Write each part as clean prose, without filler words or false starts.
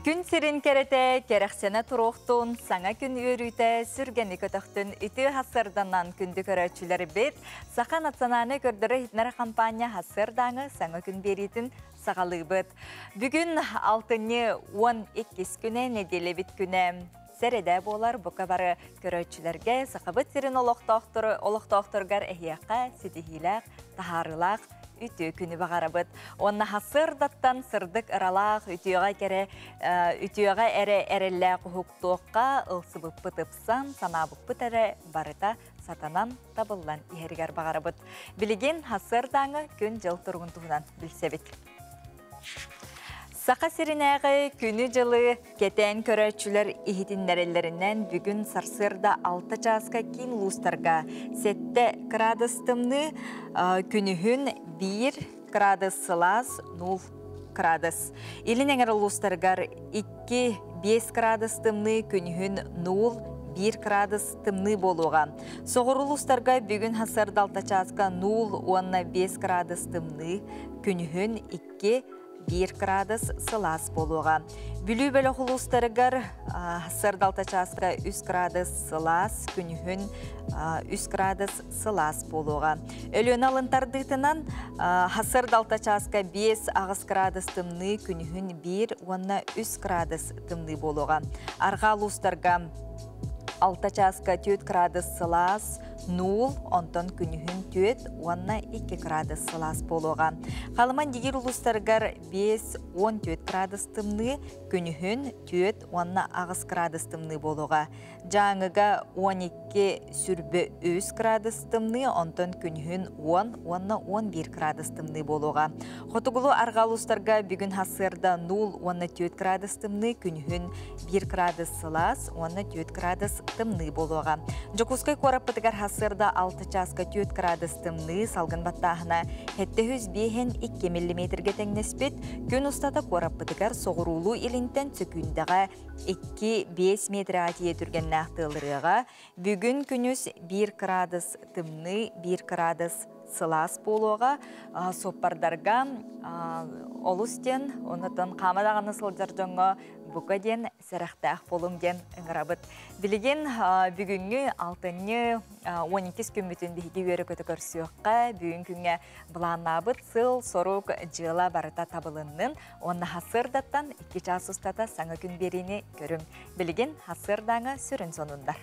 Күн сирин кэрэтэ кэрэхсэнэ туруохтун, саҥа күн үөрүүтэ сүргэни көтөхтүн, үтүө сарсыарданан күндү көрөөччүлэрбит, Саха национальнай көрдөрөр-иһитиннэрэр хампаанньа сарсыардааҥы саҥа күн биэриитин саҕалыыбыт. Бүгүн алтынньы 12 күнэ, нэдиэлэбит күнэ сэрэдэ буолар. Бука бары көрөөччүлэргэ, Сахабыт сирин олохтоохтору, олохтоохторугар эһиэхэ ситиһиилээх, таһаарыылаах үтүө күнү баҕарабыт. Уонна сарсыардаттан сырдык ыралаах, үтүөҕэ кэрэ, үтүөҕэ эрэ эрэллээх уһуктуохха, ылсыбыппыт ыпсан, санаабыппыт эрэ барыта сатанан, табыллан иһэригэр баҕарабыт. Билигин сарсыардааҥы күн-дьыл туругун туһунан билсэбит. Саха сиринээҕи күнү-дьылы кэтээн көрөөччүлэр иһитиннэрэллэринэн бүгүн сарсыарда 6 чааска киин улуустарга 7 кыраадыс тымныы, күнүһүн 1 кыраадыс сылаас, 0 кыраадыс. Илин эҥэр улуустарыгар 2-5 кыраадыс тымныы, күнүһүн 0 1 кыраадыс тымныы буолуоҕа. Соҕуруу улуустарга бүгүн сарсыарда 6 чааска 0 уонна 5 кыраадыс тымныы, күнүһүн 2 1 кыраадыс сылаас буолуоҕа. Бүлүү бөлөх улуустарыгар сарсыарда 6 чааска 3 кыраадыс сылаас, күнүһүн 3 кыраадыс сылаас буолуоҕа. Өлүөнэ алын тардыытынан сарсыарда 6 чааска 5-8 кыраадыс тымныы, күнүһүн 1 уонна 3 кыраадыс тымныы буолуоҕа. Арҕаа улуустарга 6 чааска 4 кыраадыс сылаас, 0, онтон күнүһүн 4 уонна 2 кыраадыс сылаас буолуоҕа. Халыма Индигиир улуустарыгар 5-14 кыраадыс тымныы, күнүһүн 4 уонна 8 кыраадыс тымныы буолуоҕа. Дьааҥыга 12 сүрбэ 3 кыраадыс тымныы, онтон күнүһүн 10 уонна 11 кыраадыс тымныы буолуоҕа. Хотугулуу арҕаа улуустарга бүгүн сарсыарда 0 уонна 4 кыраадыс тымныы, күнүһүн 1 кыраадыс сылаас уонна 4 кыраадыс тымныы буолуоҕа. Дьокуускай куораппытыгар сарсыарда 6 чааска 4 кыраадыс тымныы, салгын баттааһына 705 2 миллиметргэ тэҥнэспит. Күн устата куораппытыгар соҕуруулуу илинтэн сөкүүндэҕэ 2-5 метр тиийэ түргэннээх тыалырыаҕа. Бүгүн күнүс 1 кыраадыс тымныы, 1 кыраадыс сылаас буолуоҕа. Суоппардарга олус диэн, оннуттан хаама даҕаны сылдьар дьоҥҥо бука диэн сэрэхтээх буолуҥ диэн ыҥырабыт. Билигин бүгүҥҥү алтынньы 12 күммүтүн биһиги үөрэ-көтө көрсүөххэ, бүгүн күҥҥэ былааннаабыт сыл, сорук, дьыала барыта табылыннын. Уонна сарсыардаттан 2 чаас устата саҥа күн биэриини көрүҥ. Билигин сарсыардааҥы сүрүн сонуннар.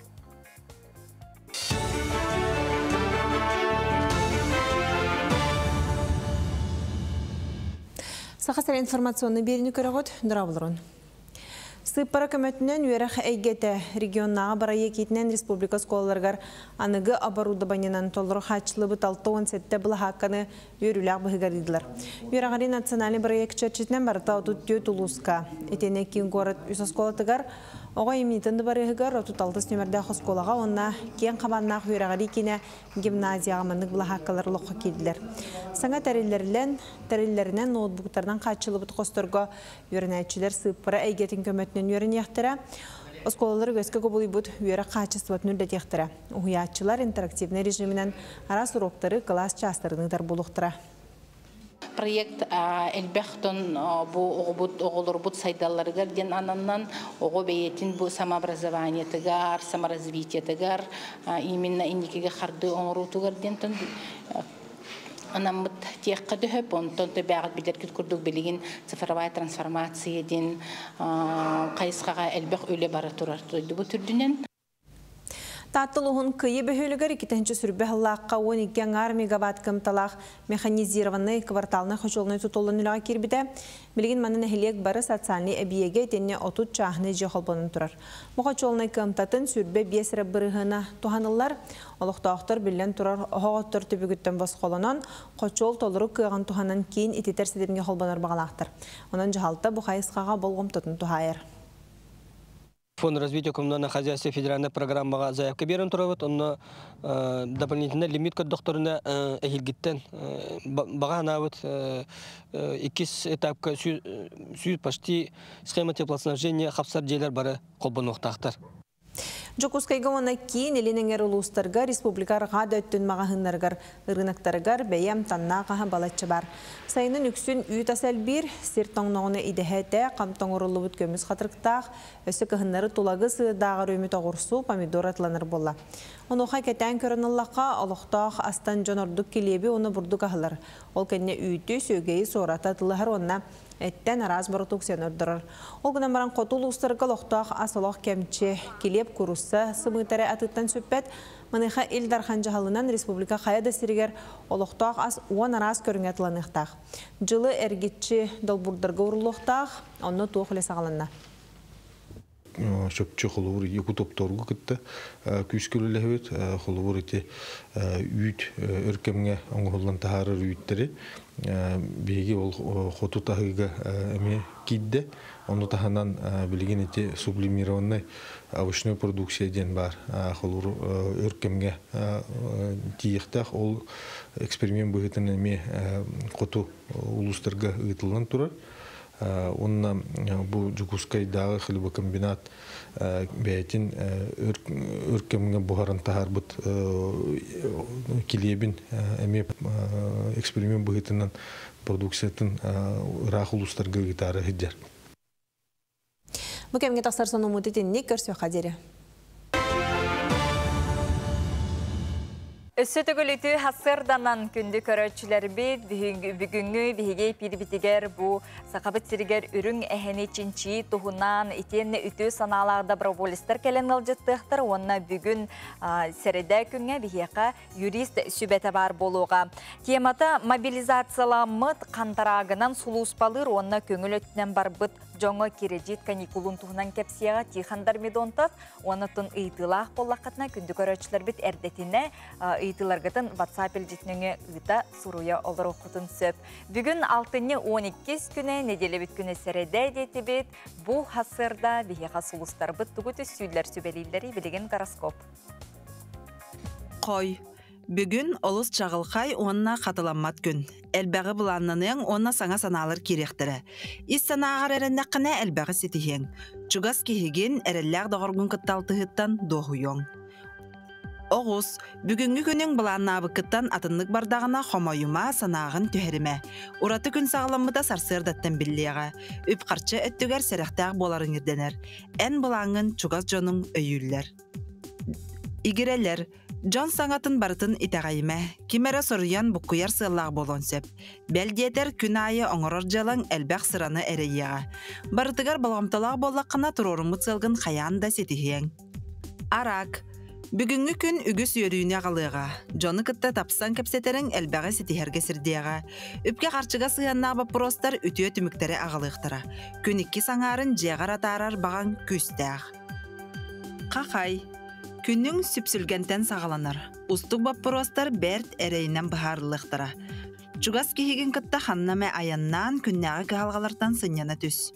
Саха сирэ информационный биэриини көрөҕүт, дорооболорун. Сыыппара көмөтүнэн үөрэх эйгэтэ регионнааҕы бырайыак иитинэн республика оскуолаларыгар аныгы оборудованиенан толору хааччыллыбыт 67 былаһаакканы үөрүүлээх быһыыга арыйдылар. Үөрэҕирии национальнай бырайыак чэрчитинэн барыта 34 улууска, итиэннэ киин куорат үс оскуолатыгар, оҕо айымньытын дыбарыаһыгар 36 нүөмэрдээх оскуолаҕа уонна киэҥ хабааннаах үөрэҕирии киинэ гимназияҕа маннык былаһааккалар олоххо киирдилэр. Саҥа тэриллэринэн, тэриллэринэн ноутбуктарынан хааччыллыбыт хосторго үөрэнээччилэр сыыппара эйгэтин көмөтүнэн үөрэниэхтэрэ, оскуолалар үгэскэ кубулуйбут үөрэх хаачыстыбатын үрдэтиэхтэрэ. Уһуйааччылар интерактивнай режиминэн араас уроктары, кылаас чаастарын ыытар буолуохтара. Проект элбэх тон бу оҕобут оҕолорбут сайдалларыгар диэн ананнан оҕо бэйэтин бу самообразованиетыгар, саморазвитиетыгар, именно инникигэ хардыы оҥоруутугар диэн тон анаммыт диэххэ дөһөп, онтон төбөөҕүт билэргит курдук билигин цифровая трансформация диэн хайысхаҕа элбэх үлэ бара турар дойдубут үрдүнэн. Таатта улууһун Кыйы бөһүөлэгэр 2020 сыллаахха 12 аҥаар мегаватт кыамталаах механизированный кварталнай хочуолунай тутуллан үлэҕэ киирбитэ. Билигин манна нэһилиэк бары социальнай эбийиэгэ итиэннэ 30 чааһынай дьиэ холбонон турар. Бу хочуолунай кыамтатын 25 эрэ бырыһыана туһаныллар. Олохтоохтор биллэн турар оһох оттор түбүгүттэн босхолонон, хочуол толору кыаҕын туһанан киин ититэр ситимҥэ холбонор баҕалаахтар. Онон дьаһалта бу хайысхаҕа болҕомтотун туһаайар. Фонд развития коммунального хозяйства федеральная программаҕа заявка биэрэн турабыт. Онно дополнительно лимит көрдөхтөрүнэ эһиилгиттэн баҕа санаабыт иккис этапка сүүс почти схема теплоснабжения хапсар дьиэлэр бары холбонуохтаахтар. Дьокуускайга уонна киин илин эҥэр улуустарга республика арҕаа да өттүн маҕаһыыннарыгар, ырыынактарыгар бэйэ амтаннаах аһа балачча баар. Сайынын үксүн үүт ас элбиир, сир тоҥноҕуна идэһэ этэ, хам тоҥоруллубут көмүс хатырыктаах, өссө кыһыннары тулагы сыырдааҕар үүммүт оҕурсу, помидор атыланар буолла. Онуоха кэтээн көрөн ыллахха, олохтоох астан дьон ордук килиэби уонна бурдук аһылар. Ол кэннэ үүтү, сүөгэйи, суораты атылаһар уонна эттэн араас бородууксуйаны ордорор. Ол гынан баран хоту улуустарга олохтоох ас олох кэмчи, килиэп, куурусса сымыыта эрэ атыыттан сүппэт. Маныаха Ил Дархан дьаһалынан республика хайа да сиригэр олохтоох ас уон араас көрүҥэ атыланыахтаах. Дьылы эргиччи долбуурдарга ууруллуохтаах, онно туох үлэ саҕаланна? Чопчу холобур Якутопторгу кытта күүскэ үлэлэһэбит. Холобур ити үүт өр кэмҥэ оҥоһуллан таһаарар үүттэри биһиги ол хоту таһыыга эмиэ киирдэ. Ону таһынан билигин ити сублимированный овощной продукция диэн баар. Холобур өр кэмҥэ тиийиэхтээх ол эксперимент быһыытынан эмиэ хоту улуустарга ыытыллан турар. Уонна бу Дьокуускайдааҕы хлебокомбинат бэйэтин өр кэмҥэ буһаран таһаарбыт килиэбин эмиэ эксперимент быһыытынан продукциятын ыраах улуустарга ыытаары сылдьар. Бу кэмҥэ тахсар сонуммут итинник көрсүөххэ диэри. Өссө төгүл үтүө сарсыарданан күндү көрөөччүлэрбит бүгүҥҥү биһиги эпиирбитигэр бу Сахабыт сиригэр үрүҥ эһэни чинчийии туһунан итиэннэ үтүө санаалаах доброволецтар кэлэн ыалдьыттыахтар уонна бүгүн сэрэдэ күҥҥэ биһиэхэ юрист сүбэтэ баар буолуоҕа. Темата мобилизацияламмыт хантараагынан сулууспалыыр уонна көҥүл өттүнэн барбыт дьоҥҥо кирэдьиит каникулун туһунан кэпсиэҕэ Тихон Дормидонтов уонна оттон ыйытыылаах буоллаххытына күндү көрөөччүлэрбит эрдэтинэ ыйытыыларгытын WhatsApp илдьитинэҥэ ыыта суруйа олоруоххутун сөп. Бүгүн алтынньы 12 күнэ нэдиэлэбит күнэ сэрэдэ диэтибит. Бу сарсыарда биһиэхэ сулустарбыт тугу түстүүллэр сүбэлииллэрий билигин гороскоп. Хой. Бүгүн олус чаҕылхай уонна хатыламмат күн. Элбэҕи былааннаныаҥ уонна саҥа санаалар киириэхтэрэ. Ис санааҕар эрэннэххинэ элбэҕи ситиһиэҥ. Чугас киһигин, эрэллээх доҕоргун кытта алтыһыттан дуоһуйуоҥ. Оҕус, бүгүҥҥү күнүҥ былааннаабыккыттан атыннык бардаҕына хомойума, санааҕын түһэримэ. Ураты күн саҕаламмыта сарсыардаттан биллиэҕэ. Үп-харчы өттүгэр сэрэхтээх буоларыҥ ирдэнэр. Эн былааҥҥын чугас дьонуҥ өйүүллэр. Игирэлэр, дьон саҥатын барытын итэҕэйимэ, ким эрэ соруйан буккуйар сыаллаах буолуон сөп. Бэл диэтэр, күн аайы оҥорор дьыалаҥ элбэх сыраны эрэйиэҕэ. Барытыгар болҕомтолоох буоллаххына туруоруммут сыалгын хайаан да ситиһиэҥ. Араак. Бүгүҥҥү күн үгүс үөрүүнү аҕалыаҕа. Дьону кытта тапсан кэпсэтэриҥ элбэҕи ситиһэргэ сирдиэҕэ. Үпкэ-харчыга сыһыаннаах боппуруостар үтүө түмүктэри аҕалыахтара. Күн иккис аҥаарын дьиэҕэр атаарар баҕаҥ күүстээх. Хахай. Күнүҥ сүпсүлгэнтэн саҕаланар. Устук боппуруостар бэрт эрэйинэн быһаарыллыахтара. Чугас киһигин кытта ханна эмэ айаннаан күннээҕи кыһалҕалартан сынньана түс.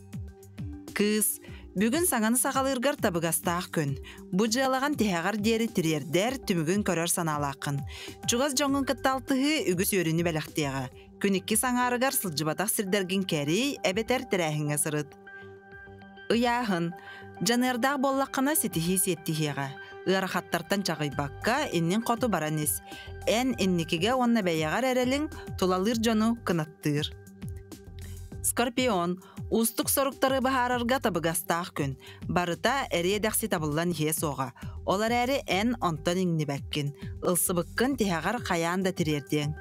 Кыыс, бүгүн саҥаны саҕалыыргар табыгастаах күн. Бу дьыалаҕын тиһэҕэр диэри тириэрдэр, түмүгүн көрөр санаалааххын. Чугас дьоҥҥун кытта алтыһыы үгүс үөрүүнү бэлэхтиэҕэ. Күн иккис аҥаарыгар сылдьыбатах сирдэргин кэрий эбэтэр тэрээһиҥҥэ сырыт. Ыйааһын. Дьаныардаах буоллаххына ситиһии сиэттиһиэҕэ. Ыарахаттартан чаҕыйбакка, инниҥ хоту баран ис. Эн инникигэ уонна бэйэҕэр эрэлиҥ тулалыыр дьону кынаттыыр. Скорпион. Уустук соруктары быһаарарга табыгастаах күн. Барыта эриэ-дэхси табыллан иһиэ суоҕа. Ол эрээри эн онтон иҥнибэккин. Ылсыбыккын тиһэҕэр хайаан да тириэрдиэҥ.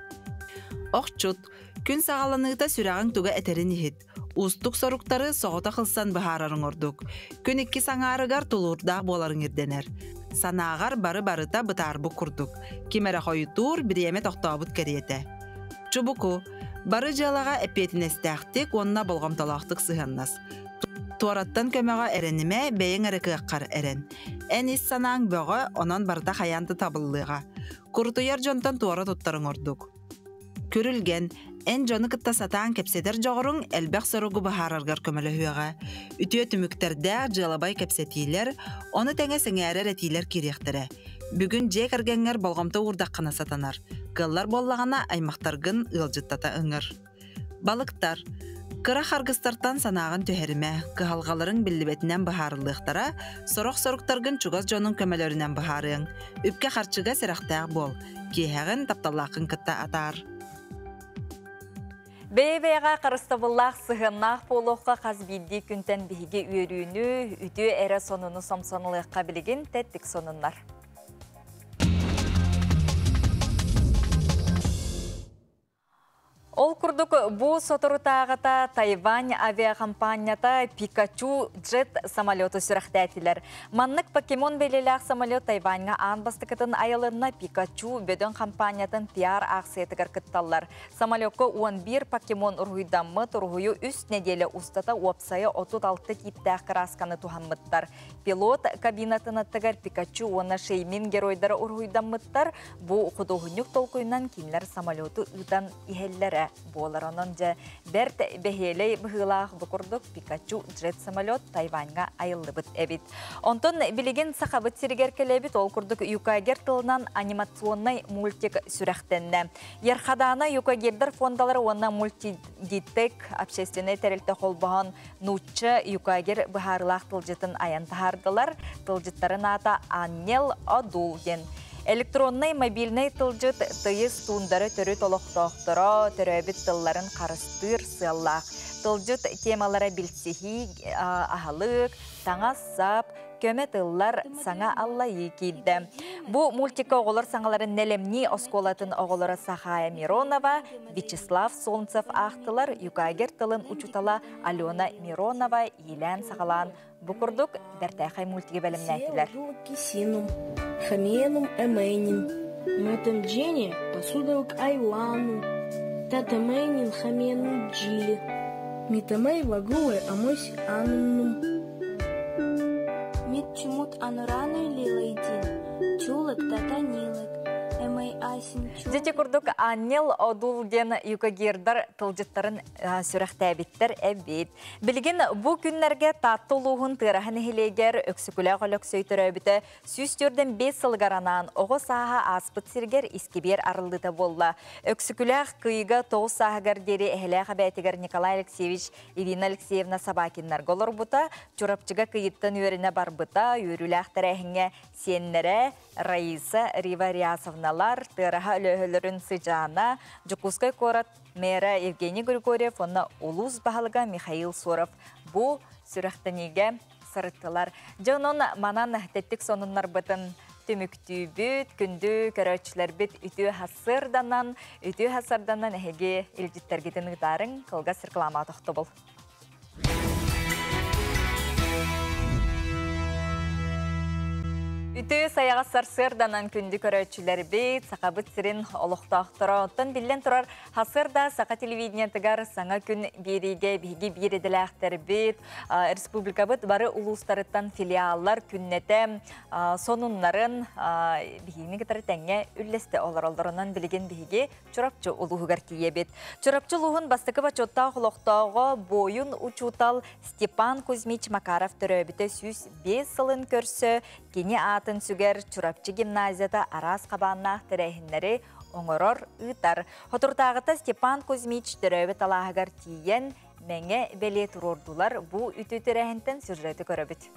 Охчут. Күн саҕаланыыта сүрэҕиҥ туга этэрин иһит. Уустук соруктары соҕотох ылсан быһаарарыҥ ордук. Күн иккис аҥаарыгар тулуурдаах буоларыҥ ирдэнэр. Санааҕар бары-барыта бытаарбыт курдук. Ким эрэ хойутуур, бириэмэ тохтообут кэриэтэ. Чубуку. Бары дьыалаҕа эппиэтинэстээхтик уонна болҕомтолоохтук сыһыаннас. Туораттан көмөҕө эрэнимэ, бэйэҥ эрэ кыаххар эрэн. Эн ис санааҥ бөҕө, онон барыта хайаан да табыллыаҕа. Курутуйар дьонтон туора туттарыҥ ордук. Күрүлгэн, эн дьону кытта сатаан кэпсэтэр дьоҕуруҥ элбэх соругу быһаараргар көмөлөһүөҕэ. Үтүө түмүктэрдээх дьыалабай кэпсэтиилэр, ону тэҥэ сэҥээрэр этиилэр киириэхтэрэ. Бүгүн дьиэ кэргэҥҥэр болҕомто уурдаххына сатанар. Кыаллар буоллаҕына, аймахтаргын ыалдьыттата ыҥыр. Балыктар. Кыра харгыстартан санааҕын түһэримэ, кыһалҕаларыҥ биллибэтинэн быһаарыллыахтара, сорох соруктаргын чугас дьонуҥ көмөлөрүнэн быһаарыаҥ. Үпкэ-харчыга сэрэхтээх буол, киэһэҕин тапталлааххын кытта атаар. Бэйэ-бэйэҕэ харыстабыллаах сыһыаннаах буолуохха хас биирдии күнтэн биһиги үөрүүнү, үтүө эрэ сонуну сомсонулыахха билигин тэттик сонуннар. Ол курдук бу соторутааҕыта Тайвань авиакомпанията Пикачу Джет самолету сүрэхтээтилэр. Маннык покемон бэлиэлээх самолет Тайваньҥа аан бастакытын айылынна Пикачу бөдөҥ хампаанньатын пиар-аахсыйатыгар кытталлар. Самолекка 11 покемон уруһуйдаммыт, уруһуйу үс нэдиэлэ устата уопсайа 36 тииптээх кыраасканы туһаммыттар. Пилот кабинатын аттыгар Пикачу уонна Шеймин геройдара уруһуйдаммыттар. Бу худуоһунньук толкуйунан кинилэр самолету ыытан иһэллэрэ буолар. Онон дьэ бэрт бэһиэлэй быһыылаах бу курдук Пикачу джет самолет Тайваньга айыллыбыт эбит. Онтон билигин Сахабыт сиригэр кэлэбит, ол курдук юкагер тылынан анимационнай мультик сүрэхтэннэ. Ярхадана юкагердар фондалары уонна мультидитек общественнай тэрилтэ холбоһон нуучча юкагер быһаарылаах тылдьытын айан таһаардылар. Тылдьыттарын аата Аннел Одул диэн. Электроннай мобильнай тылдьыт тыйыс туундара төрүт олохтоохторо төрөөбүт тылларын харыстыыр сыаллаах. Тылдьыт темалара билсиһии, аһылык, таҥас-сап, көмө тыллар саҥа аллайыы киирдэ. Бу мультикка оҕолор саҥаларын нэлэмнии оскуолатын оҕолоро Сахая Миронова, Вячеслав Солнцев аахтылар, юкагер тылын учуутала Алена Миронова иилээн-саҕалаан бу курдук бэртээхэй мультиги бэлэмнээтилэр. Хаменум эмэнин, Мэтом Дженни посудовок Айлану, Татамэнин хамену Джили, Митамэй вагулы амось аннум. Мит чумут анураны лилайдин, чулык татанилык, эмэй асин Дьити курдук Аннел Одул диэн юкагирдар тылдьыттарын сүрэхтээбиттэр эбит. Билигин бу күннэргэ Таатта улууһун Тыараһа нэһилиэгэр Өксөкүлээх Өлөксөй төрөөбүтэ 145 сылыгар анаан оҕо сааһа ааспыт сиргэр искибиэр арыллыыта буолла. Өксөкүлээх Кыйыга тоҕус сааһыгар диэри эһэлээх эбээтигэр Николай Алексеевич, Ирина Алексеевна Собакиннарга олорбута, Чурапчыга Кыйыттан үөрэнэ барбыта, үөрүүлээх тэрээһиҥҥэ сиэннэрэ Раиса Рива Рясовналар, Тыараһа Өлөөһөлөрүн сыдьаана, Дьокуускай куорат мэра Евгений Григорьев уонна улуус баһылыга Михаил Соров бу сүрэхтэниигэ сырыттылар. Дьэ онон манан тэттик сонуннарбытын түмүктүүбүт, күндү көрөөччүлэрбит үтүө хасырданан, үтүө хасырданан эһиги илдьиттэргитин ыытаарыҥ, кылгас реклама тохтобул. Үтүө сайаҕас сарсыарданан күндү көрөөччүлэрбит, Сахабыт сирин олохтоохторо. Оттон биллэн турар, хасыарда Саха телевидениетыгар саҥа күн биэриигэ биһиги биир идэлээхтэрбит, республикабыт бары улуустарыттан филиаллар күннэтэ сонуннарын биһигини кытары тэҥҥэ үллэстэ олороллорунан билигин биһиги Чурапчы улууһугар тиийэбит. Чурапчы улууһун бастакы бочуоттаах олохтооҕо буойун учуутал Степан Кузьмич Макаров төрөөбүтэ 105 сылын көрсө кини аатын сүгэр Чурапчы гимназията араас хабааннаах тэрээһиннэри оҥорор, ыытар. Хотуртааҕыта Степан Кузьмич төрөөбүт алааһыгар тиийэн мэҥэ бэлиэ туруордулар. Бу үтүө тэрээһинтэн сюжеты көрөбүт.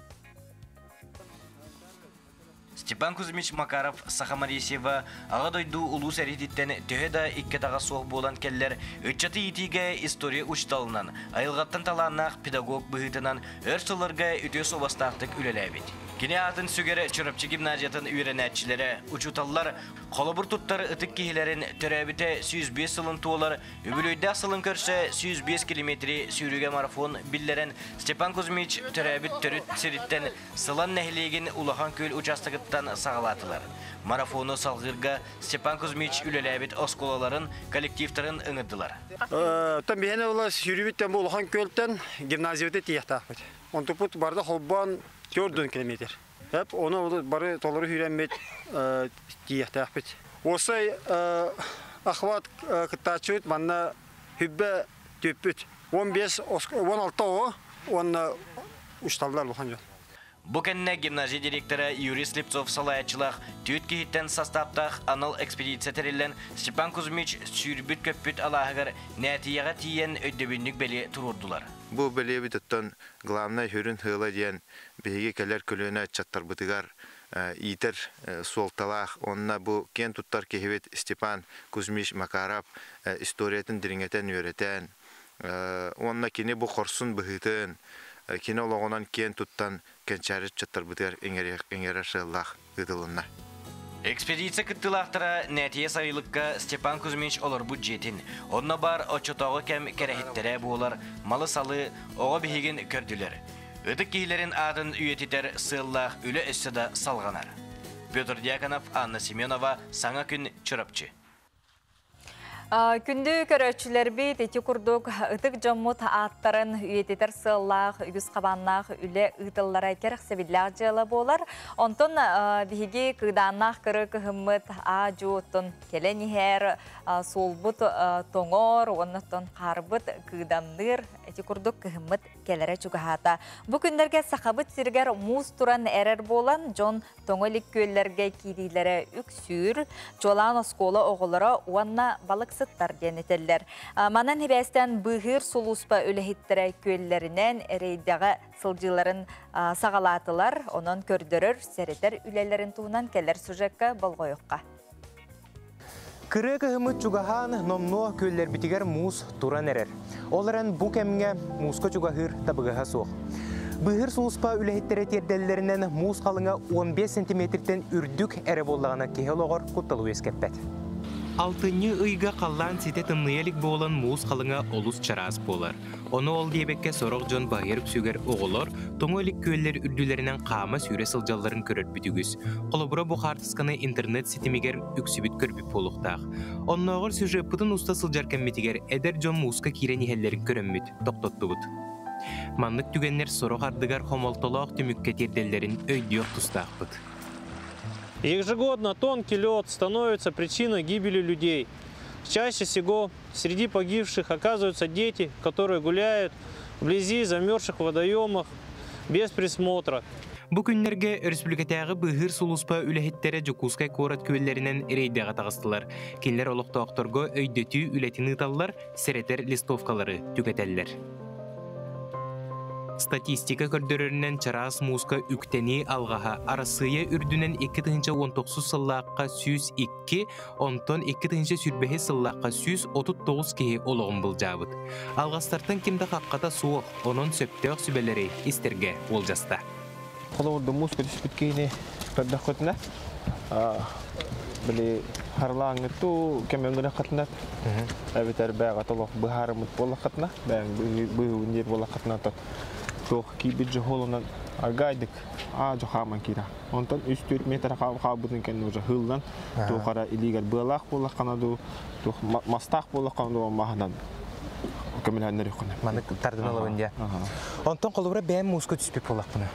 Степан Кузьмич Макаров Саха Марисева Аҕа дойду улуу сэриититтэн төһө да икки атаҕа суох буолан кэллэр, ыччаты иитиигэ история учууталынан, айылҕаттан талааннаах педагог быһыытынан өр сылларга үтүө суобастаахтык үлэлээбит. Кини аатын сүгэр Чурапчы гимназиятын үөрэнээччилэрэ, учууталлар холобур туттар ытык киһилэрин төрөөбүтэ 105 сылын туолар үбүлүөйдээх сылын көрсө 105 километри сүүрүүгэ марафон биллэрэн Степан Кузьмич төрөөбүт төрүт сириттэн Сылан нэһилиэгин Улахан Күөл учаастагыттан саҕалаатылар. Марафону салгыырга Степан Кузьмич үлэлээбит оскуолаларын коллективтарын ыҥырдылар. Оттон биһиэнэ була сүүрүүбүттэн бу Улахан Күөлтэн гимназиябыта тиийиэхтээхпит. Онтуппут барыта холбоон 4 километр. Эп ону бары толору сүүрэммит тиийиэхтээхпит. Уопсай охват кыттааччыбыт манна хүббэ түппүт. 15 16 оҕо уонна учууталлар улахан дьон. Бу кэннэ гимназия директора Юрий Слепцов салайааччылаах түөрт киһиттэн састааптаах анал экспедиция тэриллэн Степан Кузьмич сүүрбүт-көппүт алааһыгар Нээтийэҕэ тиийэн өйдөбүнньүк бэлиэ туруордулар. Бу бэлиэбит оттон главнай сүрүн сыала диэн биһиги кэлэр көлүөнэ ыччаттарбытыгар иитэр суолталаах уонна бу киэн туттар киһибит Степан Кузьмич Макаров историятын дириҥэтэн үөрэтэн уонна кини бу хорсун быһыытын кини олоҕунан киэн туттан кэнчээри ыччаттарбытыгар иҥэрэр сыаллаах ыытылынна. Экспедиция кыттыылаахтара Нээтийэ сайылыкка Степан Кузьмич олорбут дьиэтин, онно баар оччотооҕу кэм кэрэһиттэрэ буолар малы-салы оҕо биһигин көрдүлэр. Ытык киһилэрин аатын үйэтитэр сыаллаах үлэ өссө да салҕанар. Петр Дьяконов, Анна Семенова, Саҥа күн, Чурапчы. Күндү көрөөччүлэрбит ити курдук ытык дьоммут ааттарын үйэтитэр сыаллаах, үгүс хабааннаах үлэ ыытыллара кэрэхсэбиллээх дьыала буолар. Онтон биһиги кыыдааннаах кыры кыһыммыт аа-дьуо оттон кэлэн иһэр, суолбут тоҥор, уонна оттон хаарбыт кыыдамныыр. Ити курдук кыһыммыт кэлэрэ чугаһаата. Бу күннэргэ Сахабыт сиригэр муус туран эрэр буолан, дьон тоҥо илик күөллэргэ киириилэрэ үксүүр, чуолаан оскуола оҕолоро уонна балыксыттар диэн этэллэр. Манан хибээстэн быыһыыр сулууспа үлэһиттэрэ күөллэринэн рейдэҕэ сылдьыыларын саҕалаатылар, онон көрдөрөр, сэрэтэр үлэлэрин туһунан кэлэр сюжекка болҕойуохха. Кырыа кыһыммыт чугаһаан, номнуо күөллэрбитигэр муус туран эрэр. Ол эрэн бу кэмҥэ мууска чугаһыыр табыгаһа суох. Быыһыыр сулууспа үлэһиттэрэ тиэрдэллэринэн муус халыҥа 15 сантиметртэн үрдүк эрэ буоллаҕына киһи олоҕор кутталы үөскэппэт. Алтынньы ыйга халлаан ситэ тымныйа илик буолан муус халыҥа олус чараас буолар. Ону ол диэбэккэ сорох дьон баһыйар үксүгэр оҕолор тоҥо илик күөллэр үрдүлэринэн хаама-сүүрэ сылдьалларын көрөрбүт үгүс. Холобура бу хаартысканы интернет ситимигэр үксүбүт көрбүт буолуохтаах. Оннооҕор сюжеппытын уста сылдьар кэммитигэр эдэр дьон мууска киирэн иһэллэрин көрөммүт тохтоттубут. Маннык түгэннэр сорох ардыгар хомолтолоох түмүккэ тиэрдэллэрин өйдүөх тустаахпыт. Ежегодно тонкий лед становится причиной гибели людей. Чаще всего среди погибших оказываются дети, которые гуляют вблизи замерзших водоемах без присмотра. Бу күннэргэ өрөспүүбүлүкэтээҕи быыһыыр сулууспа үлэһиттэрэ Дьокуускай куорат күөллэринэн рейдэҕэ таҕыстылар. Кинилэр олохтоохторго өйдөтүү үлэтин ыыталлар, сэрэтэр листовкалары түҥэтэллэр. Статистика көрдөрөрүнэн чараас мууска үктэнии алҕаһа Арассыыйа үрдүнэн 2019 сыллаахха 102, онтон 2025 сыллаахха 139 киһи олоҕун былдьаабыт. Алҕастартан ким да хаххата суох, онон сөптөөх сүбэлэри истэргэ уолдьаста. Холобурда мууска түспүт киһини көрдөххүтүнэ, били харлааҥҥыттуу кэмөҥгүнэххитинэ, эбэтэр бээҕэ толох быһаарыммыт буоллаххытына, бэйэҥ быһыыбын диир буоллаххытына, туох киирбит дьоһуолунан аргаайдык аа хааман киирэ. Онтон 3-4 метр хаалбытын кэннэ уже хыллан, туох ара илиигэр быалаах буоллаххына дуу, туох мастаах буоллаххына дуу маһынан көмөлөһөннөр юххуна. Маны тардын алабын дия. Онтон холобура бэйэм мууска түспүт буоллахпына.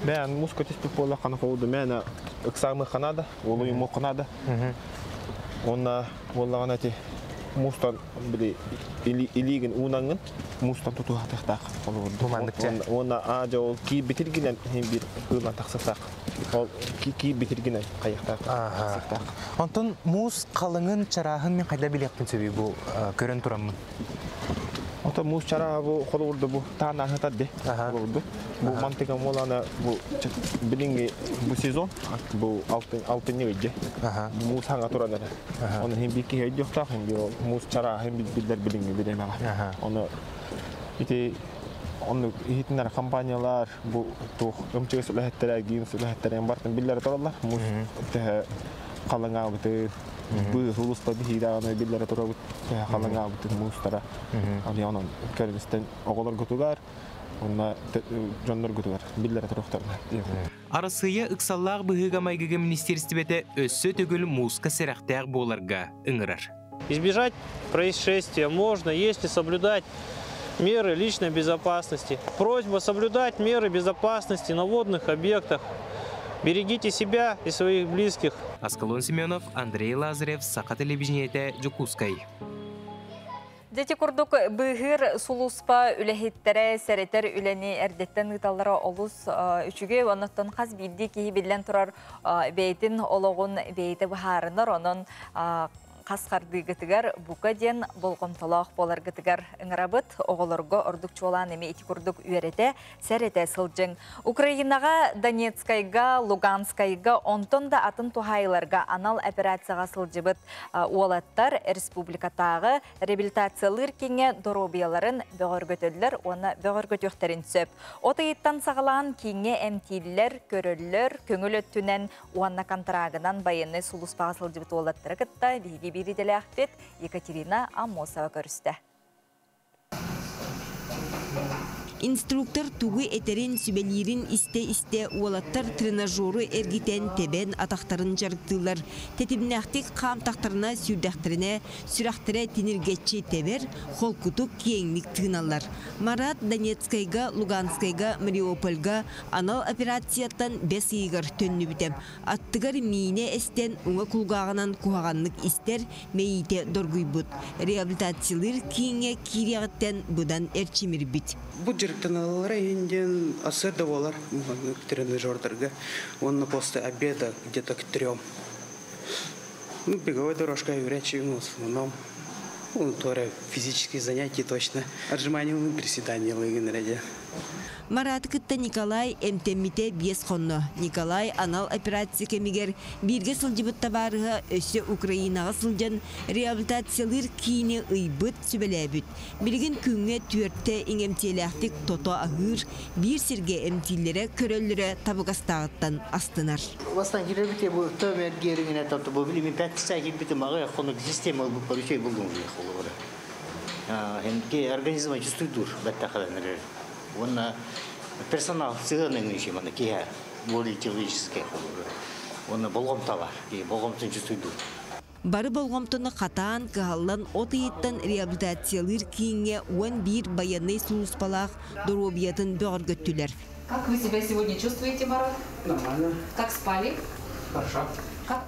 Бэйэм мууска түспүт буоллаххына холоду мээнэ ыксаамыххана да, уолуйумуоххана да. Онна буоллаҕына ити муустан били илиигин уунаңҥын муустан тутуһатыахтаах холобурду. Уонна аа дьэ ол киирбитиргинэн иһин биир кыылан тахсыахтаах. Ол киирбитиргинэн хайыахтаах тахсыахтаах. Онтон муус халыҥын чарааһын мин хайда билиэхпин сөбүй бу көрөн тураммын? Ото муус чарааһа бу холобурду бу таанааһытар ди холобурду. Бу мантыка молана бу билиҥҥи бу сезон бу алтынньы ыйдьы. Муус хаҥа туран эрэ. Оны хин бир киһи өйдүөхтаах хин бир муус чарааһын биллэр билиҥҥи бириэмэҕэ. Оны ити оннук иһитиннэр компаниялар бу туох ымчыгы сүлэһиттэрэ гиин сүлэһиттэрэ бартын биллэрэ тураллар. Муус төһө халыҥаабыты быыс улуста биһиидаҕаны биллэрэ турабыт төһө халыҥаабытын муустара. Аны онон көрүстэн оҕолоргутугар уонна дьонноргутугар биллэрэ туруохтарына. Арассыыйа ыксаллаах быһыыга-майгыга министиэристибэтэ өссө төгүл мууска сэрэхтээх буоларга ыҥырар. Избежать происшествия можно, если соблюдать меры личной безопасности. Просьба соблюдать меры безопасности на водных объектах. Берегите себя и своих близких. Аскалон Семенов, Андрей Лазарев, Саха телевидениете, Дьокуускай. Дьэ ити курдук быыһыыр сулууспа үлэһиттэрэ сэрэтэр үлэни эрдэттэн ыыталлара олус үчүгэй. Оннуттан хас биирдии киһи биллэн турар бэйэтин олоҕун бэйэтэ быһаарынар. Онон хас хардыыгытыгар бука диэн болҕомтолоох буоларгытыгар ыҥырабыт. Оҕолорго ордук чуолаан эмиэ ити курдук үөрэтэ, сэрэтэ сылдьыҥ. Украинаҕа, Донецкайга, Луганскайга, онтон да атын туһаайыыларга анал операцияҕа сылдьыбыт уолаттар республикатааҕы реабилитациялыыр кииҥҥэ доруобуйаларын бөҕөргөтөллөр уонна бөҕөргөтүөхтэрин сөп. От ыйыттан саҕалаан кииҥҥэ эмтииллэр, көрөллөр, көҥүл өттүнэн уонна контрагынан байыаннай сулууспаҕа сылдьыбыт уолаттары кытта биһиги биир идэлээхпит Екатерина Аммосова көрүстэ. Инструктор тугу этэрин, сүбэлиирин истэ-истэ уолаттар тренажеру эргитэн, тэбэн атахтарын дьарыктыыллар. Тэтимнээхтик хаамтахтарына, сүүрдэхтэринэ, сүрэхтэрэ тиниргэччи тэбэр, холкутук, киэҥник тыыналлар. Марат Донецкайга, Луганскайга, Мариупольга анал операцияттан бэс ыйыгар төннүбүтэ. Аттыгар миинэ эстэн, уҥа кулгааҕынан куһаҕаннык истэр, мэйиитэ доргуйбут. Реабилитациялыыр кииҥҥэ киириэҕиттэн быдан эрчимирбит. Бу дьарыктаналлара иһин сарсыарда буолар тренажердарга. Уонна после обеда где-то к 3. Ну, беговая дорожка, горячий, ну, в основном. Ну, тоже физические занятия точно. Отжимания, ну, приседания лыгын. Мараты кытта Николай эмтэммитэ 5 хонно. Николай анал операция кэмигэр бииргэ сылдьыбыт табаарыһа өссө Украинаҕа сылдьан реабилитациялыыр киини ыйбыт, сүбэлээбит. Билигин күҥҥэ түөртэ иҥэмтиэлээхтик тото аһыыр, биир сиргэ эмтииллэрэ, көрөллөрө табыгастааҕыттан астынар. Бастаан киирбитэ бу төмөр герингене тоту бу билими пәтсә кирбите мага хону система бу поручей булдум холобура. Хенке организм чувствует бәттә халаныр. Онна персонал сыгынын иши мана киһә более человеческое холобура. Онна болгомта бар. Болгомтун чувствует. Бары болҕомтону хатаан, кыһаллан от ыйыттан реабилитациялыыр кииҥҥэ 11 байыаннай сулууспалаах доруобуйатын бөҕөргөттүлэр. Как вы себя сегодня чувствуете, Марат? Нормально. Как спали? Хорошо.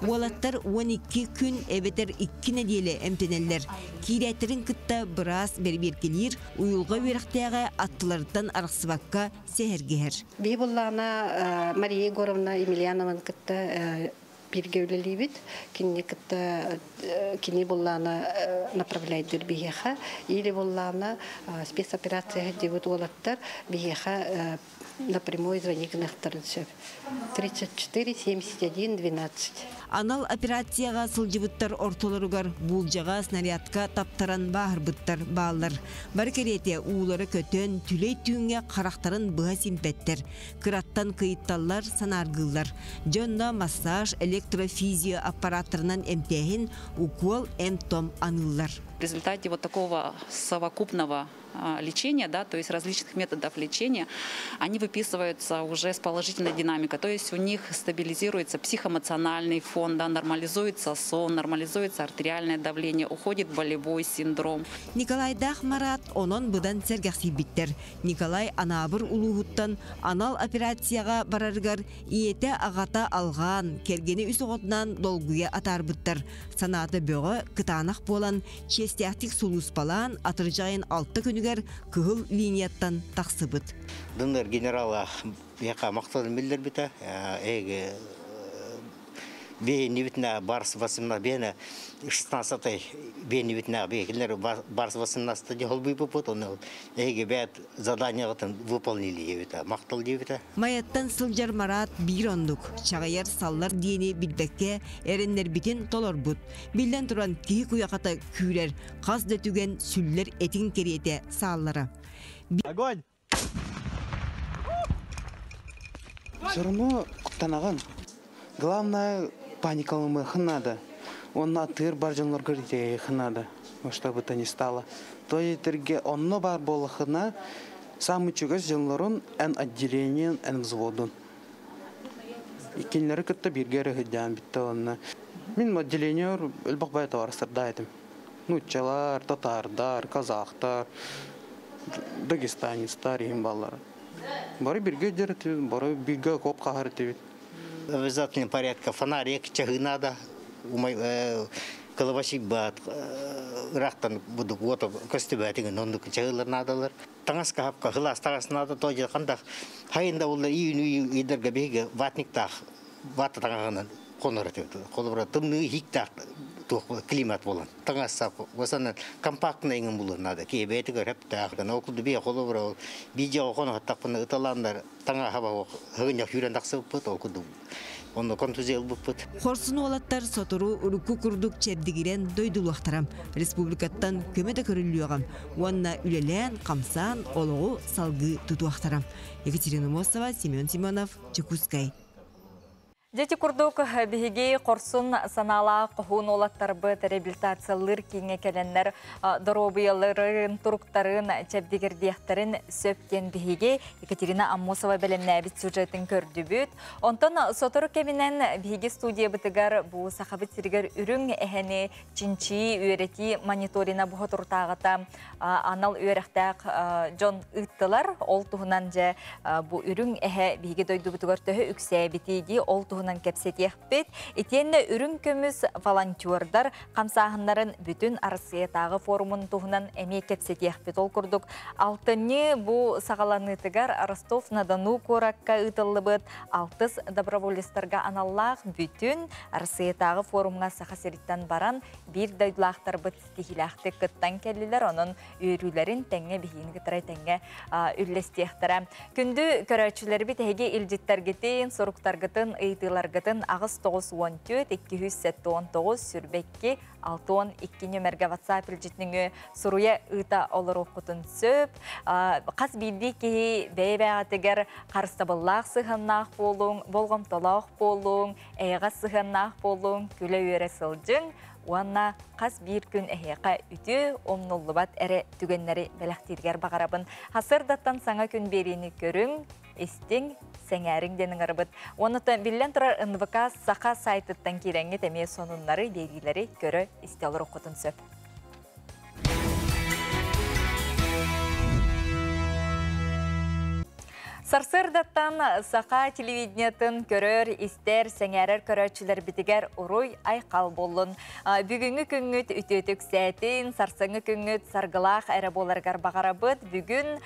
Уолаттар 12 күн эбэтэр 2 нэдиэлэ эмтэнэллэр. Киирээттэрин кытта быраас бэрэбиэркэлиир, уйулҕа үөрэхтээҕэ аттыларыттан арахсыбакка сэһэргэһэр. Биһи буоллаҕына Мария Егоровна Емельянованы кытта бииргэ үлэлиибит. Кинини кытта кини буоллаҕына направляйдыыр биһиэхэ. Или буоллаҕына спецоперация диэбит уолаттар биһиэхэ напрямую звонить гыныахтарын сөп. 34 71 12. Анал операцияҕа сылдьыбыттар ортолоругар буулдьаҕа снарядка таптаран бааһырбыттар бааллар. Бары кэриэтэ уулара көтөн, түлэй түүҥҥэ харахтарын быһа симпэттэр. Кыраттан кыйытталлар, санааргыыллар. Дьонно массаж, электрофизио аппараттарынан эмтээһин, укол, эм-том аныыллар. В результате вот такого совокупного лечения, да, то есть различных методов лечения, они выписываются уже с положительной динамикой. То есть у них стабилизируется психоэмоциональный фон, да, нормализуется сон, нормализуется артериальное давление, уходит болевой синдром. Николайдаах Марат онон быдан сэргэхсийбиттэр. Николай Анаабыр улууһуттан анал операцияҕа барарыгар ийэтэ, аҕата алҕаан, кэргэнэ үс оҕотунаан долгуйа атаарбыттар. Санаата бөҕө, кытаанах буолан, чиэстээхтик сулууспалаан, атырдьах ыйын 6 күнүгэр кыһыл линияттан тахсыбыт. ДНР генерала биһиэхэ махталын биллэрбитэ. Эһиги биһиэннибитинэ барс 18 биһиэнэ 16 биһиэннибитинэ биһикилер барс 18 дьоһолбуйбуппут, оны эһиги бэт заданиягытын выполнили диэбитэ, махтал диэбитэ. Майаттан сылдьар Марат биир оннук, чаҕыйар саллар диэни билбэккэ эрэннэрбитин толорбут. Биллэн туран киһи куйахата күүрэр, хас да түгэн сүллэр этиҥ кэриэтэ сааллара. Огонь! Все равно куттанаҕын. Главное, паникалымыаххын надо. Онно аттыгар бар дьоннорго итэҕэйиэххин надо, во что бы то ни стало. То этэргэ онно баар буоллаххына, самый чугас дьоннорун эн отделениен, эн взводун. Кинилэри кытта бииргэ эрэ сылдьаан бүттэ онно. Мин отделениер элбэх баай товарыстардаах этим. Нууччалар, татаардар, казахтар, дагестанецтар иһин бааллара. Бары бииргэ дьэр этибит, бары бииргэ окоп хаһар этибит. Обязательно порядка фонарик, чаһы надо. Кылабачыйбат, ыраахтан будук уота көстүбээтиҥин оннук чаһыылар наадалар. Таҥас каһапка хылаас таҥас наада то дьэ хандах хайында улла июнь ыйдарга биһиги ватниктаах вата таҥаһынан хонор этибит. Холобура тымныы иһиктээх туох климат буолан таҥас сап осанан компактный иҥин булуон наада. Киһи бэйэтигэр хөптөөх. Ол курдук бие холобура ол видео хоно ыталааннар таҥаһа хыгынньах сүүрэн тахсыбыппыт ол курдук онно контузия ылбыппыт. Хорсун уолаттар сотору урукку курдук чэбдигирэн дойдулуохтара. Республикаттан көмө да көрүллүөҕэ уонна үлэлээн, хамсаан олоҕу салгыы тутуохтара. Екатерина Мосова, Семен Семенов, Чекускай. Дьэ ити курдук биһиги хорсун санаалаах хоһуун уолаттарбыт реабилитациялыыр кииҥҥэ кэлэннэр доруобуйаларын, туруктарын чэбдигирдиэхтэрин сөп диэн биһиги Екатерина Аммосова бэлэмнээбит сюжетын көрдүбүт. Онтон сотору кэминэн биһиги студиябытыгар бу Сахабыт сиригэр үрүҥ эһэни чинчии, үөрэтии мониторина бу соторутааҕыта анал үөрэхтээх дьон ыыттылар. Ол туһунан дьэ бу үрүҥ эһэ биһиги дойдубутугар төһө үксээбитий дии ол туһунан кэпсэтиэхпит. Итиэннэ үрүҥ көмүс волонтердар хамсааһыннарын бүтүн Арассыыйатааҕы форумун туһунан эмиэ кэпсэтиэхпит. Ол курдук алтынньы бу саҕаланыытыгар Ростов-на-Дону куоракка ыытыллыбыт алтыс доброволецтарга аналлаах бүтүн Арассыыйатааҕы форумҥа Саха сириттэн баран биир дойдулаахтарбыт ситиһиилээхтик кыттан кэллилэр. Онон үөрүүлэрин тэҥҥэ биһигини кытары тэҥҥэ үллэстиэхтэрэ. Күндү көрөөччүлэрбит эһиги илдьиттэргитин, суруктаргытын, ыйытыыларгытын 8 94 279 22 62 нөмергэ WhatsApp илдьитиниҥи суруйа ыыта олоруоххутун сөп. Хас биирдии киһи бэйэ-бэйэҕитигэр харыстабыллаах сыһыаннаах буолуҥ, болҕомтолоох буолуҥ, эйэҕэс сыһыаннаах буолуҥ, күлэ-үөрэ сылдьыҥ уонна хас биир күн эһиэхэ үтүө, умнуллубат эрэ түгэннэри бэлэхтииргэр баҕарабын. Сарсыардаттан саҥа күн биэриини көрүҥ, истиҥ, сэҥээриҥ диэн ыҥырабыт. Уонна биллэн турар НВК Саха сайтыттан киирэҥҥит эмиэ сонуннары, биэриилэри көрө истэ олоруоххутун сөп. Сарсыардаттан саха телевидениетын көрөр, истэр, сэҥээрэр көрөөччүлэрбитигэр уруй айхал буоллун. Бүгүҥҥү күҥҥүт үтүөтүк сээтин, сарсыҥҥы күҥҥүт саргылаах эрэ буоларыгар баҕарабыт. Бүгүн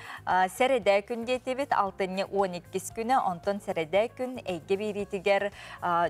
сэрэдэ күн диэтибит, алтынньы 12 күнэ, онтон сэрэдэ күн эйгэ биэриитигэр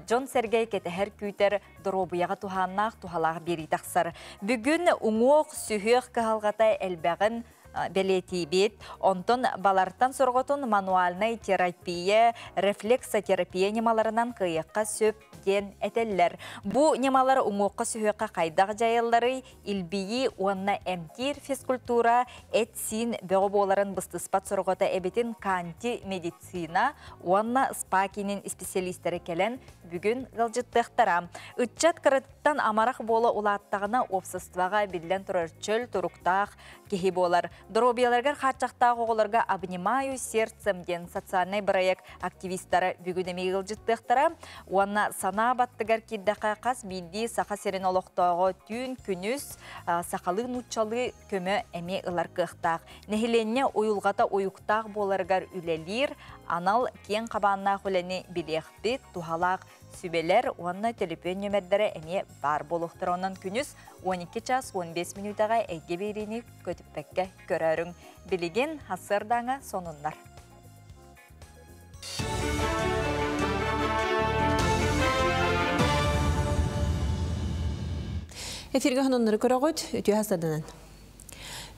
дьон-сэргэ кэтэһэр күүтэр доруобуйаҕа туһааннаах туһалаах биэрии тахсар. Бүгүн уҥуох, сүһүөх кыһалҕата элбэҕин бэлиэтиибит. Онтон балартан сорҕотун мануальнай терапия, рефлексотерапия ньымаларынан кыайыахха сөп диэн этэллэр. Бу ньымалар уҥуохха сүһүөххэ хайдах дьайалларый, илбийии уонна эмтиир физкультура эт-сиин бөҕө буоларын быстыспат сорҕото эбитин Канти медицина уонна спа киинин исписэлиистэрэ кэлэн бүгүн ыалдьыттыахтара. Ыччат кыраттан амарах буола улааттаҕына уопсастыбаҕа биллэн турар чөл туруктаах киһи буолар. Доруобуйаларыгар хааччахтаах оҕолорго «Обнимаю сердцем» диэн социальнай бырайыак активистара бүгүн эмиэ ыалдьыттыахтара. Уонна санаа баттыгар киирдэххэ хас биирдии Саха сирин олохтооҕо түүн күнүс сахалыы нууччалыы көмө эмиэ ылар кыахтаах. Нэһилиэнньэ уйулҕата уйуктаах буоларыгар үлэлиир анал киэҥ хабааннаах үлэни билиэхпит, туһалаах сүбэлэр уонна төлөпүөн нүөмэрдэрэ эмиэ баар буолуохтара. Онон күнүс 12 час 15 мүнүүтэҕэ эйгэ биэриини көтүппэккэ көрөөрүҥ. Билигин сарсыардааҥы сонуннар. Эфиргэ сонуннары көрөҕүт, үтүө сарсыарданан.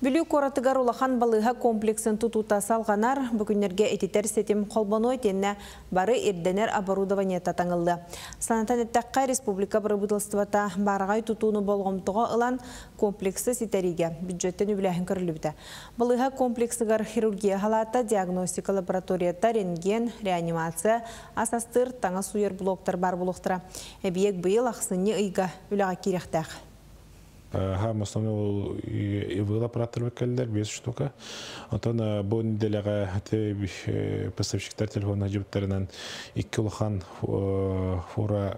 Бүлүү куоратыгар улахан балыыһа комплексын тутуута салҕанар. Бу күннэргэ ититэр ситим холбонуо итиэннэ бары ирдэнэр оборудованиета таҥыллыа. Санатан эттэххэ, республика бырабыыталыстыбата баараҕай тутууну болҕомтоҕо ылан комплексы ситэриигэ бюджеттэн үбүлээһин көрүллүбүтэ. Балыыһа комплексыгар хирургия халаата, диагностика лабораторията, рентген, реанимация, ас астыыр, таҥас сууйар блоктар баар буолуохтара. Эбийиэк быйыл ахсынньы ыйга үлэҕэ киириэхтээх. Ха, основной ИВЛ аппараттар кэллэр, 5 штука. Онтон бу неделяҕа поставщиктар телефонна жибиттарынан икки улахан фура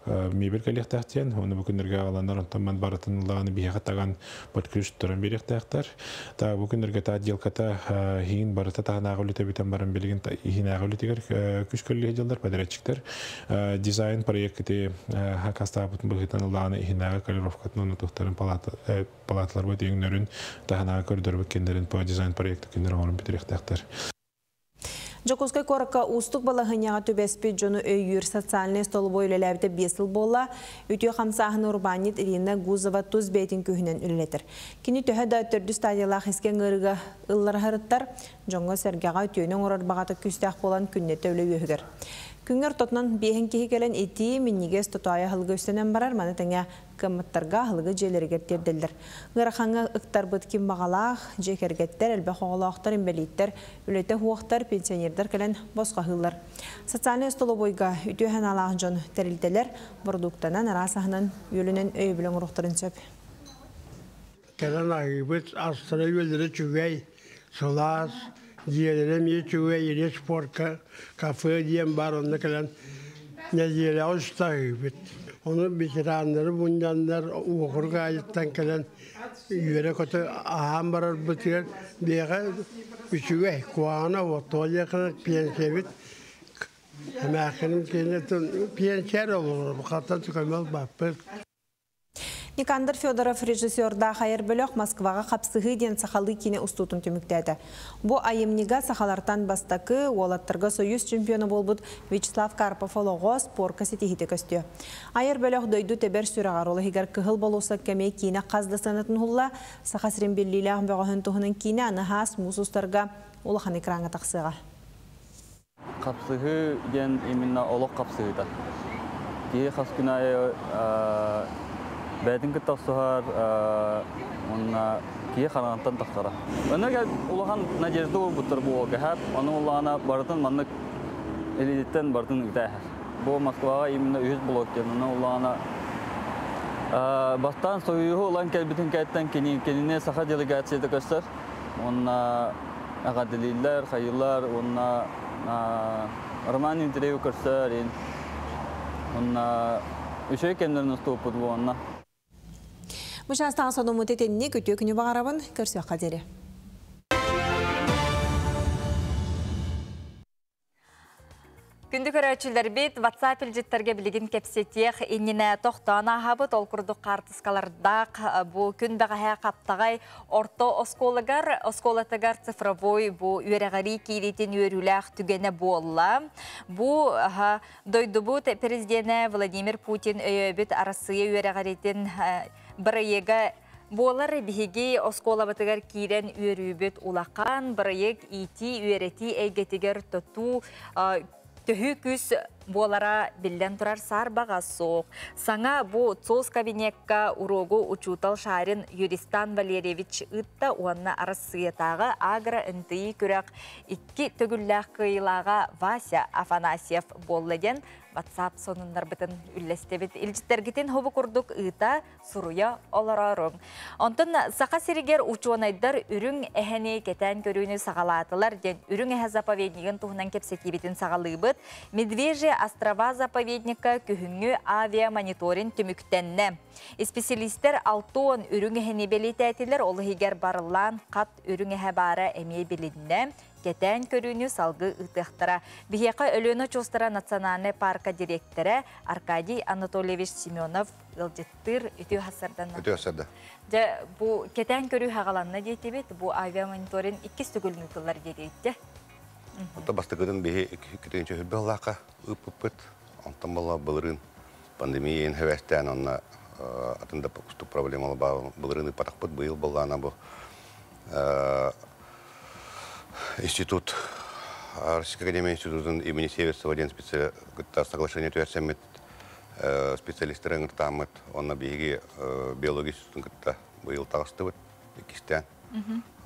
Мебель кэлиэхтээхтиэн, оны бу күннэргэ аҕаланнар, онтон ман барытын ылааны биһиэхэ таган под ключ туран биэриэхтээхтэр. Та бу күннэргэ та отделката иһин барыта таһынааҕы үлэтэ бүтэн баран билигин иһинээҕи үлэтигэр күс көллүһэ дьыллар подрядчиктар дизайн проекты хакастаабытын быһыытынан ылааны иһинээҕи колеровкатын уонна туохтарын палаталарбыт өҥнөрүн таһынааҕы көрдөрбүт кинилэрин по дизайн проекты кинилэр оҥорон бүтүрүөхтээхтэр. Дьокуускай куоракка уустук балаһыанньаҕа түбэспит дьону өйүүр социальнай столобуой үлэлээбитэ биэс сыл буолла. Үтүө хамсааһыны урбаанньыт Ирина Гузова тус бэйэтин күүһүнэн үлэлэтэр. Кини төһө да төрдүс стадиялаах искэҥ ыарыыга ылларыһарыттар, дьоҥҥо-сэргэҕэ үтүөнү оҥорор баҕата күүстээх буолан күннэтэ үлэ үөһүгэр. Күҥҥэ ортотунан биэһин киһи кэлэн итии, минньигэс тотоойу аһылыгы үстэнэн барар, маны тэҥэ кыаммыттарга аһылыгы дьиэлэригэр тиэрдэллэр. Ыарахаҥҥа ыктарбыт ким баҕалаах, дьиэ кэргэттэр, элбэх оҕолоохтор, инбэлииттэр, үлэтэ суохтар, пенсионердар кэлэн босхо аһыыллар. Социальнай остолобуойга үтүө санаалаах дьон тэрилтэлэр бородууктанан араас аһынан үөлүнэн өйөбүл оҥоруохтарын сөп. Кэлэн аһыыбыт, астара үөллэрэ үчүгэй, сылаас, дьиэлэрэ эмиэ үчүгэй, или спортка кафе диэн баар, онно кэлэн нэдиэлэҕэ үстэ аһыыбыт. Ону ветераннары мунньаннар уокурук аайыттан кэлэн үөрэ-көтө аһаан барарбытыгар биһиэхэ үчүгэй, куһаҕана туох пенсиябит эмээххиним киэнэ пенсия эрэ олорор, хантан көмө ылбаппыт. Никандр Федоров режиссердаах айар бөлөх Москваҕа хапсыһыы диэн сахалыы киинэ устуутун түмүктээтэ. Бу айымньыга сахалартан бастакы уолаттарга Союз чемпиона буолбут Вячеслав Карпов олоҕо спорка ситиһиитэ көстүө. Айар бөлөх дойду тэбэр сүрэҕэр, ол иһигэр Кыһыл болуоссакка эмиэ киинэ хас да сыанатын уһулла, Саха сирин биллиилээх бөҕөһүн туһунан киинэ аны хаас муус устарга улахан экраҥҥа тахсыаҕа. Хапсыһыы диэн именно олох хапсыһыыта. Киһи хас күн аайы бэйэтин кытта охсуһар уонна киһи хараҥаттан тахсара. Онно улахан надежда уурбуттар бу уолга һэп. Ону улаана барытын маннык илиититтэн барытын ыыта эһэр. Бу Москваҕа именно үһүс блок диэн. Онно улаана бастаан Союһу ылан кэлбитин кэнниттэн кинини саха делегацията көстөр. Уонна эҕэрдэлииллэр, хайыылар уонна Роман Дмитриевы көрсөр уонна үчүгэй кэмнэрин устубуппут буоланна. Бу чаастаах сонуммут итинник үтүө күнү баҕарабын, көрсүөххэ диэри. Күндү көрөөччүлэрбит, WhatsApp илдьиттэргэ билигин кэпсэтиэх иннинэ тохтоон ааһабыт. Ол курдук хаартыскалардаах бу күн бэҕэһээ Хаптаҕай орто оскуолагар, оскуолатыгар цифровой бу үөрэҕирии киириитин үөрүүлээх түгэнэ буолла. Бу дойдубут президенэ Владимир Путин өйөөбүт Арассыыйа үөрэҕириитин бырайыага буолар. Биһиги оскуолабытыгар киирэн үөрүүбүт улахан. Бырайыак иитии, үөрэтии эйгэтигэр тутуу төһүү күүс буолара биллэн турар саарбаҕа суох. Саҥа бу ЦОС кабинекка уруогу учуутал Шарин Юристан Валерьевич ыытта уонна Арассыыйатааҕы агро-НТИ күрэх икки төгүллээх кыайыылааҕа Вася Афанасьев буолла диэн WhatsApp сонуннарбытын үллэстибит. Илдьиттэргитин хобу курдук ыыта суруйа олорооруҥ. Онтон Саха сиригэр учуонайдар үрүҥ эһэни кэтээн көрүүнү саҕалаатылар диэн үрүҥ эһэ заповеднигын туһунан кэпсэтиибитин саҕалыыбыт. Медвежьи острова заповедникка күһүҥҥү авиамониторинг түмүктэннэ. Исписэлиистэр 60 үрүҥ эһэни бэлиэтээтилэр, ол иһигэр барыллаан хат үрүҥ эһэ баара эмиэ билиннэ. Кэтээн көрүүнү салгыы ыытыахтара. Биһиэхэ Өлүөнэ очуостара национальнай паарка дириэктэрэ Аркадий Анатольевич Семенов ыалдьыттыыр үтүө сарданна. Үтүө сарда. Дьэ, бу кэтээн көрүү хаҕаланна диэтибит, бу авиамониторинг иккис төгүлүн ыытыллар диэтибит. Онто бастакытын биһи иккитинчи хүрбэ аллаахха ыыппыппыт. Онтон буолла былырыын пандемия иһин хэвэстээн онно атын да устук проблемалы былырыын ыыппатахпыт. Быйыл буоллаана бу институт Российская академия институтун имени Северцева диэн кытта соглашение түһэрсэммит специалистары ыҥыртааммыт онно биһиги биология институтун кытта быйыл таҕыстыбыт иккистээн.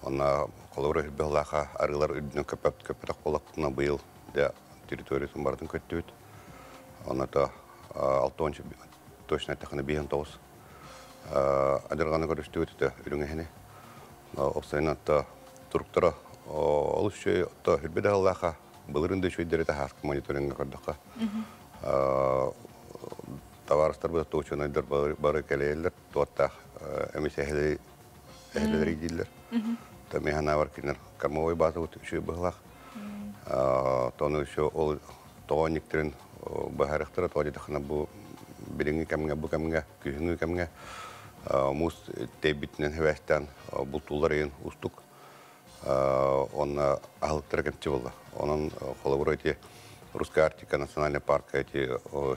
Онно холобура үрбэһлааха арыылар үрдүнэн көппөтөх буоллахпытына быйыл дьэ территориятын барытын көттүбүт. Онно то 6 точно эттэххинэ 59 адырҕаны көрүстүбүт өтө үрүҥ эһини. Опсайынан то туруктара олус үчүгэй то хүрбэ даһаллааха былырын да үчүгэйдэри таһааскы мониторингга көрдөххө. Табаарыстарбыт учуонайдар бары кэлэйэллэр, туоттаах эмис эһэлэри дииллэр. Та механавар кинер кормовой база үчүгэй быһылаах. Тону еще ол тоҕонниктерин быһарыхтара тоҕо диэтэххинэ бу билиҥҥи кэмҥэ бу кэмҥэ күһүҥҥү кэмҥэ муус тэйбитинэн хэбээстээн бултуулар ыйын устук онно аһылыктара кэмчи буолла. Онон холобура ити Русская Арктика национальный парка эти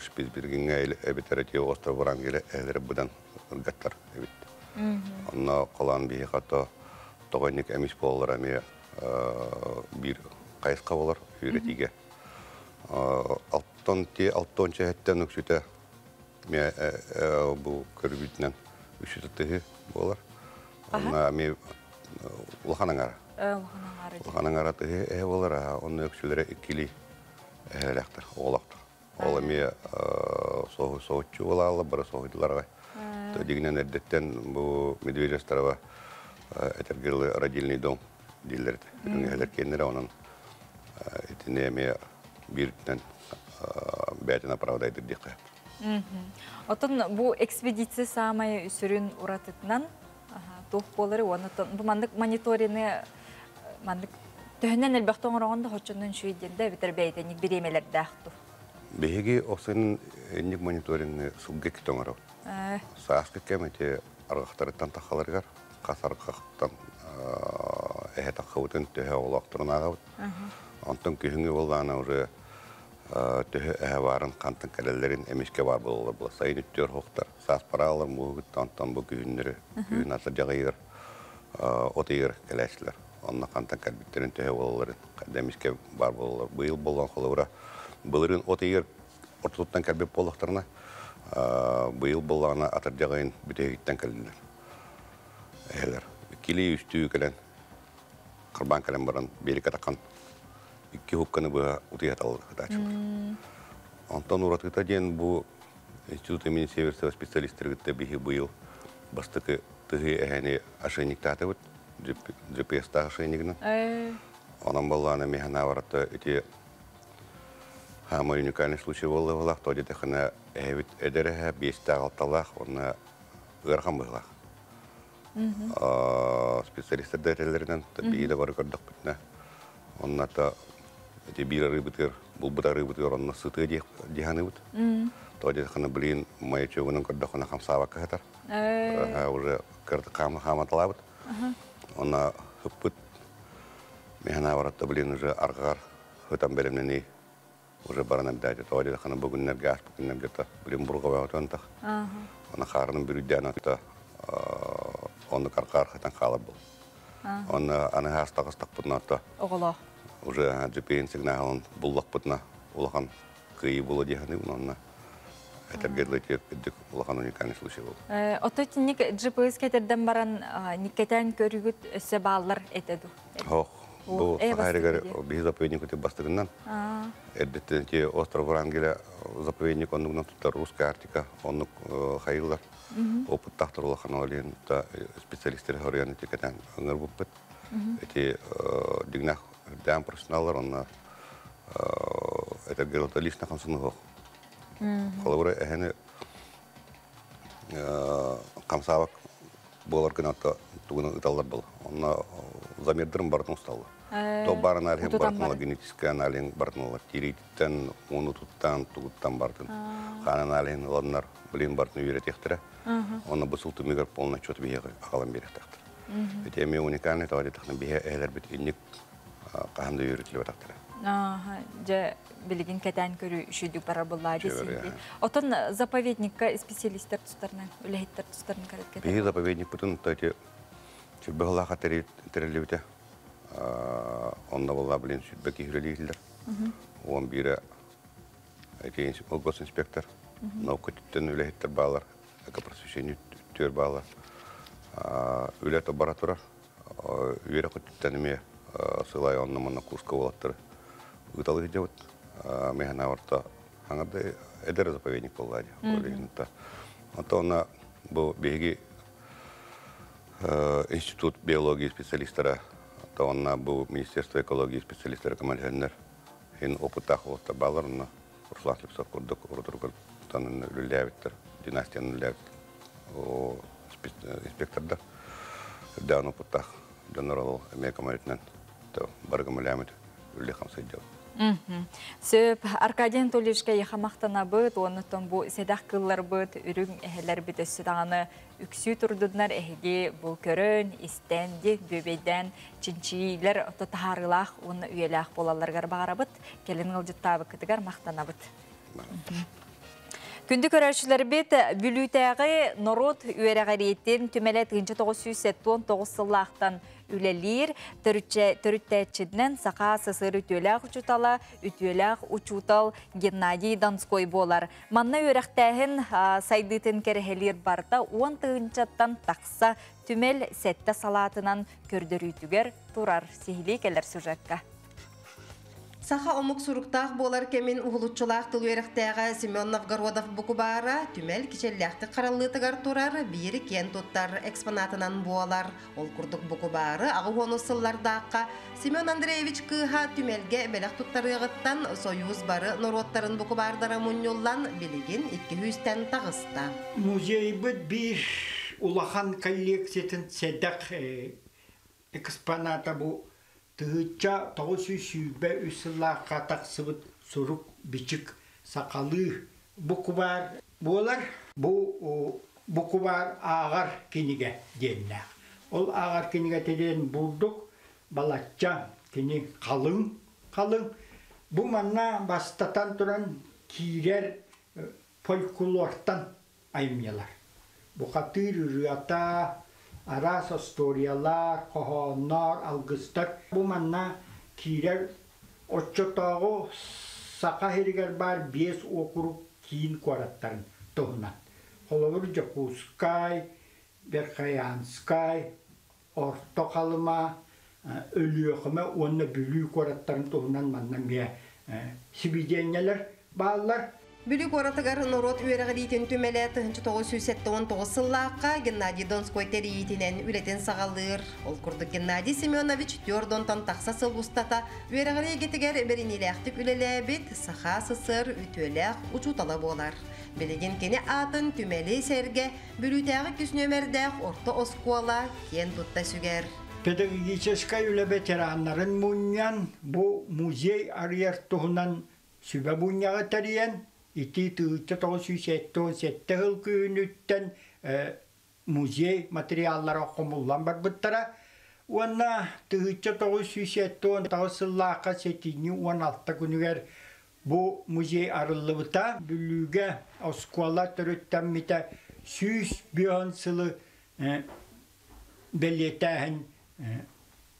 Шпицбергеҥҥэ эбэтэр эти остров Врангеля эһэлэрэ быдан ыргаттар эбит. Онно холоон биһиэхэ то тоҕонник эмис буолаллара эмиэ биир хайысха болар үөрэтиигэ. Алтон ти алтон чэһэттэн үксүтэ бу көрбүтүнэн үксүтэ тыһы буолар. Онно эмиэ улахан аҥара. Улахан аҥара тыһы эһэ буолар, онно үксүлэрэ иккили эһэлээхтэр, оҕолоохтор. Ол эмиэ соһуччу буолааллар, бары соһуйдулар аҕай. Дигинэн эрдэттэн бу Медвежья острова этэргэ родильный дом дииллэр этэ. Үрүҥ эһэлэр киэннэрэ онон итини эмиэ бииртэн бэйэтин оправдайдыр диэххэ. Отон бу экспедиция саамай сүрүн уратытынан туох буолары уонна бу маннык мониторины маннык төһөнөн элбэхтэ оҥороҕун да хоччоннон үчүгэй диэн да эбэтэр бэйэтинник бириэмэлэрдээх ту. Биһиги охсун инник мониторингы сылга иккитэ оҥоробут. Сааскы кэм ити арҕахтарыттан тахаларыгар хас арҕахтан эһэ таххабытын төһө оҕолоохторун ааҕабыт. Онтон күһүҥҥү буоллаҕына уже төһө эһэ баарын хантан кэлэллэрин эмискэ баар буолаллар була. Сайын үттүөр хоктар, саас параалар мууһугутта онтон бу күһүннэри күһүн атырдьах ыйыгар от ыйыгар кэлээччилэр. Онно хантан кэлбиттэрин төһө буолалларын эмискэ баар буолаллар. Быйыл буолан холобура былырыын от ыйыгар ортотуттан кэлбит буоллахтарына быйыл буоллаҕына атырдьах ыйын бүтэһигиттэн кэллилэр. Эһэлэр иккилии үстүү кэлэн харбаан кэлэн баран биэрикэ таххан икки хукканы быһа утуйа ытааччылар. Онтон уратыта диэн бу Институт имени Северцева специалистары кытта биһи быйыл бастакы тыһы эһэни ошейниктаатыбыт, GPS-таах ошейнигынан. Онон боллаана механаварата ити хаамай уникальный случай буолла буоллах, то диэтэххинэ эһэбит эдэр эһэ биэстээх алталаах уонна ыарахан быһыылаах. Специалистар да этэллэринэн биһиги да бары көрдөхпүтүнэ онно та ити биир арыыбытыгар булбут арыыбытыгар онно сытыа дии саныыбыт. То диэтэххинэ блин маячогунан көрдөххүнэ хамсаабакка сытар. Уже хааматалаабыт. Онно ыппыт механаваратта блин уже арҕаар хытан бэлэмнэнии уже баран эбдээти. Тоҕо диэтэххинэ бу күннэргэ ааспыт күннэргэ та блин бурҕа бөҕөтөн Аны хаарынан бүрүйдээн атта онну каркаар хатан хаалар был. Онно аны хаастаҕыстахпытына атта Оҕолоох. Уже GPS сигналын буллахпытына улахан кыайыы буолуо дии саныыбын онно этэргэ дылы ити улахан уникальный случай был. Ото итинник GPS кэтэрдэн баран никкэтэн көрүгүт өссө бааллар этэ ду? Ох, бу Сахаригар биһи заповедник бастыгынан эрдэттэн ти остров Врангеля заповедник оннугунан туттар Русская Арктика оннук хайыллар опыттаахтар улахан олин та специалисттер хоруйан ити кэтэн ыҥырбыппыт. Эти дигнах дэм профессионаллар онно этэргэ лично хамсаныһох. Холобура эһэни хамсаабак буолар гына тугунан ыталлар был. Онно замердырым барытын усталлар. То бар аналиһин барытын генетический аналиһин барытын ылар. Тириититтэн, ууну туттан, тугуттан барытын. Хаан аналиһин ыланнар, блин барытын үйрэтиэхтэрэ. Онно бу сыл түмүгэр полный отчет биһиэхэ аҕалан биэриэхтээхтэр. Ити эмиэ уникальный товар биһэ эһэлэрбит инник хаһан да үйрэтилибэтахтара. Дьэ, билигин кэтээн көрүү үчүйдүк барар буллаа десинди. Отон заповедникка специалисттер тустарынан, үлэһиттер тустарынан карат Биһи заповедникпытын тати сүрбэ хылаха терилибите. Онно болла билин сүрбэ киһирелииллер. Он бире эти госинспектор, наука түттен үлэһиттер баалар, экопросвещение түттөр баалар. Үлэ бара турар. Үөрэ түттен эме сылай онно манна курска болаттыр. Ыталы дебут. Механа орта хаңарды эдер заповедник болла ди. Антона бу биһиги институт биологии специалисттара, онна бу Министерство экологии специалисттара көмөлһөннөр. Хин опыттаах олоттар балар, онна Руслан Слепцов курдук урутургар Тонун үлэлээбиттэр, династияны үлэлээбит инспектордар. Үрдээн опыттаах дьоннор ол эмиэ көмөлөтүнэн бары көмөлөөмүт үлэ хамсайдьабыт. Сөп, Аркадий Анатольевичка яха мақтанабыт, оннуттан бу седах кылларбыт, үрүҥ эһэлэрбит өссө даҕаны үксүү турдуннар эһиги бу көрөн, истэн, ди бүөбэйдэн чинчиилэр ото таһаарыылаах уонна үйэлээх буолалларыгар баҕарабыт, кэлин ыалдьыттаабыккытыгар махтанабыт. Күндү көрөөччүлэрбит, Бүлүүтээҕи норуот үөрэҕириитин түмэлэ 1979 сыллаахтан үлэлиир, төрүттээччитинэн Саха СССР үтүөлээх учуутала, үтүөлээх учуутал Геннадий Донской буолар. Манна үөрэхтээһин сайдыытын кэрэһэлиир барыта 10 тыһыынчаттан тахса түмэл сэттэ салаатынан көрдөрүүтүгэр турар. Сиһилии кэлэр сюжекка. Саха омук суруктаах буолар кэмин уһулуччулаах тыл үөрэхтээҕэ Семен Новгородов букубаара түмэл кичэллээхтик хараллыытыгар турар биир киэн туттар экспонатынан буолар. Ол курдук букубаары аҕыс уонус сыллардаахха Семен Андреевич кыыһа түмэлгэ бэлэх туттарыаҕыттан Союз бары норуоттарын букубаардара мунньуллан билигин 200-тэн таҕыста. Музейбыт биир улахан коллекциятын сэдэх экспоната бу 1923 сыллаахха тахсыбыт сурук бичик сахалыы букубаар буолар. Бу букубаар ааҕар кинигэ диэннээх. Ол ааҕар кинигэ диэн бурдук балачча кини халыҥ халыҥ. Бу манна бастатан туран киирэр фольклортан айымньылар. Бухатыыр ырыата, араас историялар, хоһооннор, алгыстар. Бу манна киирэр оччотооҕу Саха сиригэр баар 5 округ киин куораттарын туһунан. Холобур, Дьокуускай, Верхоянскай, Орто Халыма, Өлүөхүмэ уонна Бүлүү куораттарын туһунан манна эмиэ сибидиэнньэлэр бааллар. Бүлүү куоратыгар норуот үөрэҕириитин түмэлэ 1979 сыллаахха Геннадий Донской тэрийиитинэн үлэтин саҕалыыр. Ол курдук Геннадий Семенович түөрт тахса сыл устата үөрэҕирии эйгэтигэр бэриниилээхтик үлэлээбит Саха СССР үтүөлээх учуутала буолар. Билигин кини аатын түмэли сэргэ Бүлүүтээҕи үс нүөмэрдээх орто оскуола киэн тутта сүгэр. Педагогическай үлэ ветераннарын мунньан бу музей арыйар туһунан сүбэ мунньаҕы тэрийэн ити 1977 сыл күһүнүттэн музей материаллара хомуллан барбыттара. Уонна 1979 сыллаахха сэтинньи 16 күнүгэр бу музей арыллыбыта. Бүлүүгэ оскуола төрүттэммитэ 105 сылы бэлиэтээһин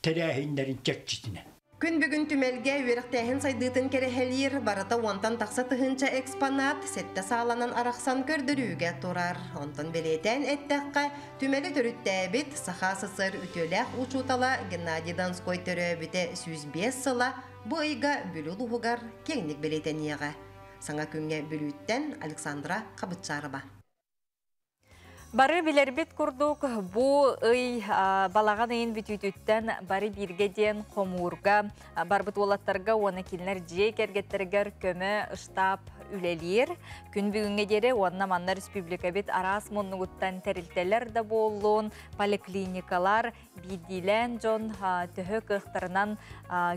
тэрээһиннэрин чэрчитинэн. Күн бүгүн түмэлгэ үөрэхтээһин сайдыытын кэрэһэлиир барыта уонтан тахса тыһыынча экспонат сэттэ сааланан арахсан көрдөрүүгэ турар. Онтон бэлиэтээн эттэххэ, түмэли төрүттээбит Саха СССР үтүөлээх учуутала Геннадий Донской төрөөбүтэ 105 сыла бу ыйга Бүлүү улууһугар киэҥник бэлиэтэниэҕэ. Саҥа күҥҥэ Бүлүүттэн Александра Хабытчарова. Бары билэрбит курдук бу ый балаҕан ыйын бүтүүтүттэн бары бииргэ диэн хомуурга барбыт уолаттарга уонна кинилэр дьиэ кэргэттэригэр көмө штаб үлэлиир. Күн бүгүҥҥэ диэри уонна манна республикабыт араас муннугуттан тэрилтэлэр да буоллун, поликлиникалар, биирдиилээн дьон төһө кыахтарынан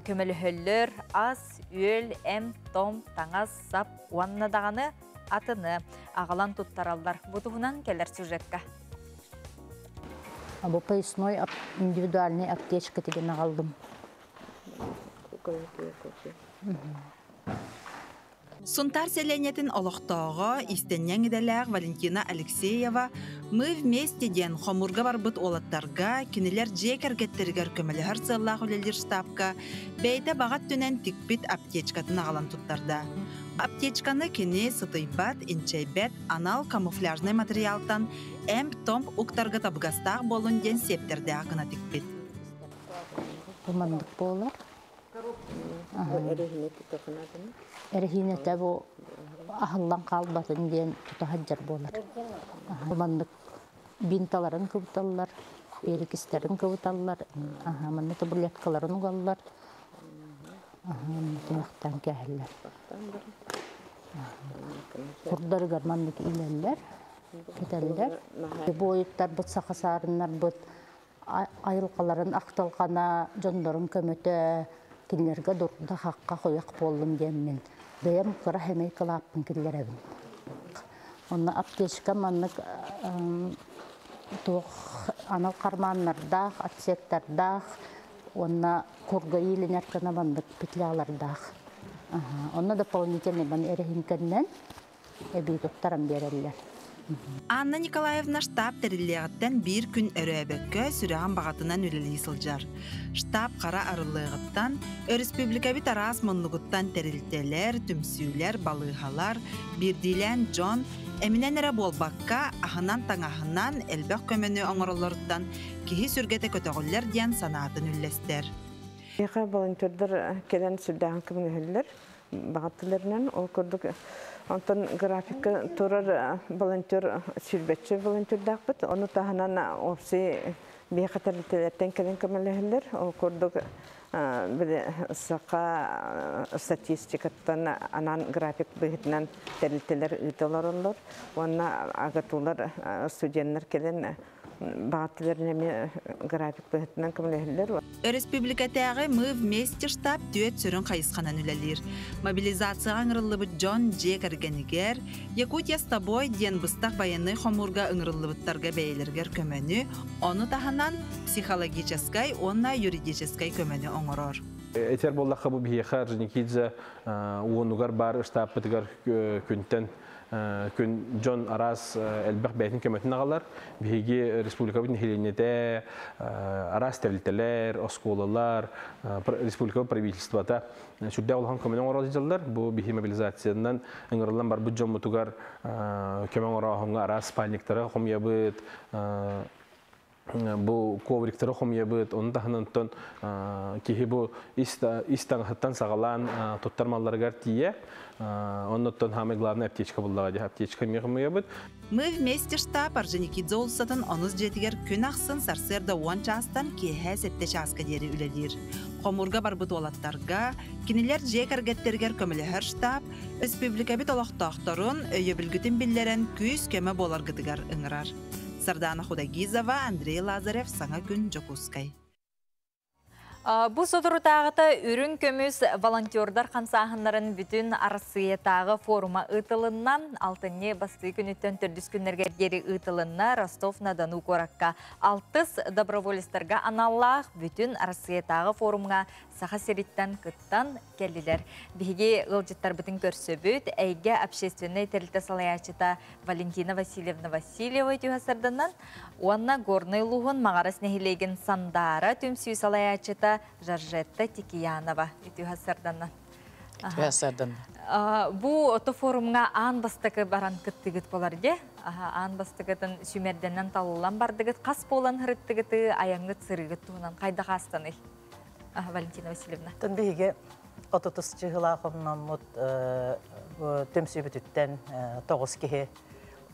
көмөлөһөллөр, ас, үөл, эм, том, таҥас, сап уонна даҕаны атыны аҕалан туттараллар. Бу туһунан кэлэр сюжетка. Бу поясной индивидуальный аптечка деген аҕалдым. Сунтаар сэлиэнньэтин олохтооҕо, иистэнньэҥ идэлээх Валентина Алексеева «Мы вместе» диэн хомуурга барбыт уолаттарга, кинилэр дьиэ кэргэттэригэр көмөлөһөр сыаллаах үлэлиир штабка бэйэтэ баҕа өттүнэн тикпит аптечкатын аҕалан туттарда. Аптечканы кини сытыйбат, инчэйбэт анал камуфляжнай материалтан эмп-томп уктарга табыгастаах буоллун диэн сиэптэрдээх гына тикпит. Бу маннык буолар. Эрэһиинэтэ бу аһыллан хаалбатын диэн тута сылдьар буолар. Бу маннык бинталарын кыбыталлар, перекистерин кыбыталлар, манна таблеткаларын угаллар, тумахтаан кээһэллэр. Курдарыгар маннык иилэллэр, кэтэллэр. Буойуттарбыт, саха саарыннарбыт айылҕаларын ахтылҕана, дьоннорун көмөтө, кинилэргэ дурда хахха хойох буоллун диэммин бэйэм кыра хэмэй кылааппын киллэрэбин. Онно аптечка маннык туох анал карманнардаах, отсектардаах, уонна курга иилинэр гына маннык петлялардаах. Онно дополнительный бан эрэһиҥкэннэн эбии туттаран биэрэллэр. Анна Николаевна штаб тэриллиэҕиттэн биир күн өрөөбөккө сүрэҕин баҕатынан үлэлии сылдьар. Штаб хара арыллыаҕыттан өрөспүүбүлүкэбит араас муннугуттан тэрилтэлэр, түмсүүлэр, балыыһалар, биирдиилээн дьон эминэн эрэ буолбакка, аһынан-таҥаһынан элбэх көмөнү оҥороллоруттан киһи сүргэтэ көтөҕүллэр диэн санаатын үллэстэр. Миэхэ волонтердар кэлэн сүрдээҕин көмөлөһөллөр баҕаттыларынан. Ол курдук онтон графикка турар волонтер сүүрбэччэ волонтердаахпыт. Ону таһынан опси биэхэ тэрилтэлэртэн кэлэн көмөлөһөллөр. Ол курдук били саха статистикаттан анаан график быһыытынан тэрилтэлэр ыыта олороллор. Уонна агатулар студеннар кэлэн баҕаттыларын эмиэ график быһыытынан көмөлөһөллөр. Өрөспүүбүлүкэтээҕи Мы вместе штаб түөрт сүрүн хайысханан үлэлиир. Мобилизацияҕа ыҥырыллыбыт дьон дьиэ кэргэнигэр «Якутия с тобой» диэн быстах байыаннай хомуурга ыҥырыллыбыттарга бэйэлэригэр көмөнү, ону таһынан психологическай уонна юридическай көмөнү оҥорор. Этэр буоллахха бу биһиэхэ Орджоникидзе уонугар баар ыстааппытыгар күнтэн күн дьон араас элбэх бэйэтин көмөтүн аҕалар. Биһиги республикабыт нэһилиэнньэтэ, араас тэрилтэлэр, оскуолалар, республика правительствота сүрдээх улахан көмөнү оҥоро сылдьаллар. Бу биһи мобилизациянан ыҥырыллан барбыт дьоммутугар көмө оҥорооһуҥҥа араас спальниктары хомуйабыт, бу ковриктары хомуйабыт, ону таһынан киһи бу ис таҥаһыттан саҕалаан туттар малларыгар тиийэ, оннуттан самый главный аптечка буллаҕа дии, аптечка эмиэ хомуйабыт. Мы вместе штаб Орджоникидзе уулуссатын онус дьиэтигэр күн ахсын сарсыарда уон чаастан киэһэ сэттэ чааска диэри үлэлиир. Хомуурга барбыт уолаттарга, кинилэр дьиэ кэргэттэригэр көмөлөһөр штаб республикабыт олохтоохторун өйөбүлгүтүн биллэрэн күүс-көмө буоларгытыгар ыҥырар. Сардана Худагизова, Андрей Лазарев, Саҥа күн, Дьокуускай. Бу соторутааҕыта үрүҥ көмүс волонтердар хамсааһыннарын бүтүн Арассыыйатааҕы форума ыытылынна. Алтынньы бастыы күнүттэн төрдүс күннэргэ диэри ыытылынна Ростов-на-Дону куоракка. Алтыс доброволецтарга аналлаах бүтүн Арассыыйатааҕы форумҥа Саха сириттэн кыттан кэллилэр. Биһиги ыалдьыттарбытын көрсөбүт. Эйгэ общественнай тэрилтэ салайааччыта Валентина Васильевна Васильева түһэ сарданан уонна Горнай улууһун Маҕарас нэһилиэгин Сандаара түмсүү салайааччыта Жоржетта Тикиянова үтүө сарданан. Үтүө сарданан. Бу ото форумҥа аан бастакы баран кыттыгыт болар де. Аан бастакытын сүмэрдэнэн талыллан бардыгыт. Хас буолан хырыттыгыты айаҥҥыт сырыгыт туһунан хайдах аастаный? Валентина Васильевна. Тон биһиги отутус чыһылаах хомноммут түмсүүбүтүттэн тоҕус киһи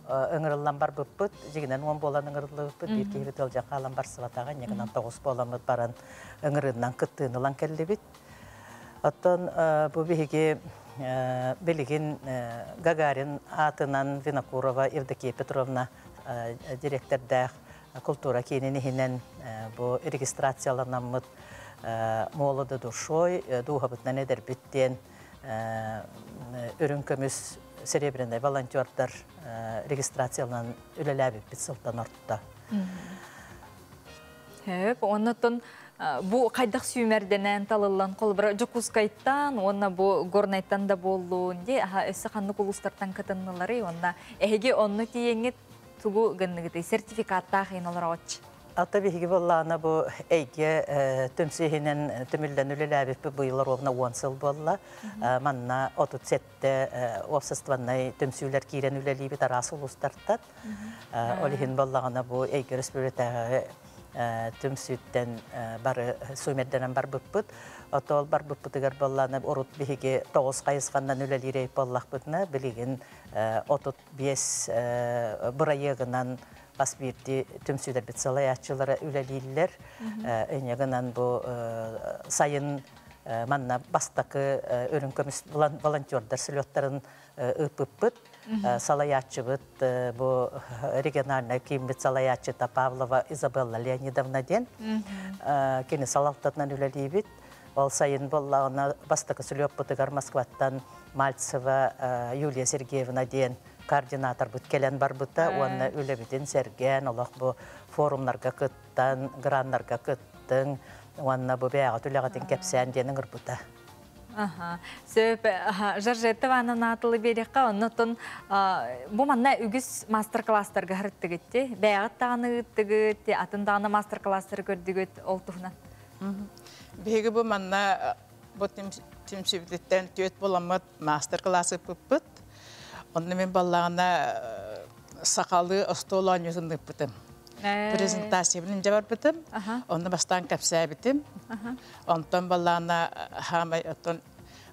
ыҥырыллан барбыппыт. Дьигинэн уон буолан ыҥырыллыбыппыт. Биир киһибит ыалдьан хаалан барсыбатаҕа. Инньэ тоҕус буоламмыт баран ыҥырыынан кыттыыны ылан кэллибит. Оттон бу биһиги билигин Гагарин аатынан Винокурова Евдокия Петровна директордаах култуура киинин иһинэн бу регистрацияланаммыт Молодо душой, дууһабытынан эдэрбит диэн үрүҥ көмүс серебряный волонтердар регистрацияланан үлэлээбиппит сылтан орто. Хөп, оннотон бу хайдах сүүмэрдэнэн талыллан холобура Дьокуускайтан уонна бу Горнайтан да буоллун ди аха өссө ханнык улуустартан кытыннылары уонна эһиги онно тиийэҥҥит тугу гынныгытый сертификаттаах ин олороҕоч Ата биһиги буоллаҕына бу эйгэ түмсүү түмүллэн үлэлээбиппит быйыл ровно уон сыл буолла. Манна 37 уопсастыбаннай түмсүүлэр киирэн үлэлиибит араас улуустартан. Ол иһин буоллаҕына бу эйгэ өрөспүүбүлүкэтээҕи түмсүүттэн бары сүүмэрдэнэн барбыппыт. Отол барбыппытыгар буоллаҕына урут биһиги тоҕус хайысханнан үлэлиир буоллахпытына билигин 35 бырайыагынан хас биирдии түмсүүлэрбит салайааччылара үлэлииллэр. Инньэ гынан бу сайын Манна бастакы үрүҥ көмүс волонтердар слеттарын ыыппыппыт. Салайааччыбыт бу региональнай кииммит салайааччыта Павлова Изабелла Леонидовна диэн. Кини салалтатынан үлэлиибит. Ол сайын буоллаҕына бастакы слеппутугар Москваттан Мальцева Юлия Сергеевна диэн координаторбыт кэлэн барбыта уонна үлэбитин сэргээн олох бу форумнарга кыттан, граннарга кыттыҥ уонна бу бэйэҕит үлэҕитин кэпсээн диэн ыҥырбыта. Аха. Сөп, Жоржетта Ивановна атылы биэриэххэ, оннотон бу манна үгүс мастер-класстарга харыттыгытти, бэйэҕит даҕаны ыыттыгыт, атын даҕаны мастер-класстары көрдүгүт ол туһунан. Биһиги бу манна бу түмсүүбүтүттэн түөт буламмыт мастер-класс ыппыппыт. Онно мин баллаҕына сахалыы остуол оонньуутун ыыппытым. Презентациябын илдьэ барбытым. Онно бастаан кэпсээбитим. Онтон баллаана хаамай оттон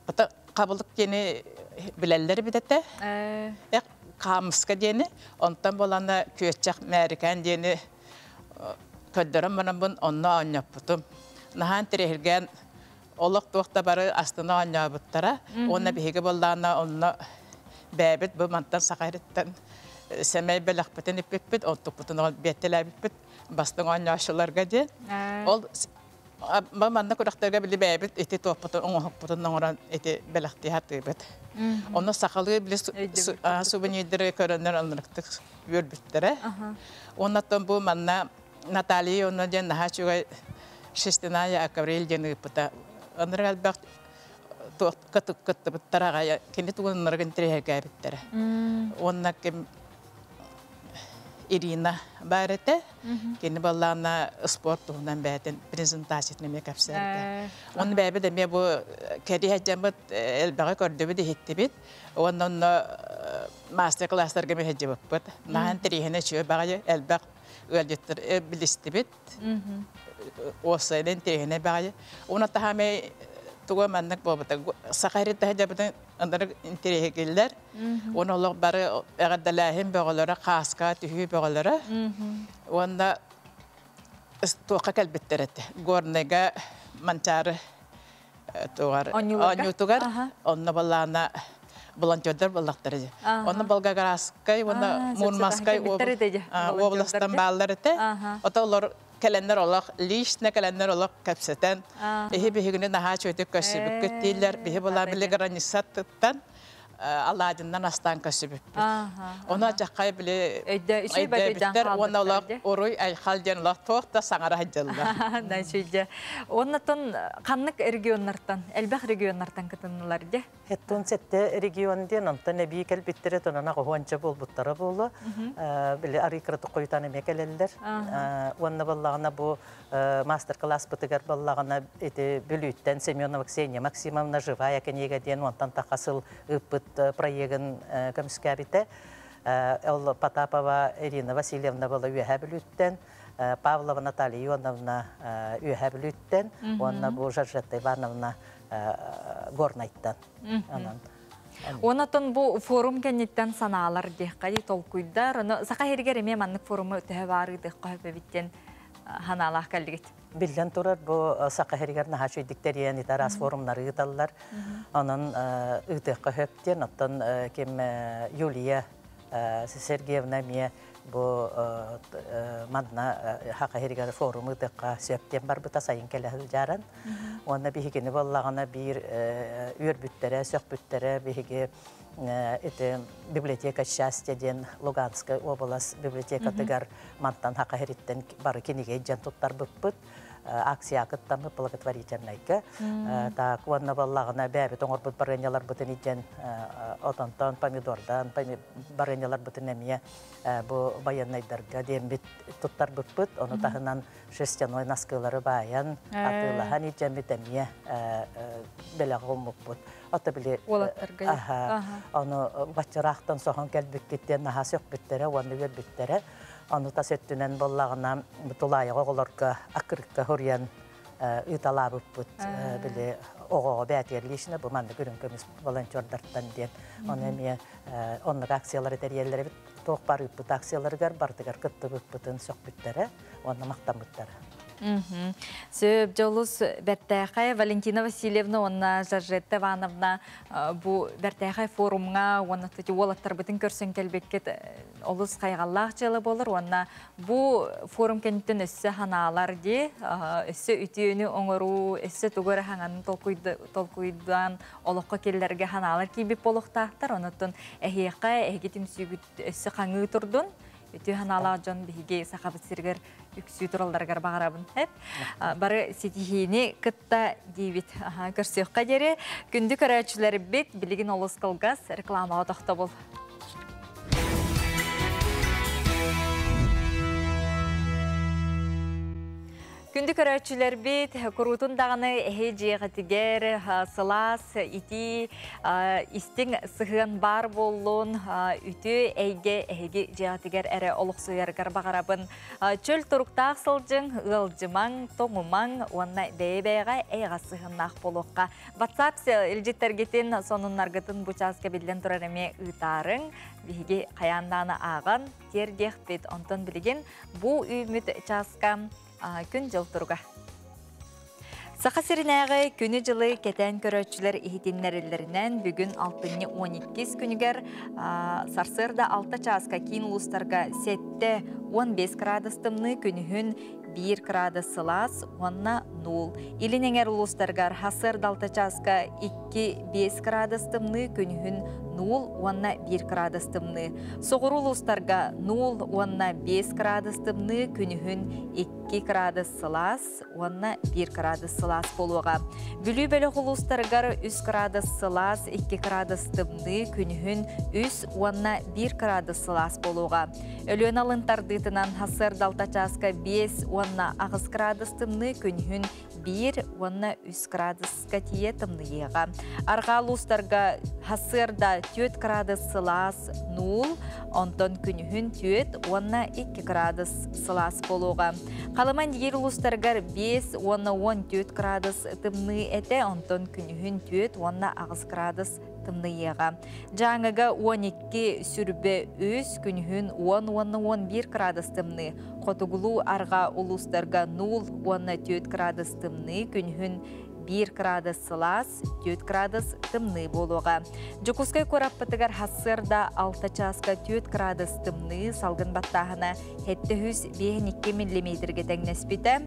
ата хабылык диэни билэллэр эбит этэ. Эх хаамыска диэни. Онтон болана күөччэх мээрикээн диэни көрдөрөн бараммын онно оонньоппутум. Наһаан тирэһиргээн олох туох да бары астына оонньообуттара. Уонна биһиги буоллаҕына онно бэйэбит бу мантан Саха сириттэн сэмэй бэлэхпитин иппиппит, онтукпутун биэттэлээбиппит бастыҥ оонньооччуларга диэн. Ол манна күрэхтэргэ били бэйэбит ити туохпутун оҥоһукпутун оҥорон ити бэлэхтии сатыыбыт. Онно сахалыы били сувенирдары көрөннөр ылынырыктык үөрбүттэрэ. Оннаттан бу манна Наталья онно диэн наһаа үчүгэй Шестиная Акварель диэн ыыппыта. Ынырык элбэх туох кыттыбыттар аҕай кини тугун ынырык интэриэһиргээбиттэрэ. Уонна ким Ирина баар этэ. Кини баллаана спорт туһунан бэйэтин презентациятын эмиэ кэпсээбитэ. Уонна бэйэбит эмиэ бу кэрии сылдьаммыт элбэҕи көрдүбүт, иһиттибит. Уонна онно мастер-класстарга эмиэ сылдьыбыппыт. Наһаа интэриэһинэй үчүгэй баҕайы элбэх ыалдьыттар билистибит. Уопсайынан интэриэһинэй баҕайы. Уонна таһаамай туга маннык буолбута. Саха сирин таһа ынырык интэриэһигиллэр. Уонна олох бары эҕэрдэлээһин бөҕөлөрө, хааска түһүү бөҕөлөрө. Уонна туохха кэлбиттэр этэ. Горныйга Манчаары тугар оонньуутугар онно балаана волонтердар буоллахтар дии. Онно Волгоградскай уонна Мурманскай областан бааллар этэ. Ото олор кэлэннэр олох лично кэлэннэр олох кэпсэтэн иһи биһигини наһаа үчүгэйдик көрсүбүккүт дииллэр. Биһи була били границаттан алаадьыннан астаан көрсүбүппүт. Ону ачаххай били өйдөөбүттэр уонна олох уруй айхал диэн олох туох да саҥара сылдьаллар. Да үчүйдэ. Оннотон ханнык регионнартан, элбэх регионнартан кытыннылар дьэ? Хеттун сетте регион диэн онтон эбии кэлбиттэрэ тонана хоһуонча буолбуттара буолу. Били арыйкыры туххуйтан эмиэ кэлэллэр. Уонна баллаҕына бу мастер-класспытыгар баллаҕына ити Бүлүүттэн Семенова Ксения Максимовна «Живая книга» диэн онтон таха сыл ыыппыт проегын көмүскээбитэ. Ол Потапова Ирина Васильевна была Үөһээ Бүлүүттэн, Павлова Наталья Ионовна Үөһээ Бүлүүттэн, уонна бу Жоржетта Ивановна Горнайтан. Онон Онотон бу форум кэнниттэн санаалар диэххэ толкуйдар. Ону Саха сиригэр эмиэ маннык форуму төһө баар ыытыахха сөп ханаалаах кэллигит. Биллэн турар, бу Саха сиригэр наһаа үчүгэйдик тэрийэн ити араас форумнары ыыталлар. Онон ыытыахха сөп диэн, оттон ким Юлия Сергеевна эмиэ бу манна Саха сиригэр форум ыытыахха сөп диэн барбыта сайын кэлэ сылдьааран. Уонна биһигини буоллаҕына биир үөрбүттэрэ, сөхпүттэрэ биһиги ити библиотека счастья диэн Луганскай уобалас библиотекатыгар мантан Саха сириттэн бары кинигэ дьэн туттарбыппыт акция кыттаммыт благотворительнайга так уонна баллаҕына бэйэбит оҥорбут барыанньаларбытын илдьэн отонтон помидордан барыанньаларбытын эмиэ бу байыаннайдарга диэммит туттарбыппыт ону таһынан шерстяной наскылары баайан атыылаһан илдьэммит эмиэ бэлэҕи уммуппут ото били уолаттарга ону баччыраахтан соһон кэлбиккит диэн наһаа сөхпүттэрэ уонна үөрбүттэрэ ону тас өттүнэн буоллаҕына тулаайаҕа оҕолорго аккырыкка хуруйан ыыталаабыппыт били оҕоҕо бээтигэр лично бу маннык үрүҥ көмүс волонтердартан диэн ону эмиэ оннук акциялары тэрийэллэр эбит туох бар ыыппыт акцияларыгар барытыгар кыттыбыппытын сөхпүттэрэ уонна махтаммыттара. Сөп дьолус бэртээхэй Валентина Васильевна уонна Жоржетта Ивановна бу бэртээхэй форумҥа уонна уолаттарбытын көрсөн кэлбиккит олус хайҕаллаах дьыала буолар уонна бу форум кэнниттэн өссө ханаалар дии өссө үтүөнү оҥоруу өссө тугу эрэ хаҥанын толкуйдаан олоххо киллэргэ ханаалар киирбит буолуохтаахтар. Онуттан эһиэхэ эһиги түмсүүгүт өссө хаҥыы турдун. Үтүө ханаалаах дьон биһиги сахабыт сиригэр үксүү туралларыгар баҕарабын. Бары ситиһиини кытта диибит. Көрсүөххэ диэри күндү көрөөччүлэрбит билигин олус кылгас рекламаҕа тохтобул. Күндү көрөөччүлэрбит, куруутун даҕаны эһи дьиэҕитигэр сылаас, итии, истиҥ сыһыан баар буоллун, үтүө эйгэ эһиги дьиэҕитигэр эрэ олохсуйарыгар баҕарабын. Чөл туруктаах сылдьыҥ, ыалдьымаҥ, тоҥумаҥ уонна бэйэ-бэйэҕэ эйэҕэс сыһыаннаах буолуохха. WhatsApp илдьиттэргитин, сонуннаргытын бу чааска биллэн турар эмиэ ыытаарыҥ. Биһиги хайаан даҕаны ааҕан тиэрдиэхпит. Онтон билигин бу үүммүт чааска күн-дьыл туруга. Саха сиринээҕи күнү-дьылы кэтээн көрөөччүлэр иһитиннэриллэринэн бүгүн алтынньы 12 күнүгэр сарсыарда 6 чааска киин улуустарга 7-15 градус тымныы, күнүһүн 1 градус сылаас уонна 0. Илин эҥэр улуустаргар сарсыарда 6 чааска 2-5 градус тымныы, күнүһүн 0 уонна 1 градус тымныы. Соҕуруу улуустарга 0 уонна 5 градус тымныы, күнүһүн 2 градус сылаас уонна 1 градус сылаас буолуоҕа. Бүлүү бөлөх улуустарыгар 3 градус сылаас, 2 градус тымныы, күнүһүн 3 уонна 1 градус сылаас буолуоҕа. Өлүөн алын тардыытынан сарсыарда 6 чааска 5 уонна 8 градус тымныы, күнүһүн 1 уонна 3 градуска тиийэ тымныйыаҕа. Арҕаа улуустарга сарсыарда 4 градус сылаас 0, онтон күнүһүн 4 уонна 2 градус сылаас буолуоҕа. Халыман диир улуустарыгар 5 уонна 14 градус тымныы этэ, онтон күнүһүн 4 уонна 8 градус тымныйыаҕа. Дьааҥыга 12 сүрбэ 3, күнүһүн 10 уонна 11 градус тымныы. Хотугулуу арҕаа улуустарга 0 уонна 4 градус тымныы, күнүһүн 1 градус сылаас, 4 градус тымныы буолуоҕа. Дьокуускай куораппытыгар сарсыарда 6 чааска 4 градус тымныы, салгын баттааһына 752 миллиметргэ тэҥнэспитэ.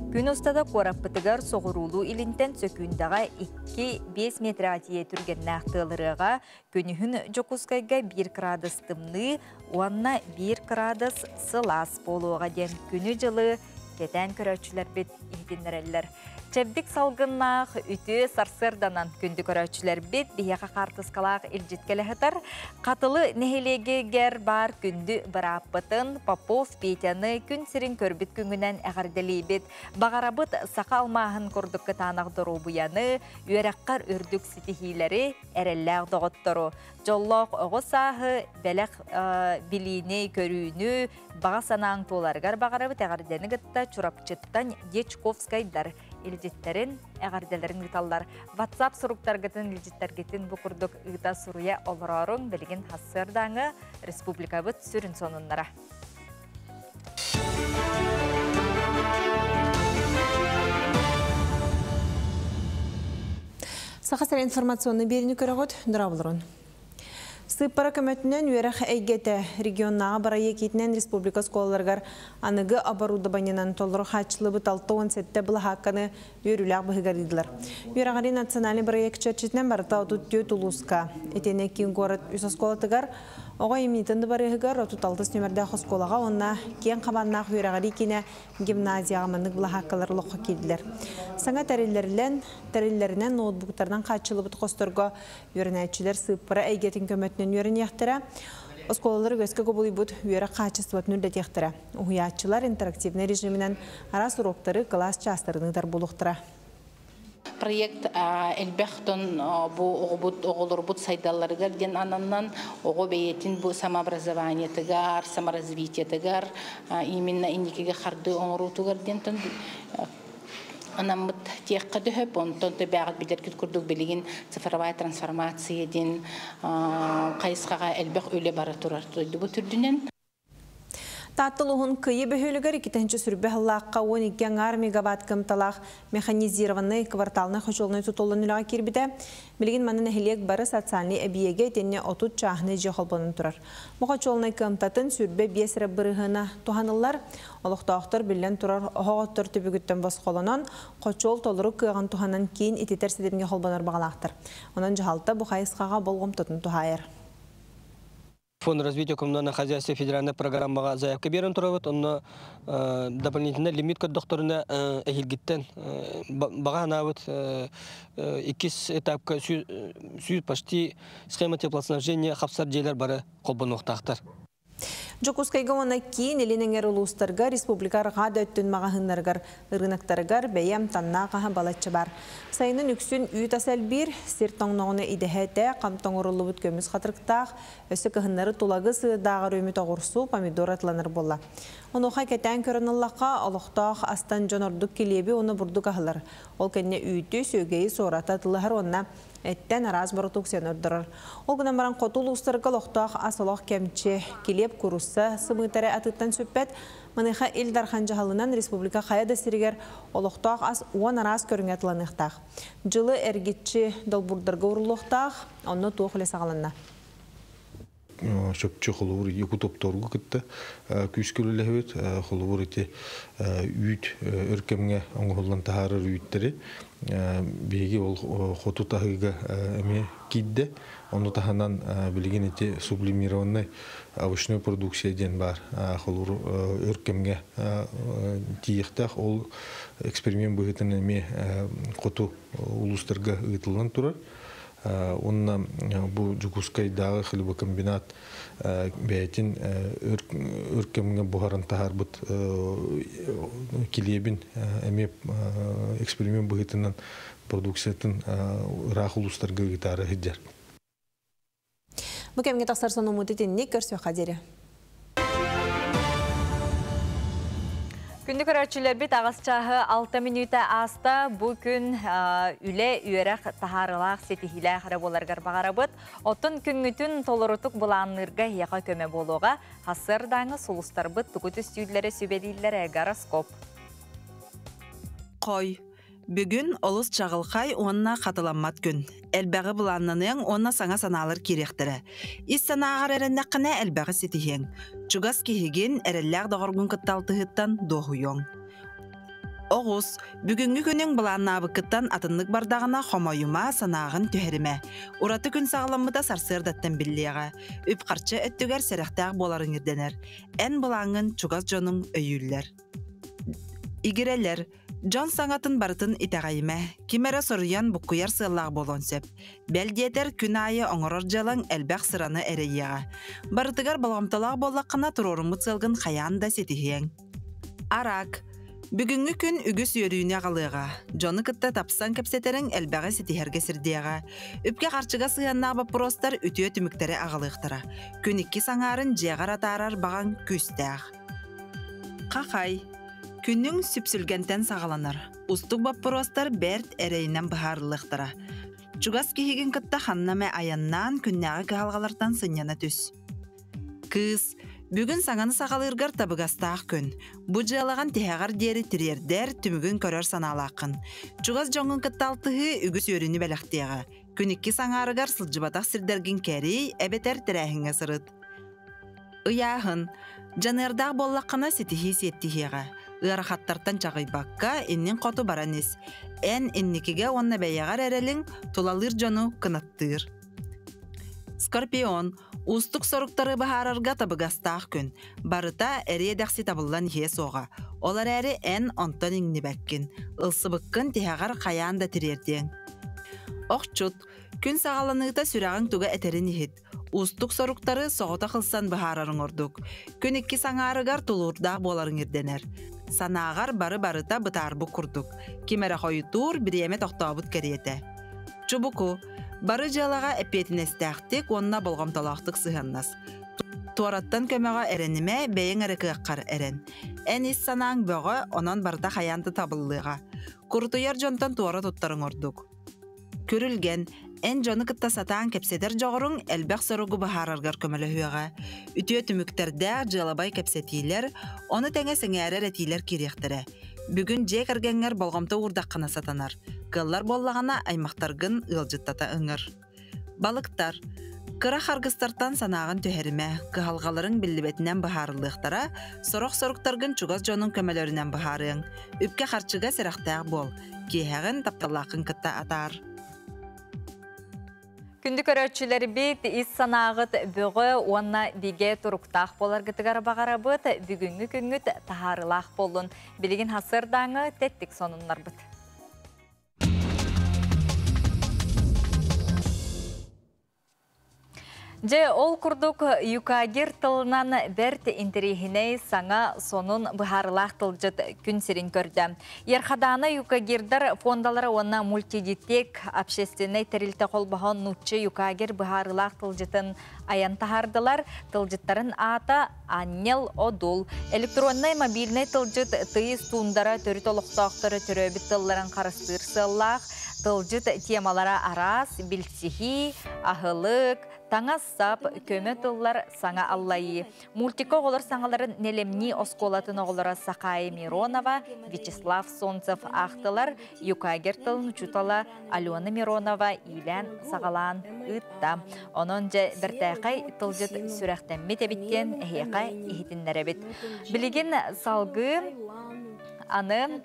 Күн устата куораппытыгар соҕуруулуу илинтэн сөкүүндэҕэ 2-5 метргэ тиийэ түргэннээх тыалырыаҕа, күнүһүн Дьокуускайга 1 градус тымныы уонна 1 градус сылаас буолуоҕа диэн күнү-дьылы кэтээн көрөөччүлэрбит иһитиннэрэллэр. Чэбдик салгыннаах үтүө сарсыарданан күндү көрөөччүлэрбит биһиэхэ хаартыскалаах илдьит кэлэһитэр. Хатылы нэһилиэгигэр баар күндү бырааппытын Попов Петяны күн сирин көрбүт күҥүнэн эҕэрдэлиибит. Баҕарабыт саха алмааһын курдук кытаанах доруобуйаны, үөрэххэр үрдүк ситиһиилэри, эрэллээх доҕоттору, дьоллоох оҕо сааһы, бэлэх билиини, көрүүнү, баҕа санааҥ туоларыгар баҕарабыт. Эҕэрдэни кытта Чурапчыттан Дьячковскайдар илдьиттэрин, эҕэрдэлэрин ыыталлар. WhatsApp суруктаргытын, илдьиттэргитин бу курдук ыыта суруйа олорооруҥ. Билигин сарсыардааҥы республикабыт сүрүн сонуннара. Саха сирэ информационный биэриини көрөҕүт, дорооболорун. Сыыппара көмөтүнэн үөрэх эйгэтэ регионнааҕы бырайыак иитинэн республика оскуолаларыгар аныгы оборудованиенан толору хааччыллыбыт 67 былаһаакканы үөрүүлээх быһыыга арыйдылар. Үөрэҕирии национальнай бырайыак чэрчитинэн барыта 34 улууска, итиэннэ киин куорат үс оскуолатыгар, оҕо имнитин дыбарыаһыгар 36 нүөмэрдээх оскуолаҕа уонна киэҥ хабааннаах үөрэҕирии киинэ гимназияҕа маннык былаһааккалар олоххо киирдилэр. Саҥа тэриллэринэн, тэриллэринэн ноутбуктарынан хааччыллыбыт хосторго үөрэнээччилэр сыыппара эйгэтин көмөтүнэн үөрэниэхтэрэ, оскуолалар үгэскэ кубулуйбут үөрэх хаачыстыбатын үрдэтиэхтэрэ. Уһуйааччылар интерактивнай режиминэн араас уроктары, кылаас чаастарын ыытар буолуохтара. Проект элбэх тон бу оҕобут оҕолорбут сайдалларыгар диэн ананнан оҕо бэйэтин бу самообразованиетыгар, саморазвитиетыгар, именно инникигэ харды оҥоруутугар диэн тон анаммыт тиэххэ дөһөп, онтон төбөөҕүт билэргит курдук билигин цифровая трансформация диэн хайысхаҕа элбэх үлэ бара турар дойдубут үрдүнэн. Таатта улууһун Кыйы бөһүөлүгэр 2 сүрбэ сыллаахха 12,5 мегаватт кыамталаах механизированнай кварталнай хочуолунай тутуллан үлэҕэ киирбитэ. Билигин манна нэһилиэк бары социальнай эбийиэгэ итиэннэ 30 чааһынай дьиэ холбонон турар. Бу хочуолунай кыамтатын 25 эрэ бырыһыана туһаныллар. Олохтоохтор, биллэн турар, оһох оттор түбүгүттэн босхолонон, хочуол толору кыаҕын туһанан киин ититэр ситимҥэ холбонор баҕалаахтар. Онон дьаһалта бу хайысхаҕа болҕомтотун туһаайар. Фонд развития коммунального хозяйства федеральная программаҕа заявка биэрэн турабыт. Онно дополнительно лимит көрдөхтөрүнэ эһиилгиттэн баҕа санаабыт иккис этапка сүүс почти схема теплоснабжения хапсар дьиэлэр бары холбонуохтаахтар. Дьокуускайга уонна киин, илин эҥэр улуустарга, республика арҕаа да өттүн маҕаһыыннарыгар, ырыынактарыгар бэйэ амтаннаах аһа балачча баар. Сайынын үксүн үүт ас элбиир, сир тоҥноҕуна идэһэ этэ, хам тоҥоруллубут көмүс хатырыктаах, өссө кыһыннары Тулагы сыырдааҕар үүммүт оҕурсу, помидор атыыланар буолла. Онуоха кэтээн көрөн ыллахха, олохтоох астан дьон ордук килиэби уонна бурдук аһылар. Ол кэннэ үүтү, сүөгэйи, суораты атыылаһар уонна эттэн араас бородууксуйаны ордорор. Ол гынан баран хоту улуустарга олохтоох ас олох кэмчи, килиэп, куурусса сымыыта эрэ атыыттан сүппэт. Маныаха Ил Дархан дьаһалынан республика хайа да сиригэр олохтоох ас 10 араас көрүҥэ атыыланыахтаах. Дьылы эргиччи долбуурдарга ууруллуохтаах, онно туох үлэ саҕаланна? Чопчу холобур Якутоптторгу кытта күүскэ үлэлэһэбит. Холобур ити үүт өр кэмҥэ оҥоһуллан таһаарар үүттэри биһиги ол хоту таһыыга эмиэ киирдэ. Ону таһынан билигин ити сублимированный овощной продукция диэн баар. Холобур өр кэмҥэ тиийиэхтээх ол эксперимент быһыытынан эмиэ хоту улуустарга ыытыллан турар. Уонна бу Дьокуускайдааҕы хлебокомбинат бэйэтин өр кэмҥэ буһаран таһаарбыт килиэбин эмиэ эксперимент быһыытынан продукциятын ыраах улуустарга ыытаары сылдьар. Бу кэмҥэ тахсар сонуммут итинник, көрсүөххэ диэри. Күндү көрөөччүлэрбит, 8 чааһы 6 мүнүүтэ ааста. Бу күн үлэ, үөрэх таһаарыылаах, ситиһиилээх эрэ буоларыгар баҕарабыт. Оттон күҥҥүтүн толорутук былаанныырга эһиэхэ көмө буолуоҕа. Сарсыардааҥы сулустарбыт тугу түстүүллэрэ, сүбэлииллэрэ, гороскоп. Хой. Бүгүн олус чаҕылхай уонна хатыламмат күн. Элбэҕи былааннаныаҥ уонна саҥа санаалар киириэхтэрэ. Ис санааҕар эрэннэххинэ элбэҕи ситиһиэҥ. Чугас киһигин, эрэллээх доҕоргун кытта алтыһыыттан дуоһуйуоҥ. Оҕус, бүгүҥҥү күнүҥ былааннаабыккыттан атыннык бардаҕына хомойума, санааҕын түһэримэ. Ураты күн саҕаламмыта сарсыардаттан биллиэҕэ. Үп-харчы өттүгэр сэрэхтээх буоларыҥ ирдэнэр. Эн былааҥҥын чугас дьонуҥ өйүүллэр. Игирэлэр, дьон саҥатын барытын итэҕэйимэ. Ким эрэ соруйан буккуйар сыаллаах буолуон сөп. Бэл диэтэр, күн аайы оҥорор дьыалаҥ элбэх сыраны эрэйиэҕэ. Барытыгар болҕомтолоох буоллаххына, туруоруммут сыалгын хайаан да ситиһиэҥ. Арак. Бүгүҥҥү күн үгүс үөрүүнү аҕалыаҕа. Дьону кытта тапсан кэпсэтэриҥ элбэҕи ситиһэргэ сирдиэҕэ. Үпкэ-харчыга сыһыаннаах боппуруостар үтүө түмүктэри аҕалыахтара. Күн иккис аҥаарын дьиэҕэр атаарар баҕаҥ күүстээх. Хахай. Күнүҥ сүпсүлгэнтэн саҕаланар. Уустук боппуруостар бэрт эрэйинэн быһаарыллыахтара. Чугас киһигин кытта ханна эмэ айаннаан күннээҕи кыһалҕалартан сынньана түс. Кыыс, бүгүн саҥаны саҕалыыргар табыгастаах күн. Бу дьыалаҕын тиһэҕэр диэри тириэрдэр, түмүгүн көрөр санаалааххын. Чугас дьоҥҥун кытта алтыһыы үгүс үөрүүнү бэлэхтиэҕэ. Күн иккис аҥаарыгар сылдьыбатах сирдэргин кэрий эбэтэр тэрээһиҥҥэ сырыт. Ыйааһын. Дьаныардаах буоллаххына ситиһии сиэттиһиэҕэ. Ыарахаттартан чаҕыйбакка, иннин хоту баран ис. Эн инникигэ уонна бэйэҕэр эрэлиҥ тулалыыр дьону кынаттыыр. Скорпион. Уустук соруктары быһаарарга табыгастаах күн. Барыта эриэ-дэхси табыллан иһиэ суоҕа. Ол эрээри эн онтон иҥнибэккин. Ылсыбыккын тиһэҕэр хайаан да тириэрдиэҥ. Охчут. Күн саҕаланыыта сүрэҕиҥ туга этэрин иһит. Уустук соруктары соҕотох ылсан быһаарарыҥ ордук. Күн иккис аҥаарыгар тулуурдаах буоларыҥ ирдэнэр. Санааҕар бары-барыта бытаарбыт курдук. Ким эрэ хойутуур, бириэмэ тохтообут кэриэтэ. Чубуку. Бары дьыалаҕа эппиэтинэстээхтик уонна болҕомтолоохтук сыһыаннас. Туораттан көмөҕө эрэнимэ, бэйэҥ эрэ кыаххар эрэн. Эн ис санааҥ бөҕө, онон барыта хайаан да табыллыаҕа. Курутуйар дьонтон туора туттарыҥ ордук. Күрүлгэн. Эн дьону кытта сатаан кэпсэтэр дьоҕуруҥ элбэх соругу быһаараргар көмөлөһүөҕэ. Үтүө түмүктэрдээх дьыалабай кэпсэтиилэр, ону тэҥэ сэҥээрэр этиилэр киириэхтэрэ. Бүгүн дьиэ кэргэҥҥэр болҕомто уурдаххына сатанар. Кыаллар буоллаҕына, аймахтаргын ыалдьыттата ыҥыр. Балыктар. Кыра харгыстартан санааҕын түһэримэ, кыһалҕаларыҥ биллибэтинэн быһаарыллыахтара, сорох соруктаргын чугас дьонуҥ көмөлөрүнэн быһаарыаҥ. Үпкэ-харчыга сэрэхтээх буол. Киэһэҕин тапталлааххын кытта атаар. Күндү көрөөччүлэрбит, ис санааҕыт бөҕө уонна бигэ туруктаах буоларгытыгар баҕарабыт. Бүгүҥҥү күҥҥүт таһаарыылаах буоллун. Билигин сарсыардааҥы тэттик сонуннарбыт. Дьэ, ол курдук юкагир тылынан бэрт интэриэһинэй саҥа сонун быһаарылаах тылдьыт күн сирин көрдө. Ерхадаана юкагирдар фондалара уонна мультидитек общественнай тэрилтэ холбоһон нуучча юкагир быһаарылаах тылдьытын айан таһаардылар. Тылдьыттарын аата Аннел Одул. Электроннай мобильнай тылдьыт тыйыс туундара төрүт олохтоохторо төрөөбүт тылларын харыстыыр сыаллаах. Тылдьыт темалара араас, билсиһии, аһылык, таҥас-сап, көмө тыллар саҥа аллайыы. Мультика оҕолор саҥаларын Нелемни оскуолатын оҕолоро Сахая Миронова, Вячеслав Солнцев аахтылар, юкагер тылын учуутала Алена Миронова иилээн саҕалаан ыытта. Онон дьэ бэртээхэй тылдьыт сүрэхтэммит эбит диэн эһиэхэ иһитиннэрэбит. Билигин салгыы аны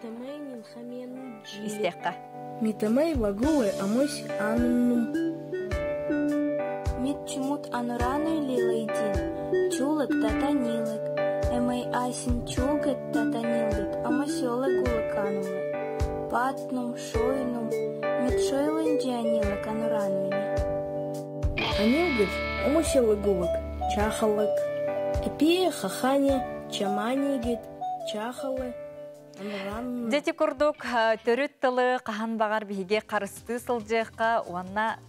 истиэххэ. Митамай лагулы амось аннум. Мит чумут анураной лилайдин, чулык татанилык, эмэй асин чулгыт татанилык, амосёлы гулыканулы. Патнум, шойнум, мит шойлын джанилык анурануйни. Анилгыт омоселы гулык, чахалык. Эпия хаханя, чаманигит, чахалы. Дети курдук төрүт тылы хаһан баҕар биһиги харыстыы сылдьыахха уонна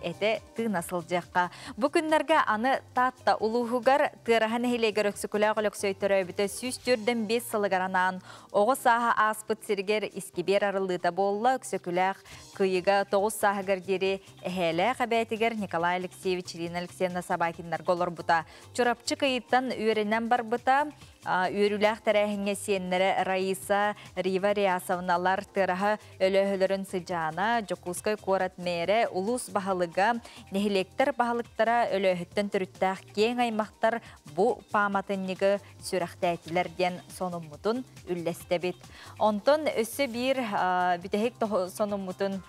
этэ тыына сылдьыахха. Бу күннэргэ аны Таатта улууһугар Тыараһа нэһилиэгэр Өксөкүлээх Өлөксөй төрөөбүтэ 145 сылыгар анаан оҕо сааһа ааспыт сиригэр искибиэр арыллыыта буолла. Өксөкүлээх Кыйыга 9 сааһыгар диэри эһээлээх эбээтигэр Николай Алексеевич Ирина Алексеевна Собакиннарга олорбута. Чурапчы Кыйыттан үөрэнэн барбыта. Үөрүүлээх тэрээһиҥҥэ сиэннэрэ Раиса, Рива Реасовналар, Тыараһа Өлөөһөлөрүн сыдьаана, Дьокуускай куорат мэрэ, улуус баһылыга, нэһилиэктэр баһылыктара Өлөөһүттэн төрүттээх киэҥ аймахтар бу пааматынньыгы сүрэхтээтилэр диэн сонуммутун үллэстэбит. Онтон өссө биир бүтэһик сонуммутун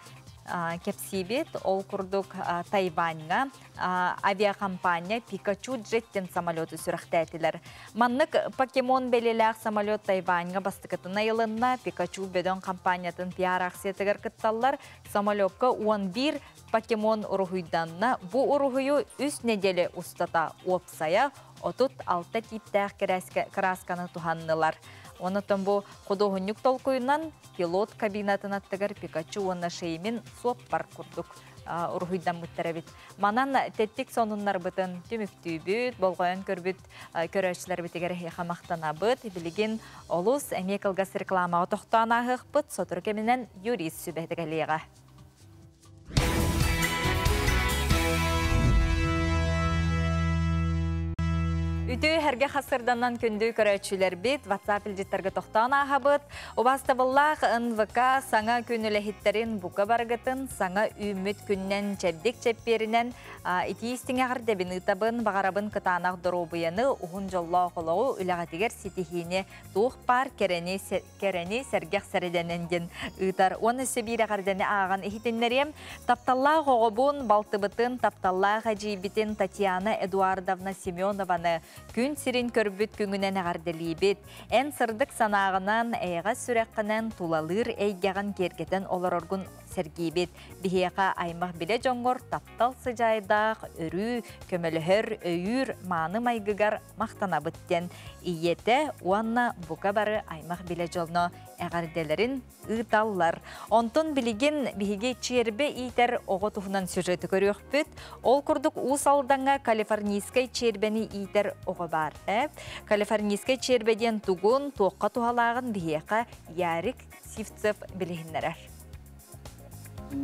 кэпсиибит. Ол курдук Тайваньҥа авиакомпания Пикачу Джеттин самолету сүрэхтээтилэр. Маннык покемон бэлиэлээх самолет Тайваньга бастакытын айылынна. Пикачу бөдөҥ компаниятын пиар-акциятыгар кытталлар. Самолекка 11 покемон уруһуйданна. Бу уруһуйу үс неделе устата уопсайа 36 тииптээх кыраасканы туһаннылар. Онотон бу худуоһунньук толкуйунан пилот кабинатын аттыгар Пикачу уонна Шеймин суоппар курдук уруһуйдаммыттар эбит. Манан тэттик сонуннарбытын түмүктүүбүт, болҕойон көрбүт көрөөччүлэрбитигэр эһиэхэ махтанабыт. Билигин олус эмиэ кылгас рекламаҕа тохтоон ааһыахпыт, сотору кэминэн юрист сүбэһитэ кэлиэҕэ. Үтүө хэргэ хасырданан күндү көрөөччүлэрбит WhatsApp илдьиттэргэ тохтоон ааһабыт. Убаастабыллаах НВК саҥа күн үлэһиттэрин бука барыгытын саҥа үүммүт күннэн чэбдик чэппиэринэн итии истиҥ эҕэрдэбин ыытабын, баҕарабын кытаанах доруобуйаны, уһун дьоллоох олоҕу, үлэҕитигэр ситиһиини, туох баар кэрэни, кэрэни сэргэх сэрэдэнэн диэн ыытар. Уонна өссө биир эҕэрдэни ааҕан иһитиннэриэм. Тапталлаах оҕобун, балтыбытын, тапталлаах эдьиийбитин Татьяна Эдуардовна Семенованы күн сирин көрбүт күҥүнэн эҕэрдэлиибит. Эн сырдык санааҕынан, эйэҕэс сүрэххинэн тулалыыр эйгэҕин киэргэтэн олороргун сэргиибит. Биһиэхэ аймах билэ дьоҥҥор таптал сыдьаайдаах, өрүү көмөлөһөр, өйүүр мааны майгыгар махтанабыт диэн ийэтэ уонна бука бары аймах билэ дьоно эҕэрдэлэрин ыыталлар. Онтон билигин биһиги чиэрбэ иитэр оҕо туһунан сюжеты көрүөхпүт. Ол курдук Уус Алдаҥҥа калифорнийскай чиэрбэни иитэр оҕо баар. Калифорнийскай чиэрбэ диэн тугун, туохха туһалааҕын биһиэхэ Ярик Сивцев билиһиннэрэр.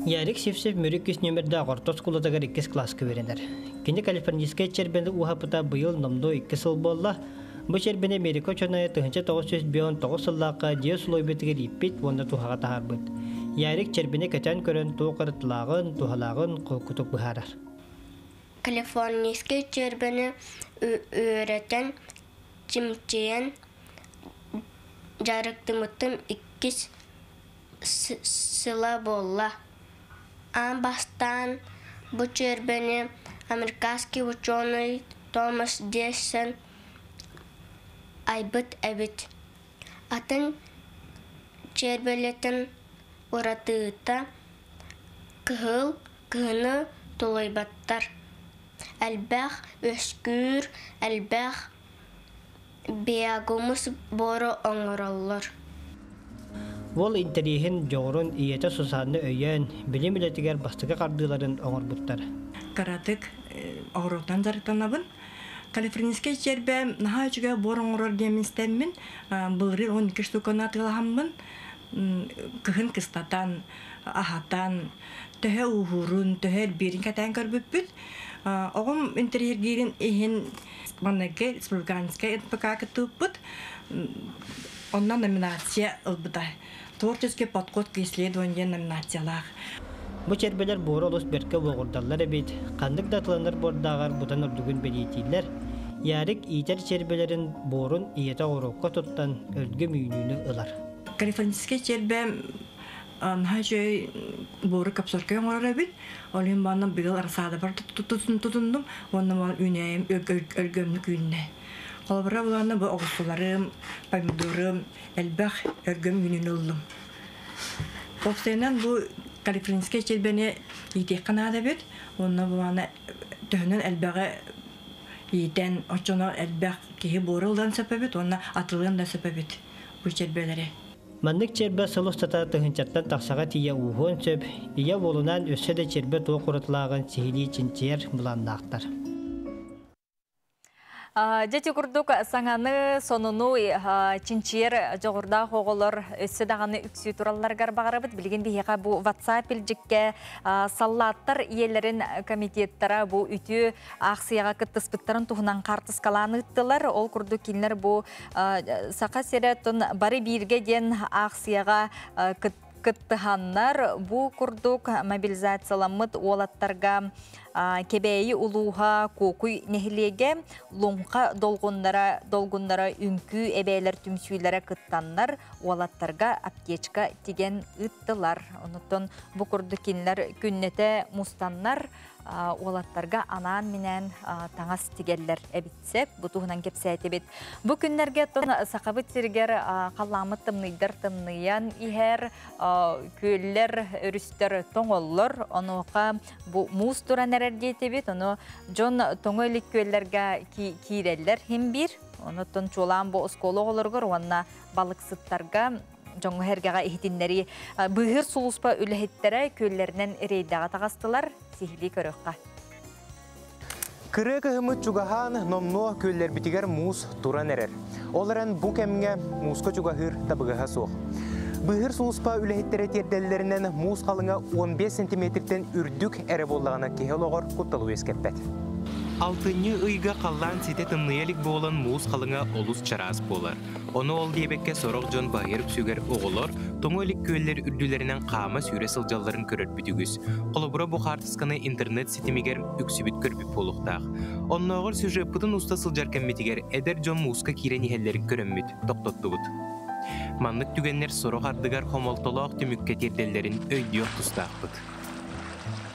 Ярик Сивцев Мүрү 2 нүөмэрдээх орто оскуолатыгар иккис кылааска үөрэнэр. Кини калифорнийскай чэрбэни ууһаппыта быйыл номнуо икки сыл буолла. Бу чэрбэни Америка учуонайа 1959 сыллаахха дьиэ усулуобуйатыгар ииппит уонна туһаҕа таһаарбыт. Ярик чэрбэни кэтээн көрөн туох ырытылааҕын, туһалааҕын холкутук быһаарар. Калифорнийскай чэрбэни үөрэтэн, чимчийэн дьарыктаммытым иккис сыла буолла. Аан бастаан бу чүөрбэни американский ученый Томас Дессон айбыт эбит. Атын чүөрбэлэртэн уратыта кыһыл кыһыны тулуйбаттар. Элбэх үөскүүр, элбэх биогумус буору оҥороллор. Уол интэриэһин, дьоҕурун ийэтэ Сусанна өйөөн, билим үлэтигэр бастакы хардыыларын оҥорбуттар. Кыратык оҕуруотунан дьарыктанабын. Калифорнийскай чиэрбэ наһаа үчүгэй буор оҥорор диэммин истэммин, былырыын 12 штуканы атыылаһаммын, кыһын кыстатан, аһатан, төһө ууһуурун, төһө элбиирин кэтээн көрбүппүт. Оҕом интэриэһиргиирин иһин маҥнайгы республиканскай НПК кыттыбыппыт. Онно номинация ылбыта. Творческий подход к исследованию номинациялаах. Бу чэрбэлэр буору олус бэркэ уоҕурдаллар эбит, ханнык да атыланар буордааҕар быдан ордугун бэлиэтииллэр. Ярик иитэр чэрбэлэрин буорун ийэтэ оҕуруокка туттан өлгөм үүнүүнү ылар. Калифорнийскай чэрбэ наһаа үчүгэй буору капсоркай оҥорор эбит. Ол иһин манна быйыл рассадабар тутуннум уонна үүнээйим өлгөмнүк үүннэ. Холобура булаанна бу оҕурсуларым, помидорум элбэх өлгөм үүнүүнү ыллым. Уопсайынан бу калифорнийскай чилбэни иитиэххэ наада эбит. Уонна булаана төһөнөн элбэҕи иитэн, оччоно элбэх киһи буору ылан сөп эбит уонна атылыан да сөп эбит бу чэрбэлэри. Маннык чэрбэ сыл устата тыһыынчаттан тахсаҕа тиийэ ууһуон сөп, ийэ уолунаан өссө да чэрбэ туох уратылааҕын сиһилии чинчийэр былааннаахтар. Дьэ курдук саҥаны, сонуну чинчийэр дьоҕурдаах оҕолор өссө даҕаны үксүү туралларыгар баҕарабыт. Билигин биһиэхэ бу WhatsApp илдьиккэ саллааттар ийэлэрин комитеттара бу үтүө аахсыйаҕа кыттыспыттарын туһунан хаартыскалаан ыыттылар. Ол курдук кинилэр бу Саха сирэ бары бииргэ диэн аахсыйаҕа кыттыһаннар бу курдук мобилизацияламмыт уолаттарга Кэбээйи улууһа Куокуй нэһилиэгэ Луҥха долгуннара долгуннара үҥкүү эбээлэр түмсүүлэрэ кыттаннар уолаттарга аптечка тигэн ыыттылар. Онуттан бу курдук кинилэр күннэтэ мустаннар уолаттарга анаан-минээн таҥас тигэллэр эбитсэк. Бу туһунан кэпсээтибит. Бу күннэргэ Сахабыт сиригэр халлааммыт тымныйдар тымныйан иһэр, күөллэр, өрүстэр тоҥоллор. Онуоха бу муус туран эрэр диэтибит. Ону дьон тоҥо илик күөллэргэ киирэллэр хим биир. Онуттан чуолаан бу оскуола оҕолоругар уонна балыксыттарга дьоҥҥо-сэргэҕэ иһитиннэрии быыһыыр сулууспа үлэһиттэрэ күөллэринэн рейдэҕэ таҕыстылар. Сиһилии көрүөххэ. Кырыа кыһыммыт чугаһаан, номнуо күөллэрбитигэр муус туран эрэр. Ол эрэн бу кэмҥэ мууска чугаһыыр табыгаһа суох. Быыһыыр сулууспа үлэһиттэрэ тиэрдэллэринэн муус халыҥа 15 сантиметртэн үрдүк эрэ буоллаҕына киһи олоҕор кутталы үөскэппэт. Алтынньы ыйга халлаан ситэ тымныйа илик буолан муус халыҥа олус чараас буолар. Ону ол диэбэккэ сорох дьон баһыйар үксүгэр оҕолор тоҥо илик күөллэр үрдүлэринэн хаама-сүүрэ сылдьалларын көрөрбүт үгүс. Холобура бу хаартысканы интернет ситимигэр үксүбүт көрбүт буолуохтаах. Оннооҕор сюжеппытын уста сылдьар кэммитигэр эдэр дьон мууска киирэн иһэллэрин көрөммүт тохтоттубут. Маннык түгэннэр сорох ардыгар хомолтолоох түмүккэ тиэрдэллэрин өйдүөх тустаахпыт.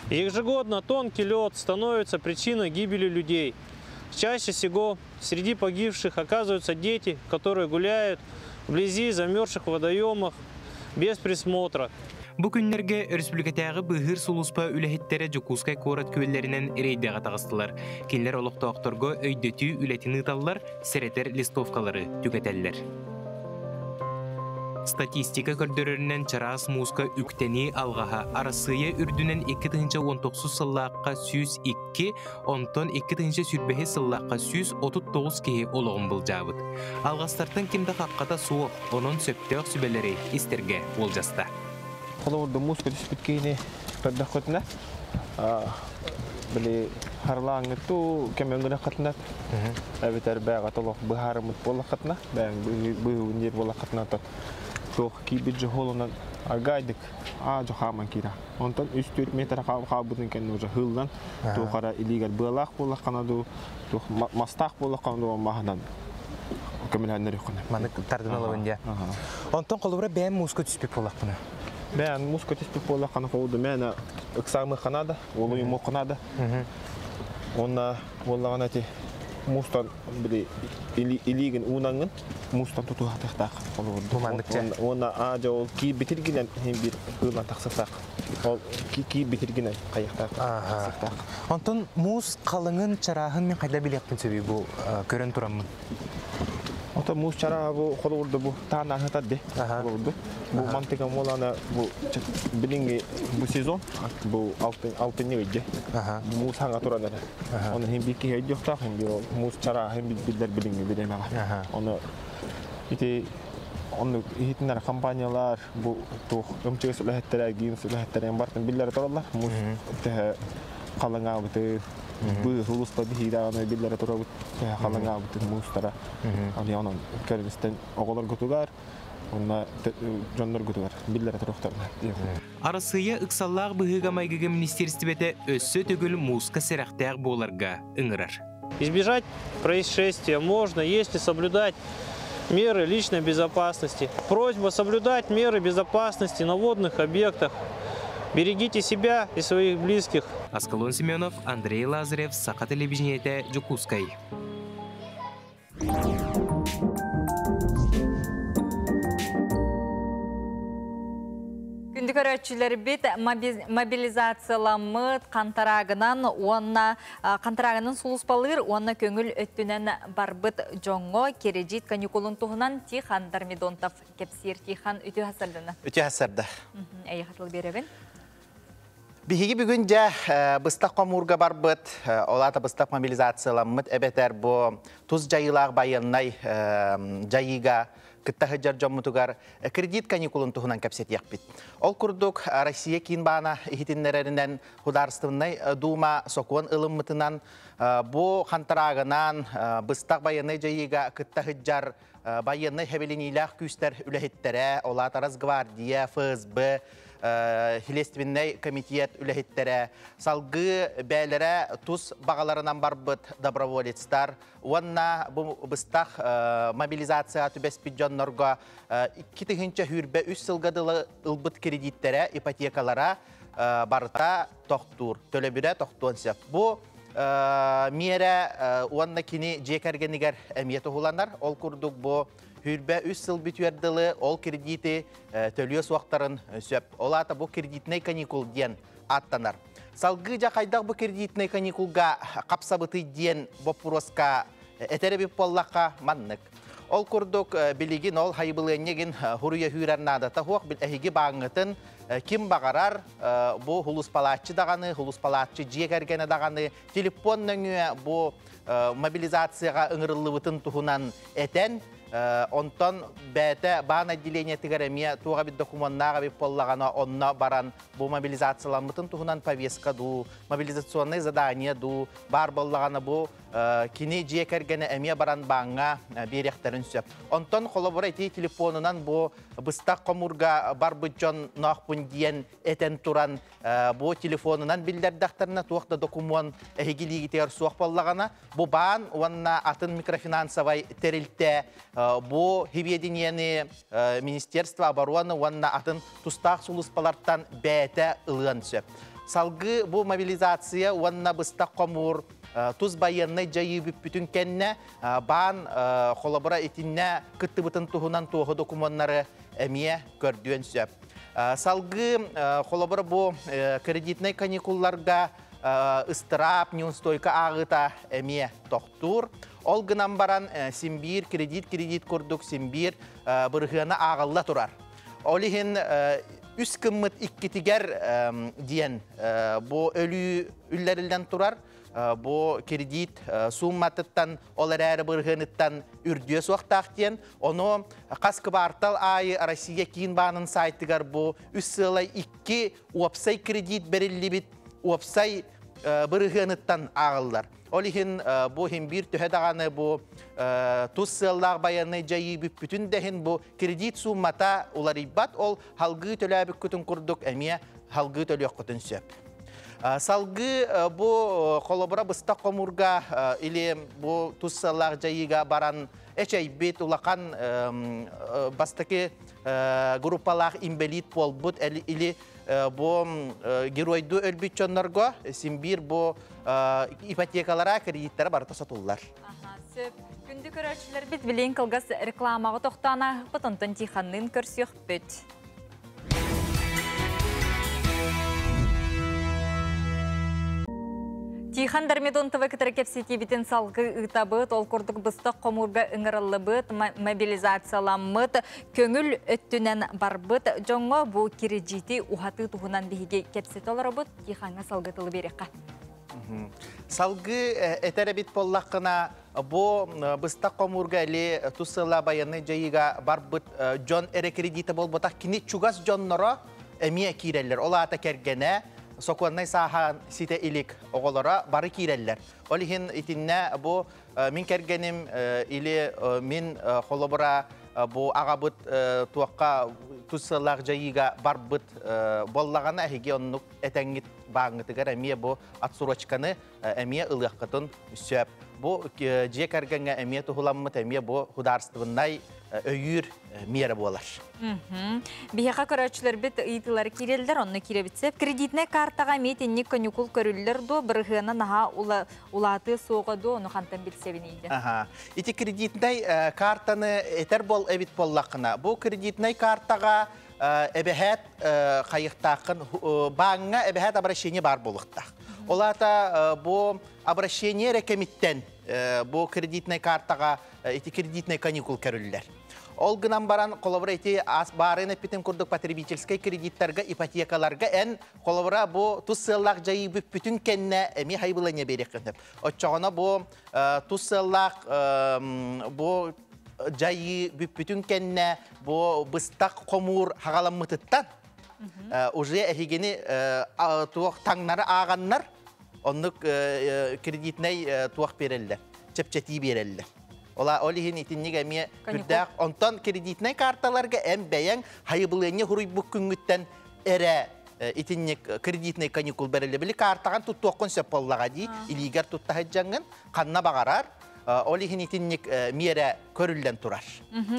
Ежегодно тонкий лед становится причиной гибели людей. Чаще всего среди погибших оказываются дети, которые гуляют вблизи замерзших водоемах без присмотра. Бу күннэргэ өрөспүүбүлүкэтээҕи быыһыыр сулууспа үлэһиттэрэ Дьокуускай куорат күөллэринэн рейдэҕэ таҕыстылар. Кинилэр олохтоохторго өйдөтүү үлэтин ыыталлар, сэрэтэр листовкалары түгэтэллэр. Статистика көрдөрөрүнэн чараас мууска үктэнии алҕаһа Арассыыйа үрдүнэн 2019 сыллаахха 102, онтон 2025 сыллаахха 139 киһи олоҕун былдьаабыт. Алҕастартан ким да хаххата суох, онон сөптөөх сүбэлэри истэргэ уолдьаста. Холобурда мууска түспүт киһини көрдөххүтүнэ, били харлааҥҥыттуу кэмөҥгүнэххитинэ, эбэтэр бээҕэ толох быһаарыммыт буоллаххытына, бэйэҥ быһыыбын диир буоллаххытына, туох киирбит дьоһуолунан аргаайдык аа хааман киирэ. Онтон 3-4 метр хаалбытын кэннэ уже хыллан, туох ара илиигэр быалаах буоллаххына дуу, туох мастаах буоллаххына дуу маһынан көмөлөһөннөр юххуна. Маны тардын алабын дия. Онтон холобура бэйэм мууска түспүт буоллахпына. Бэйэм мууска түспүт буоллаххына холоду мээнэ ыксаамыххана да, олуйумуоххана да. Онна буоллаҕына ити муустан били илиигин уунаңҥын муустан тутуһатыахтаах холобурду. Уонна аа дьэ ол киирбитиргинэн иһин биир ылан тахсыахтаах. Ол киирбитиргинэн хайыахтаах тахсыахтаах. Онтон муус халыҥын чарааһын мин хайда билиэхпин сөбүй бу көрөн тураммын? Ото муус чарааһа бу холобурду бу таанааһы тарди холобурду. Бу мантыга молана бу билиҥҥи бу сезон бу алтынньы ыйдьы. Муус хаҥа туран эрэ. Оны хин бир киһи өйдүөхтээх хин бир ол муус чарааһын биллэр билиҥҥи бириэмэҕэ. Оны ити оннук иһитиннэр компаниялар бу туох ымчыгыс үлэһиттэрэ, гиинс үлэһиттэрэ бартын биллэрэ тураллар. Муус төһө халыҥаабыты быыс улуста биһиидаҕаны биллэрэ турабыт төһө халыҥаабытын муустара. Аны онон көрүнүстэн оҕолоргутугар онно дьонноргутугар биллэрэ туруохтарына. Арассыыйа ыксаллаах быһыыга-майгыга министиэристибэтэ өссө төгүл мууска сэрэхтээх буоларга ыҥырар. Избежать происшествия можно, если соблюдать меры личной безопасности. Просьба соблюдать меры безопасности на водных объектах. Берегите себя и своих близких. Аскалон Семенов, Андрей Лазарев, Саха телевидениете, Дьокуускай. Күндү көрөөччүлэрбит мобилизацияламмыт хантараагынан уонна хантараагынан сулууспалыыр уонна көҥүл өттүнэн барбыт дьоҥҥо кирэдьиит каникулун туһунан Тихон Дармидонтов кэпсиир. Тихон, үтүө хасардына. Үтүө хасарда. Эйиэхэ тыл биэрэбин. Биһиги бүгүн дьэ быстах хомуурга барбыт, ол аата быстах мобилизацияламмыт эбэтэр бу тус дьайыылаах байыаннай дьайыыга кытта сылдьар дьоммутугар кредит каникулун туһунан кэпсэтиэхпит. Ол курдук Россия киин баана иһитиннэрэринэн Судаарыстыбаннай Дума сокуон ылыммытынан бу хантараагынан быстах байыаннай дьайыыга кытта сылдьар байыаннай хэбилиниилээх күүстэр үлэһиттэрэ, ол аата Росгвардия, ФСБ, Следственнэй комитет үлэһиттэрэ, салгыы бээлэрэ тус баҕаларынан барбыт доброволецтар уонна бу быстах мобилизация түбэспит дьоннорго 2023 сылга дылы ылбыт кредиттэрэ, ипотекалара барыта тохтуур, төлөбүрэ тохтуон сөп. Бу миэрэ уонна кини дьиэ кэргэнигэр эмиэ туһуланар. Ол курдук бу хүрбэ үс сыл бүтүөр дылы ол кредити төлүө суохтарын сөп. Ол аата бу кредитнэй каникул диэн аттанар. Салгыы жа хайдах бу кредитнэй каникулга қапсабыты диэн боппуруоска этэр эбит буоллахха маннык. Ол курдук билигин ол хайбылыанньыгын хуруйа хүүрэр наадата хуох бил эһиги бааҥҥытын ким баҕарар бу хулуспалааччы даҕаны, хулуспалааччы дьиэ кэргэнэ даҕаны телефон нөҥүө бу мобилизацияҕа ыҥырыллыбытын туһунан этэн, онтон бэйэтэ баан отделениетыгар эмиэ туох эбит докумуоннаах эбит буоллаҕына онно баран бу мобилизацияламмытын туһунан повестка дуу, мобилизационное задание дуу баар буоллаҕына бу кини дьиэ кэргэнэ эмиэ баран бааҥҥа биэриэхтэрин сөп. Онтон холобура ити телефонунан бу быстах хомуурга барбыт дьон ноохпун диэн этэн туран бу телефонунан биллэрдэхтэринэ туох да докумуон эһиги илиигитигэр суох буоллаҕына бу баан уонна атын микрофинансовай тэрилтэ бу хибиэдиниэни Министерство обороны уонна атын тустаах сулууспалартан бэйэтэ ылыан сөп. Салгыы бу мобилизация уонна быстах хомуур тус байыаннай дьайыы бүппүтүн кэннэ баан холобура итиннэ кыттыбытын туһунан туоһу докумуоннары эмиэ көрдүөн сөп. Салгыы холобура бу кредитнэй каникулларга ыстыраап, неустойка ааҕыыта эмиэ тохтуур. Ол гынан баран симбиир кредит-кредит курдук симбиир бырыһыана ааҕылла турар. Ол иһин үс кыммыт иккитигэр диэн бу өлүү үллэриллэн турар. бу кредит сумматыттан ол эрээри бырыһыаныттан үрдүө суохтаах диэн. Ону хас кыбаартал аайы Россия киин баанын сайтыгар бу үс сыалай икки уопсай кредит бериллибит уопсай бырыһыаныттан ааҕыллар. Ол иһин бу иһин биир төһө даҕаны бу тус сыаллаах байыаннай дьайыы бүппүтүн да иһин бу кредит сууммата уларыйбат, ол халгыы төлөөбүккүтүн курдук эмиэ халгыы төлүөххүтүн сөп. Салгыы бу холобура быстах хомуурга или бу тус сыаллаах дьайыыга баран эчэйбит улахан бастакы группалаах инбэлиит буолбут или бу геройдуу өлбүт дьоннорго симбиир бу ипотекалара, кредиттара барыта сотуллар. Сөп. Күндү көрөөччүлэрбит билигин кылгас рекламаҕа тохтоон ааһыппыт, онтон Тиханныын көрсүөхпүт. Тихон Дормидонтова кытары кэпсэтиибитин салгыы ыытабыт, ол курдук быстах хомуурга ыҥырыллыбыт, мобилизацияламмыт, көҥүл өттүнэн барбыт дьоҥҥо бу кирэдьиити уһатыы туһунан биһиги кэпсэтэ олоробут. Тихоҥҥа салгыы тылы биэриэххэ. Салгыы этэр эбит буоллаххына, бу быстах хомуурга или тус сыала байыаннай дьайыыга барбыт дьон эрэ кредита буолбатах, кини чугас дьонноро эмиэ киирэллэр. Ол аата кэргэнэ, сокуоннай сааһа ситэ илик оҕолоро бары киирэллэр. Ол иһин итиннэ бу мин кэргэним или мин холобура бу аҕабыт туохха тус сыаллаах дьайыыга барбыт буоллаҕына эһиги оннук этэҥҥит бааҥҥытыгар эмиэ бу отсрочканы эмиэ ылыаххытын сөп. Бу дьиэ кэргэҥҥэ эмиэ туһуламмыт эмиэ бу худаарыстыбыннай өйүүр миэрэ буолар. Биһиэхэ көрөөччүлэрбит ыйытыылары киирэллэр, онно киирэбит сөп. Кредитнэй картаҕа эмиэ итинник каникул көрүллэр дуо, бырыһыана наһаа улаатыа суоҕа дуо, ону хантан билсэбиний диэн. Аха. Ити кредитнэй картаны этэр бол эбит буоллаххына, бу кредитнэй картаҕа эбэһээт хайыхтааххын бааҥҥа эбэһээт обращение баар буолуохтаах. Ол аата бу обращение эрэ кэмиттэн бу кредитнэй картаҕа ити кредитнэй каникул көрүллэр. Ол гынан баран, холобура ити ас баарын эппитин курдук потребительскай кредиттарга, ипотекаларга эн холобура бу тус сыаллаах дьайыы бүппүтүн кэннэ эмиэ хайбыланьа биэриэххин сөп. Оччоҕуна бу тус сыаллаах бу дьайыы бүппүтүн кэннэ бу быстах хомуур хаҕаламмытыттан уже эһигини туох таҥнары ааҕаннар оннук кредитнэй туох биэрэллэр, чэпчэтии биэрэллэр. Ола ол иһин итинник эмиэ үрдээх. Онтон кредитнэй карталарга эн бэйэҥ хайыбылыанньа хуруйбут күҥҥүттэн эрэ итинник кредитнэй каникул бэриллэ. Били картаҕын туттуоххун сөп буоллаҕа дии, илиигэр тутта сылдьаҥҥын ханна баҕарар. Ол иһин итинник миэрэ көрүллэн турар.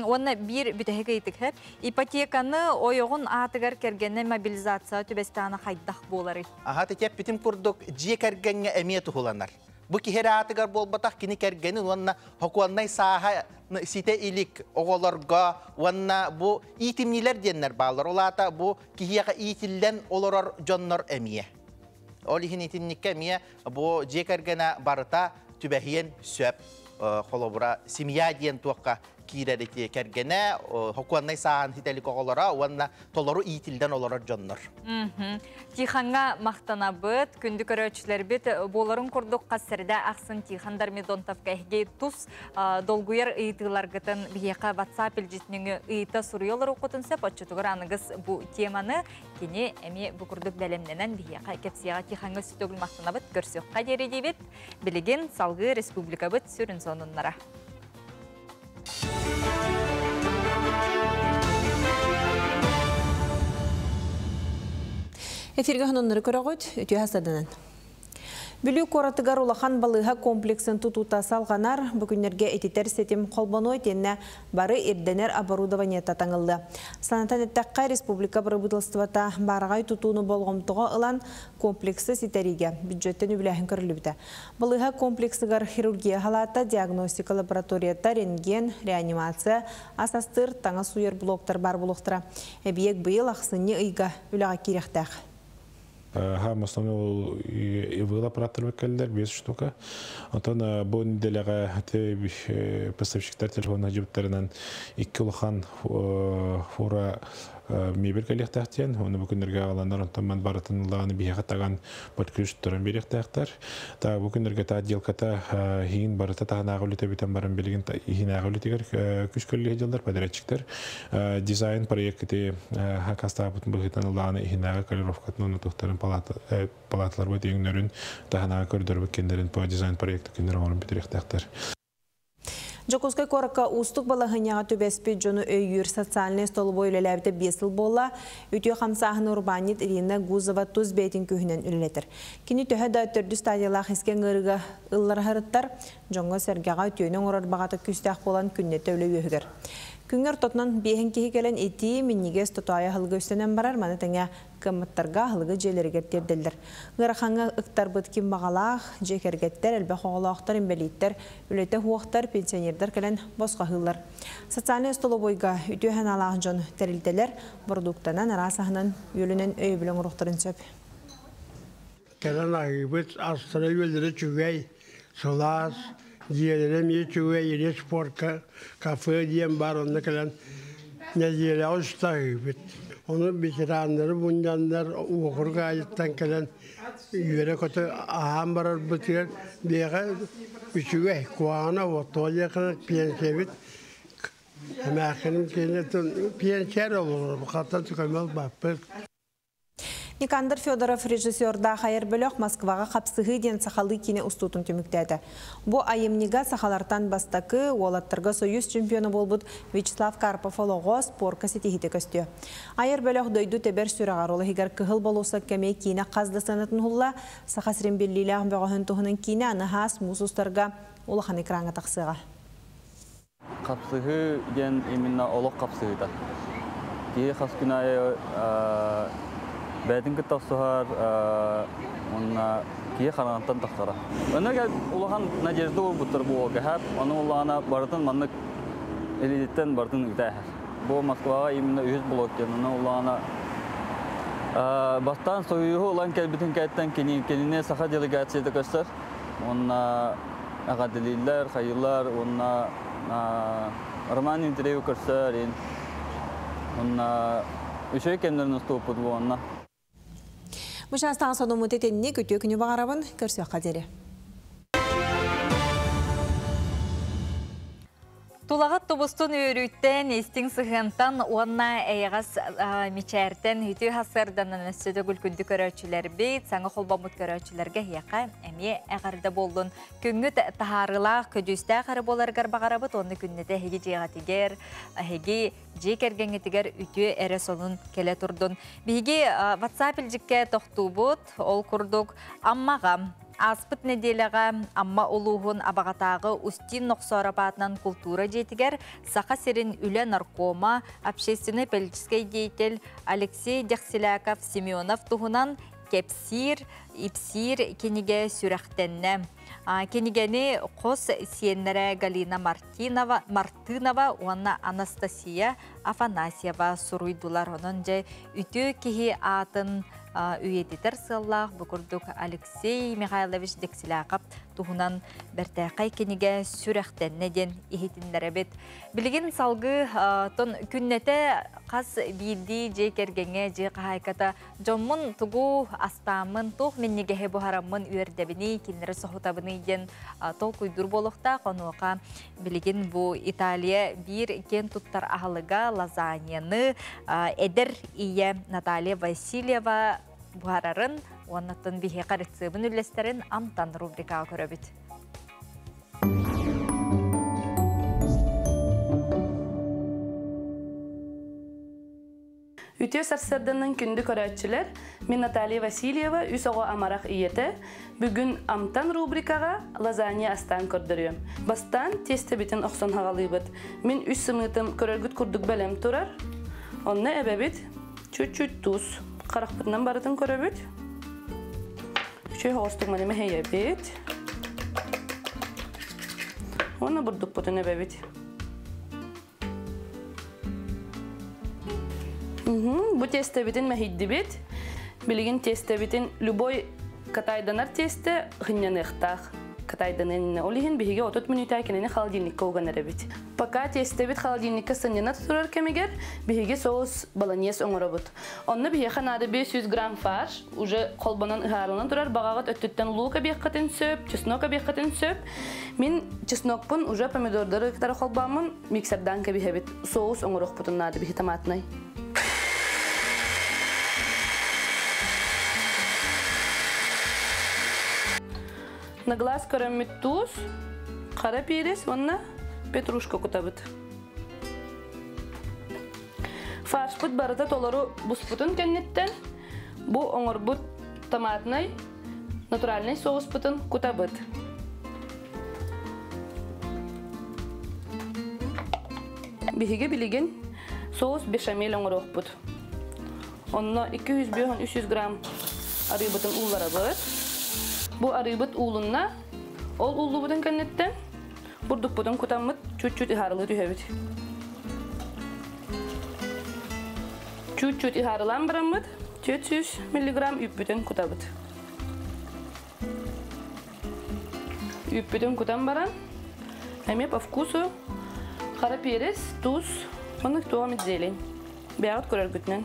Уонна биир бүтэһик ыйытык хэп. Ипотеканы ойоҕун аатыгар кэргэнэ мобилизация түбэстэҕинэ хайдах буоларый? Аха, тетеппитим курдук дьиэ кэргэҥҥэ эмиэ туһуланар. Бу киһи эрэ аатыгар буолбатах, кини кэргэнин уонна хокуоннай сааһа ситэ илик оҕолорго уонна бу иитимньилэр диэннэр бааллар. Ол аата бу киһиэхэ иитиллэн олорор дьоннор эмиэ. Ол иһин итинниккэ эмиэ бу дьиэ кэргэнэ барыта түбэһиэн сөп. Холобура, семья диэн туохха киирэр ити кэргэнэ, хокуоннай сааһын ситэлик оҕолоро уонна толору иитиллэн олорор дьоннор. Тихоҥҥа махтанабыт, күндү көрөөччүлэрбит буоларын курдук хас сэрдэ ахсын Тихон Дормидонтовка эһиги тус долгуйар ыйытыыларгытын биһиэхэ WhatsApp илдьитинүҥү ыйыта суруйа олоруоххутун сөп, оччотугар аныгыс бу теманы кини эмиэ бу курдук бэлэмнэнэн биһиэхэ кэпсиэҕэ. Тихоҥҥа сүтөгүл махтанабыт, көрсүөххэ диэри диибит. Билигин салгыы республикабыт сүрүн сонуннара. Эфиргэ хононнору көрөҕүт, үтүө хасаданан. Бүлүү куоратыгар улахан балыыһа комплексын тутуута салҕанар, бу күннэргэ ититэр ситим холбонуо итиэннэ бары ирдэнэр оборудованиета таҥыллыа. Санатан эттэххэ, республика бырабыыталыстыбата баараҕай тутууну болҕомтоҕо ылан комплексы ситэриигэ бюджеттэн үбүлээһин көрүллүбүтэ. Балыыһа комплексыгар хирургия халаата, диагностика лабораторията, рентген, реанимация, ас астыыр, таҥас сууйар блоктар баар буолуохтара. Эбийиэк быйыл ахсынньы ыйга үлэҕэ киириэхтээх. Ха, основной ИВЛ аппараттар беккеллер, 5 штука. Онтон бу неделяга поставщиктар телефонна жибиттеринен икки улахан фура Мебель кэлиэхтээх диэн, оны бу күннэргэ аҕаланнар, онтон ман барытын ылааны биһиэхэ таган под ключ туран биэриэхтээхтэр. Та бу күннэргэ та отделката иһин барыта таһынааҕы үлэтэ бүтэн баран билигин иһинээҕи үлэтигэр күс көллүһэ дьыллар подрядчиктар дизайн проекты хакастаабытын быһыытынан ылааны иһинээҕи колеровкатын уонна туохтарын палаталарбыт өҥнөрүн таһынааҕы көрдөрбүт кинилэрин по дизайн проекты кинилэр оҥорон бүтүрүөхтээхтэр. Дьокуускай куоракка уустук балаһыанньаҕа түбэспит дьону өйүүр социальнай столобуой үлэлээбитэ биэс сыл буолла. Үтүө хамсааһыны урбаанньыт Ирина Гузова тус бэйэтин күүһүнэн үлэлэтэр. Кини төһө да төрдүс стадиялаах искэҥ ыарыыга ылларыһарыттар, дьоҥҥо-сэргэҕэ үтүөнү оҥорор баҕата күүстээх буолан күннэтэ үлэ үөһүгэр. Күҥҥэ ортотунан биэһин киһи кэлэн итии, минньигэс тотоойу аһылыгы үстэнэн барар, маны тэҥэ кыаммыттарга аһылыгы дьиэлэригэр тиэрдэллэр. Ыарахаҥҥа ыктарбыт ким баҕалаах, дьиэ кэргэттэр, элбэх оҕолоохтор, инбэлииттэр, үлэтэ суохтар, пенсионердар кэлэн босхо аһыыллар. Социальнай остолобуойга үтүө санаалаах дьон тэрилтэлэр бородууктанан араас аһынан үөлүнэн өйөбүл оҥоруохтарын сөп. Кэлэн аһыыбыт, астара үөллэрэ үчүгэй, сылаас, дьиэлэрэ эмиэ үчүгэй, или спортка кафе диэн баар, онно кэлэн нэдиэлэҕэ үстэ аһыыбыт. Ону ветераннары мунньаннар уокурук аайыттан кэлэн үөрэ-көтө аһаан барарбытыгар биһиэхэ үчүгэй, куһаҕана оттуо диэххэ пенсиябит эмээххиним киэнэ пенсия эрэ олорор, хантан көмө ылбаппыт. Никандр Федоров режиссердаах айар бөлөх Москваҕа хапсыһыы диэн сахалыы киинэ устуутун түмүктээтэ. Бу айымньыга сахалартан бастакы, уолаттарга Союз чемпиона буолбут Вячеслав Карпов олоҕо спорка ситиһиитэ көстүө. Айар бөлөх дойду тэбэр сүрэҕэр, ол иһигэр Кыһыл болуоссакка эмиэ киинэ хас да сыанатын уһулла, Саха сирин биллиилээх бөҕөһүн туһунан киинэ аны хаас муус устарга улахан экраҥҥа тахсыаҕа. Хапсыһыы диэн именно олох хапсыһыыта. Киһи хас күн аайы бэйэтин кытта охсуһар уонна киһи хараҥаттан тахсара. Онно улахан надежда уурбуттар бу уолга һэп. Ону улаана барытын маннык илиититтэн барытын ыыта эһэр. Бу Москваҕа именно үһүс блок диэн. Онно улаана бастаан Союһу ылан кэлбитин кэнниттэн кинини саха делегацията көстөр. Уонна эҕэрдэлииллэр, хайыылар уонна Роман Дмитриевы көрсөр уонна үчүгэй кэмнэрин устубуппут буоланна. Бу чаастаах сонуммут итинник үтүө күнү баҕарабын, көрсүөххэ диэри. Тулаҕыт тубустун үөрүүттэн, истиҥ сыһыантан уонна эйэҕэс мичээртэн үтүө сарсыарданан өссө төгүл күндү көрөөччүлэрбит, саҥа холбоммут көрөөччүлэргэ эһиэхэ эмиэ эҕэрдэ буоллун. Күҥҥүт таһаарыылаах, көдьүүстээх эрэ буоларыгар баҕарабыт уонна күннэтэ эһиги дьиэҕитигэр, эһиги дьиэ кэргэҥҥитигэр үтүө эрэ сонун кэлэ турдун. Биһиги WhatsApp илдьиккэ тохтуубут, ол курдук Аммаҕа Ааспыт нэдиэлэҕэ Амма улууһун Абаҕатааҕы Устин Нохсоороп аатынан култуура дьиэтигэр Саха сирин үлэ наркома, общественнай-политическай деятель Алексей Дехсиляков Семенов туһунан кэпсиир, ипсиир кинигэ сүрэхтэннэ. Кинигэни хос сиэннэрэ Галина Мартинова, Мартынова уонна Анастасия Афанасьева суруйдулар. Онон дьэ үтүө киһи аатын үйэтитэр сыаллаах бу курдук Алексей Михайлович Дексиляков туһунан бэртээхэй кинигэ сүрэхтэннэ диэн иһитиннэрэбит. Билигин салгыы тон күннэтэ хас биирдии дьиэ кэргэҥҥэ дьиэ хаһаайката дьоммун тугу астааммын, туох минньигэһи буһараммын үөрдэбиний, кинилэри соһутабыный диэн толкуйдуур буолуохтаах. Онуоха билигин бу Италия биир киэн туттар аһылыга лазаньяны эдэр ийэ Наталья Васильева буһарарын уоннаттан биһиэхэ рецебин үллэстэрин Амтан рубрикаҕа көрөбүт. Үтүө сарсыарданан күндү көрөөччүлэр, мин Наталья Васильева, үс оҕо амарах ийэтэ. Бүгүн Амтан рубрикаҕа лазанья астаан көрдөрүөм. Бастаан тиэстэбитин охсон хаҕалыыбыт. Мин үс сымыытым көрөргүт курдук бэлэм турар. Онно эбэбит чуть-чуть туус. Харахпытынан барытын көрөбүт. Үчүгэй соҕустук маны мэһэйэбит. Уонна бурдукпутун эбэбит. Бу тиэстэбитин мэһийдибит. Билигин тиэстэбитин любой катайданар тиэстэ хынньаныахтаах. Кытайданын ол иһин биһиги 30 мүнүүтэ кинини холодильникка уган эрэбит. Пока тиэстэбит холодильникка сынньана турар кэмигэр биһиги соус болоньез оҥоробут. Онно биһиэхэ наада 500 грамм фарш, уже холбонон ыһаарыланан турар баҕаҕыт өттүттэн лук эбиэххитин сөп, чеснок эбиэххитин сөп. Мин чеснокпун уже помидордары кытары холбооммун миксердаан кэбиһэбит. Соус оҥоруохпутун наада биһи томатнай. На глаз көрөммүт туус, хара перец уонна петрушка кутабыт. Фаршпыт барыта толору буспутун кэнниттэн бу оҥорбут томатнай натуральнай соуспутун кутабыт. Биһиги билигин соус бешамель оҥоруохпут. Онно 200-300 грамм арыыбытын уулларабыт. Бу арыыбыт уулунна, ол ууллубутун кэнниттэн бурдукпутун кутаммыт чуть-чуть ыһаарылыы түһэбит. Чуть-чуть ыһаарылаан бараммыт 400 миллиграмм үүппүтүн кутабыт. Үүппүтүн кутан баран, эмиэ по вкусу хара перец, туус, маннык туом зелень. Бэйэҕит көрөргүтүнэн.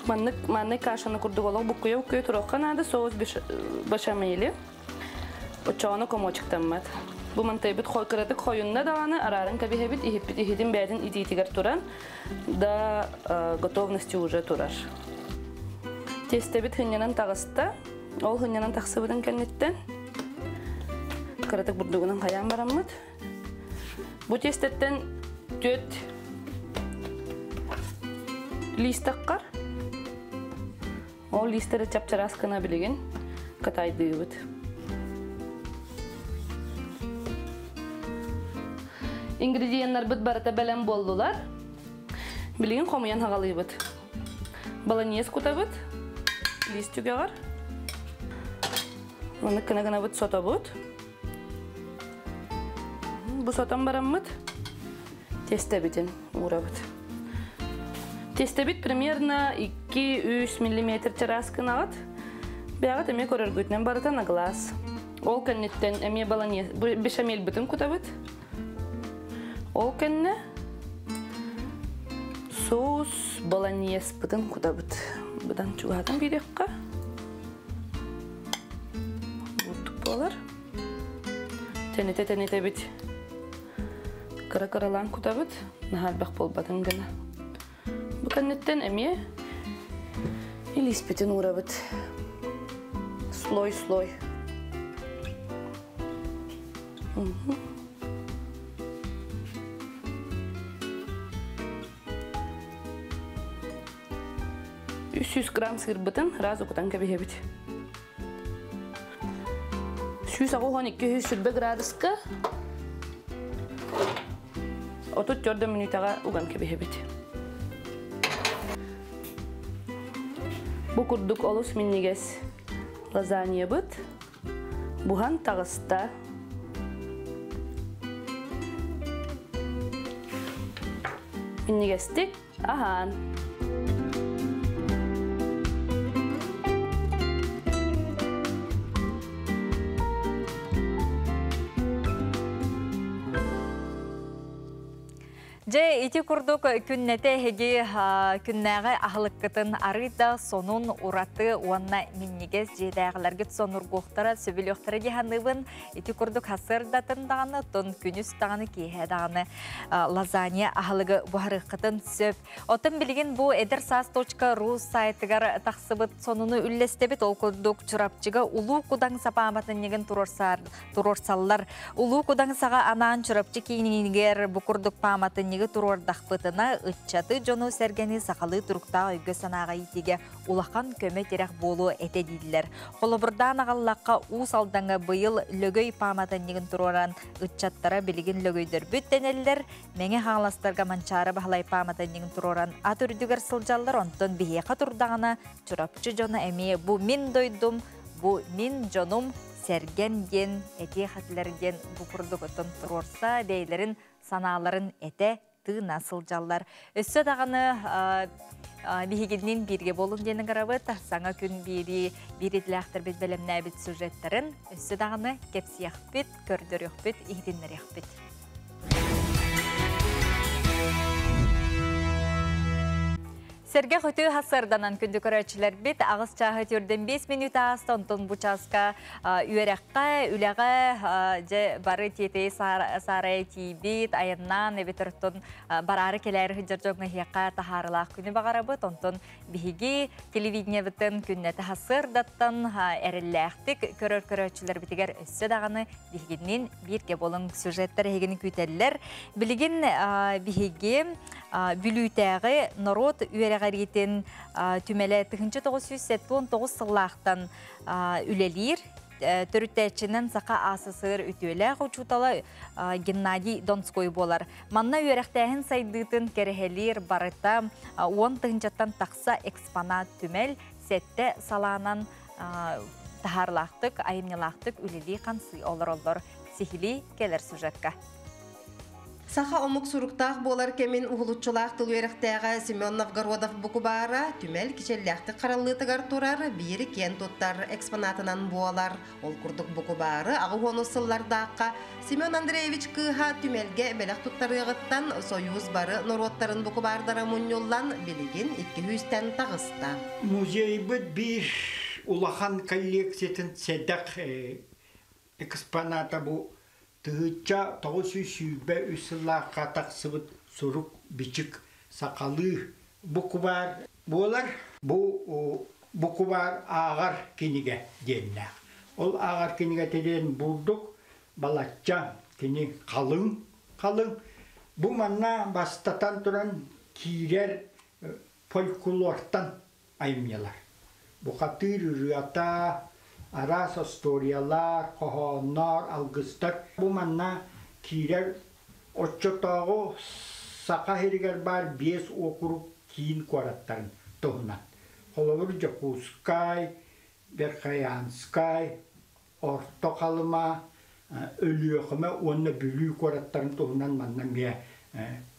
Маннык маннык кашаны курдук олох буккуйа-буккуйа туруохха наада соус бешамели. Оччоҕуна комочектаммат. Бу мантайбыт кыратык хойунна даҕаны арааран кэбиһэбит, иһиппит иһитин бэйэтин итиитигэр туран да готовности уже турар. Тестэбит хынньанан таҕыста. Ол хынньанан тахсыбытын кэнниттэн кыратык бурдугунан хайаан бараммыт. Бу тестэттэн түөт лиистаккар. Ол лиистэри чап-чараас гына билигин катайдыыбыт. Ингредиеннарбыт барыта бэлэм буоллулар. Билигин хомуйан хагалыыбыт. Болоньез кутабыт, лист түгэҕэр. Маннык гына гынабыт сотобут. Бу сотон бараммыт тестэбитин уурабыт. Тестэбит примерно 2-3 миллиметр чараас гынаҕыт. Бэйэҕит эмиэ көрөргүтүнэн барыта на глаз. Ол кэнниттэн эмиэ болоньез бешамельбытын кутабыт. Ол кэннэ соус болоньезпытын кутабыт. Быдан чугаһатан биэриэххэ. Бурдук буолар. Тэнитэ-тэнитэ кыра-кыралаан кутабыт. Наһаа элбэх буолбатын гына. Бу кэнниттэн эмиэ илииспитин уурабыт. Слой-слой. 300 грамм сырбытын сразу кутан кэбиһэбит. 180-220 градуска 34 мүнүүтэҕэ уган кэбиһэбит. Бу курдук олус минньигэс лазаньябыт буһан таҕыста. Минньигэстик аһаан. Дьэ, ити курдук күннэтэ эһиги күннээҕи аһылыккытын арыйда сонун ураты уонна минньигэс дьиэлээҕилэргит сонургуохтара, сөбүлүөхтэрэ дии саныыбын. Ити курдук сарсыардатын даҕаны, оттон күнүс даҕаны, киэһэ даҕаны лазанья аһылыгы буһарыаххытын сөп. Оттон билигин бу Эдэр саас.ру сайтыгар тахсыбыт сонуну үллэстэбит. Ол курдук Чурапчыга Улуу Кудаҥса пааматынньыгын туруорсаллар. Улуу Кудаҥсаҕа анаан Чурапчы киинигэр бу курдук пааматынньыгы туруордахпытына, ыччаты дьону сэргэни сахалыы туруктаах өйгө-санааҕа иитиигэ улахан көмө-тирэх буолуо этэ дииллэр. Холобурдаан аҕаллахха, Уус Алдаҥҥа быйыл Лөгөй пааматынньыгын туруоран ыччаттара билигин лөгөйдөрбүт дэнэллэр. Мэҥэ Хаҥаластарга Манчаары Баһылай пааматынньыгын туруоран ат үрдүгэр сылдьаллар, онтон биһиэхэ турдаҕына Чурапчы дьоно эмиэ бу мин дойдум, бу мин дьонум сэргэм диэн этиэх этилэр диэн бу курдук оттон туруорса бэйэлэрин санааларын этэ. тыына сылдьаллар. Өссө даҕаны биһигинниин бииргэ буолуҥ диэн ыҥырабыт. Саҥа күн биэрии биир идэлээхтэрбит бэлэмнээбит сюжеттарын өссө даҕаны кэпсиэхпит, көрдөрүөхпүт, иһитиннэриэхпит. Сэргэ хөтүү хасырданан күндү көрөөччүлэрбит аҕыс чааһы түрдэн 5 минут ааста, онтон бу чааска үөрэххэ, үлэҕэ дьэ бары тиэтэйи саарайа тиийбит, айаннаан эбэтэр оттон бараары кэлээри сылдьар дьоҥҥо эһиэхэ таһаарылаах күнү баҕарабыт. Онтон биһиги телевидениебытын күннэтэ хасырдаттан эрэллээхтик көрөр көрөөччүлэрбитигэр өссө даҕаны биһигинниин бииргэ буолуҥ сюжеттар эһигини күүтэллэр. Билигин биһиги Бүлүүтээҕи норуот үөрэҕириитин түмэлэ 1979 сыллаахтан үлэлиир. Төрүттээччинэн Саха АССР үтүөлээх учуутала Геннадий Донской буолар. Манна үөрэхтээһин сайдыытын кэрэһэлиир барыта 10 тыһыынчаттан тахса экспонат түмэл сэттэ салаанан таһаарылаахтык, айымньылаахтык үлэлии-хамсыы олороллор. Сиһилии кэлэр сюжетка. Саха омук суруктаах буолар кэмин уһулуччулаах тыл үөрэхтээҕэ Семен Новгородов букубаара түмэл кичэллээхтик хараллыытыгар турар биир киэн туттар экспонатынан буолар. Ол курдук букубаары аҕыс сыллардаахха Семен Андреевич кыыһа түмэлгэ бэлэх туттарыаҕыттан Союз бары норуоттарын букубаардара мунньуллан билигин икки сүүстэн таҕыста. Музейбыт биир улахан коллекциятын сэдэх экспоната бу тыһыынча 923 сыллаахха тахсыбыт сурук бичик сахалыы букубаар буолар. Бу букубаар ааҕар кинигэ диэннээх. Ол ааҕар кинигэ диэн бурдук балачча кини халыҥ халыҥ. Бу манна бастатан туран киирэр фольклортан айымньылар. Бухатыыр ырыата, араас историялар, хоһооннор, алгыстар. Бу манна киирэр оччотооҕу Саха сиригэр баар биэс уокурук киин куораттарын туһунан. Холобур Дьокуускай, Верхоянскай, Орто Халыма, Өлүөхүмэ уонна Бүлүү куораттарын туһунан манна эмиэ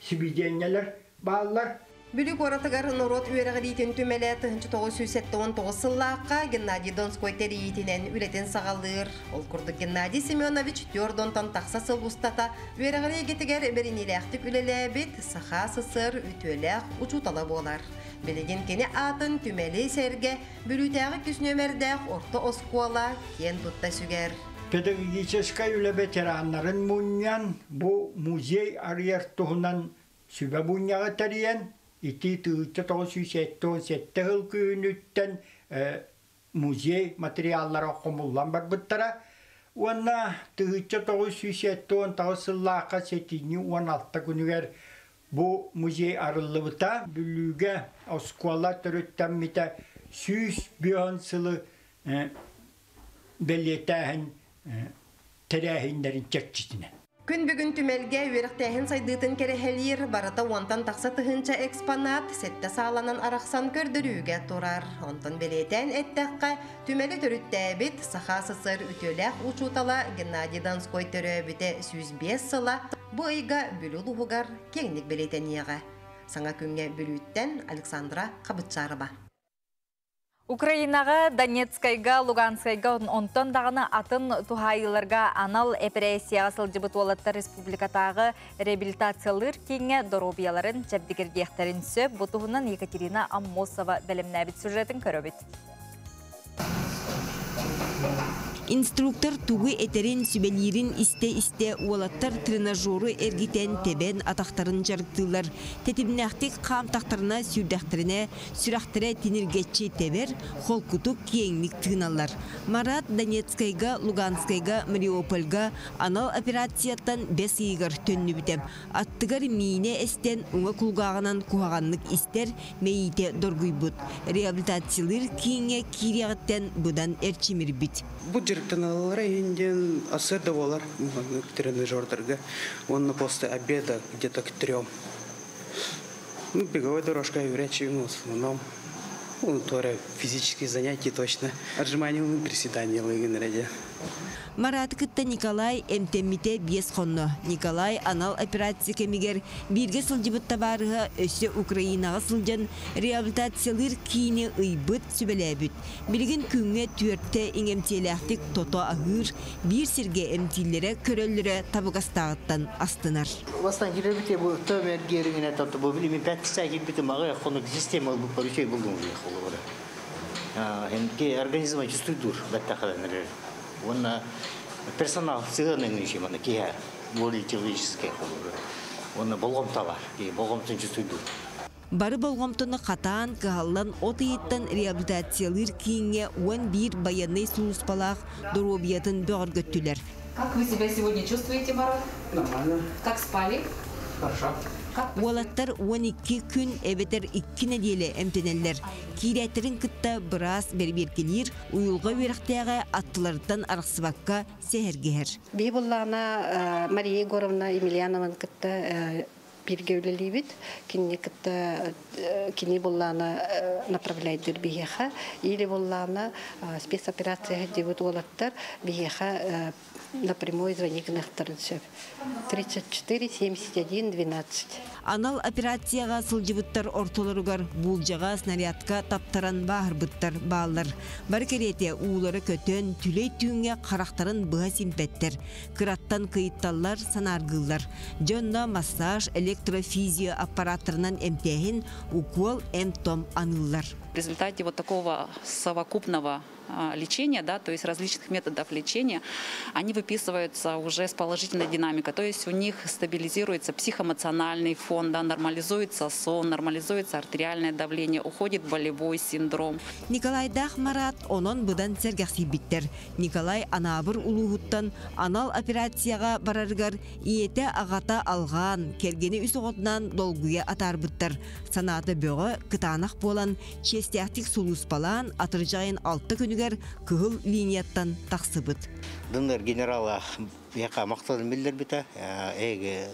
сибидиэнньэлэр бааллар. Бүлүү куоратыгар норуот үөрэҕириитин түмэлэ 1979 сыллаахха Геннадий Донской тэрийиитинэн үлэтин саҕалыыр. Ол курдук Геннадий Семенович түөрт онтон тахса сыл устата үөрэҕирии эйгэтигэр бэриниилээхтик үлэлээбит Саха СССР үтүөлээх учуутала буолар. Билигин кини аатын түмэли сэргэ Бүлүүтээҕи үс нүөмэрдээх орто оскуола киэн тутта сүгэр. Педагогическай үлэ ветераннарын мунньан бу музей арыйар туһунан сүбэ мунньаҕы тэрийэн ити 1977 сыл күһүнүттэн музей материаллара хомуллан барбыттара. Уонна 1979 сыллаахха сэтинньи 16 күнүгэр бу музей арыллыбыта. Бүлүүгэ оскуола төрүттэммитэ 105 сылы бэлиэтээһин тэрээһиннэрин чэрчитинэн. Күн бүгүн түмэлгэ үөрэхтээһин сайдыытын кэрэһэлиир барыта уонтан тахса тыһыынча экспонат сэттэ сааланан арахсан көрдөрүүгэ турар. Онтон бэлиэтээн эттэххэ, түмэли төрүттээбит Саха СССР үтүөлээх учуутала Геннадий Донской төрөөбүтэ 105 сыла бу ыйга Бүлүү улууһугар киэҥник бэлиэтэниэҕэ. Саҥа күҥҥэ Бүлүүттэн Александра Хабытчарова. Украинаҕа, Донецкайга, Луганскайга онтон даҕаны атын туһаайыыларга анал эпэрээссийэҕэ сылдьыбыт уолаттар республикатааҕы реабилитациялыыр кииҥҥэ доруобуйаларын чэбдигирдиэхтэрин сөп. Бу туһунан Екатерина Аммосова бэлэмнээбит сюжетын көрөбүт. Инструктор тугу этэрин, сүбэлиирин истэ-истэ уолаттар тренажеру эргитэн тэбэн атахтарын дьарыктыыллар. Тэтимнээхтик хаамтахтарына сүүрдэхтэринэ сүрэхтэрэ тиниргэччи тэбэр, холкутук киэҥник тыыналлар. Марат Донецкайга, Луганскайга, Мариупольга анал операцияттан бэс ыйыгар төннүбүтэ. Аттыгар миинэ эстэн уҥа кулгааҕынан куһаҕаннык истэр, мэйиитэ доргуйбут. Реабилитациялыыр кииҥҥэ киириэҕиттэн быдан эрчимирбит. Бу дьарыктаналлара иһин сарсыарда буолар тренажердарга. Уонна после обеда где-то к 3. Ну, беговая дорожка, врачи, ну, в основном. Ну, тоже физические занятия точно. Отжимания, приседания, лыгин ради. Мараты кытта Николай эмтэммитэ биэс хонно. Николай анал операция кэмигэр бииргэ сылдьыбыт табаарыһа өссө Украинаҕа сылдьан реабилитациялыыр киини ыйбыт, сүбэлээбит. Билигин күҥҥэ түөртэ иҥэмтиэлээхтик тото аһыыр, биир сиргэ эмтииллэрэ, көрөллөрө табыгастааҕыттан астынар. Бастан киирбите бу төмөр гериңине тоту бу билими пәтсә кирбите мага хонук система бу поручей булдум холобура. Хемке организма чувствует бәттә халаныр. Онна персонал сыгынын иши мана киһә более человеческая холобура. Онна болгомта бар. Болгомтун чувствует. Бары болҕомтону хатаан, кыһаллан от ыйыттан реабилитациялыыр кииҥҥэ 11 байыаннай сулууспалаах доруобуйатын бөҕөргөттүлэр. Как вы себя сегодня чувствуете, Марат? Нормально. Как спали? Хорошо. Уолаттар 12 күн эбэтэр 2 нэдиэлэ эмтэнэллэр. Киирээттэрин кытта быраас бэрэбиэркэлиир, уйулҕа үөрэхтээҕэ аттыларыттан арахсыбакка сэһэргэһэр. Биһи буллаҕына Мария Егоровна Емельянованы кытта бииргэ үлэлиибит. Кинини кытта кини буллаана направляйдыр биһиэхэ. Или буллаана спецоперация диэбит уолаттар биһиэхэ напрямую звони гыныахтарын сөп. 34 71 12. Анал операцияҕа сылдьыбыттар ортолоругар буулдьаҕа снарядка таптаран бааһырбыттар бааллар. Бары кэриэтэ уулара көтөн, түлэй түүҥҥэ харахтарын быһа симпэттэр. Кыраттан кыйытталлар, санааргыыллар. Дьонно массаж, электрофизио аппараттарынан эмтээһин, укуол, эм-том аныыллар. В результате вот такого совокупного лечения, да, то есть различных методов лечения, они выписываются уже с положительной динамикой. То есть у них стабилизируется психоэмоциональный фон, да, нормализуется сон, нормализуется артериальное давление, уходит болевой синдром. Николайдаах Марат онон быдан сэргэхсийбиттэр. Николай Анаабыр улууһуттан анал операцияҕа барарыгар ийэтэ аҕата алҕаан, кэргэнэ үс оҕотунаан долгуйа атаарбыттар. Санаата бөҕө, кытаанах буолан, чиэстээхтик сулууспалаан, атырдьах айын алта күнүгэр кыһыл линияттан тахсыбыт. ДНР генерала яка макталын билдирбите. Эги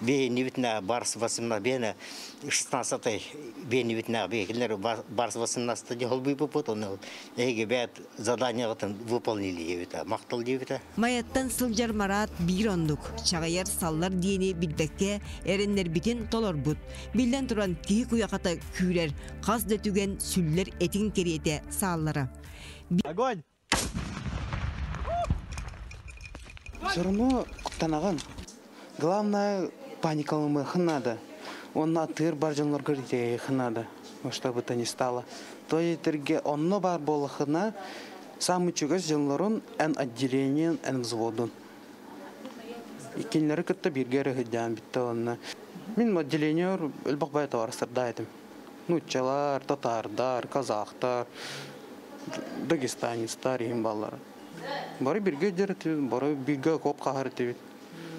бейни барс 18 бейни 16 бейни битна бейкилер барс 18 жол бүйпүт оны эги бәт задание выполнили ебите мактал дебите. Майаттан сылдьар Марат биир оннук, чаҕыйар саллар диэни билбэккэ эрэннэрбитин толорбут. Биллэн туран киһи куйахата күүрэр, хас да түгэн сүллэр этиҥ кэриэтэ сааллара. Огонь! Все равно куттанаҕын. Главное, паникалымыхын надо. Онно атыыр бар дьоннорго итэйиэхин надо, во что бы то ни стало. То етерге онно бар буоллахына, самый чугас дьоннорун эн отделениен, эн взводун. Иккиннери кытта бииргэ эрэ сылдьаан бүттэ онно. Мин отделениер элбэх баай товарыстардаах этим. Нууччалар, татаардар, казахтар, дагестанецтар иһин баллара. Бары бииргэ дьэр этибит, бары бииргэ окоп хаһар этибит.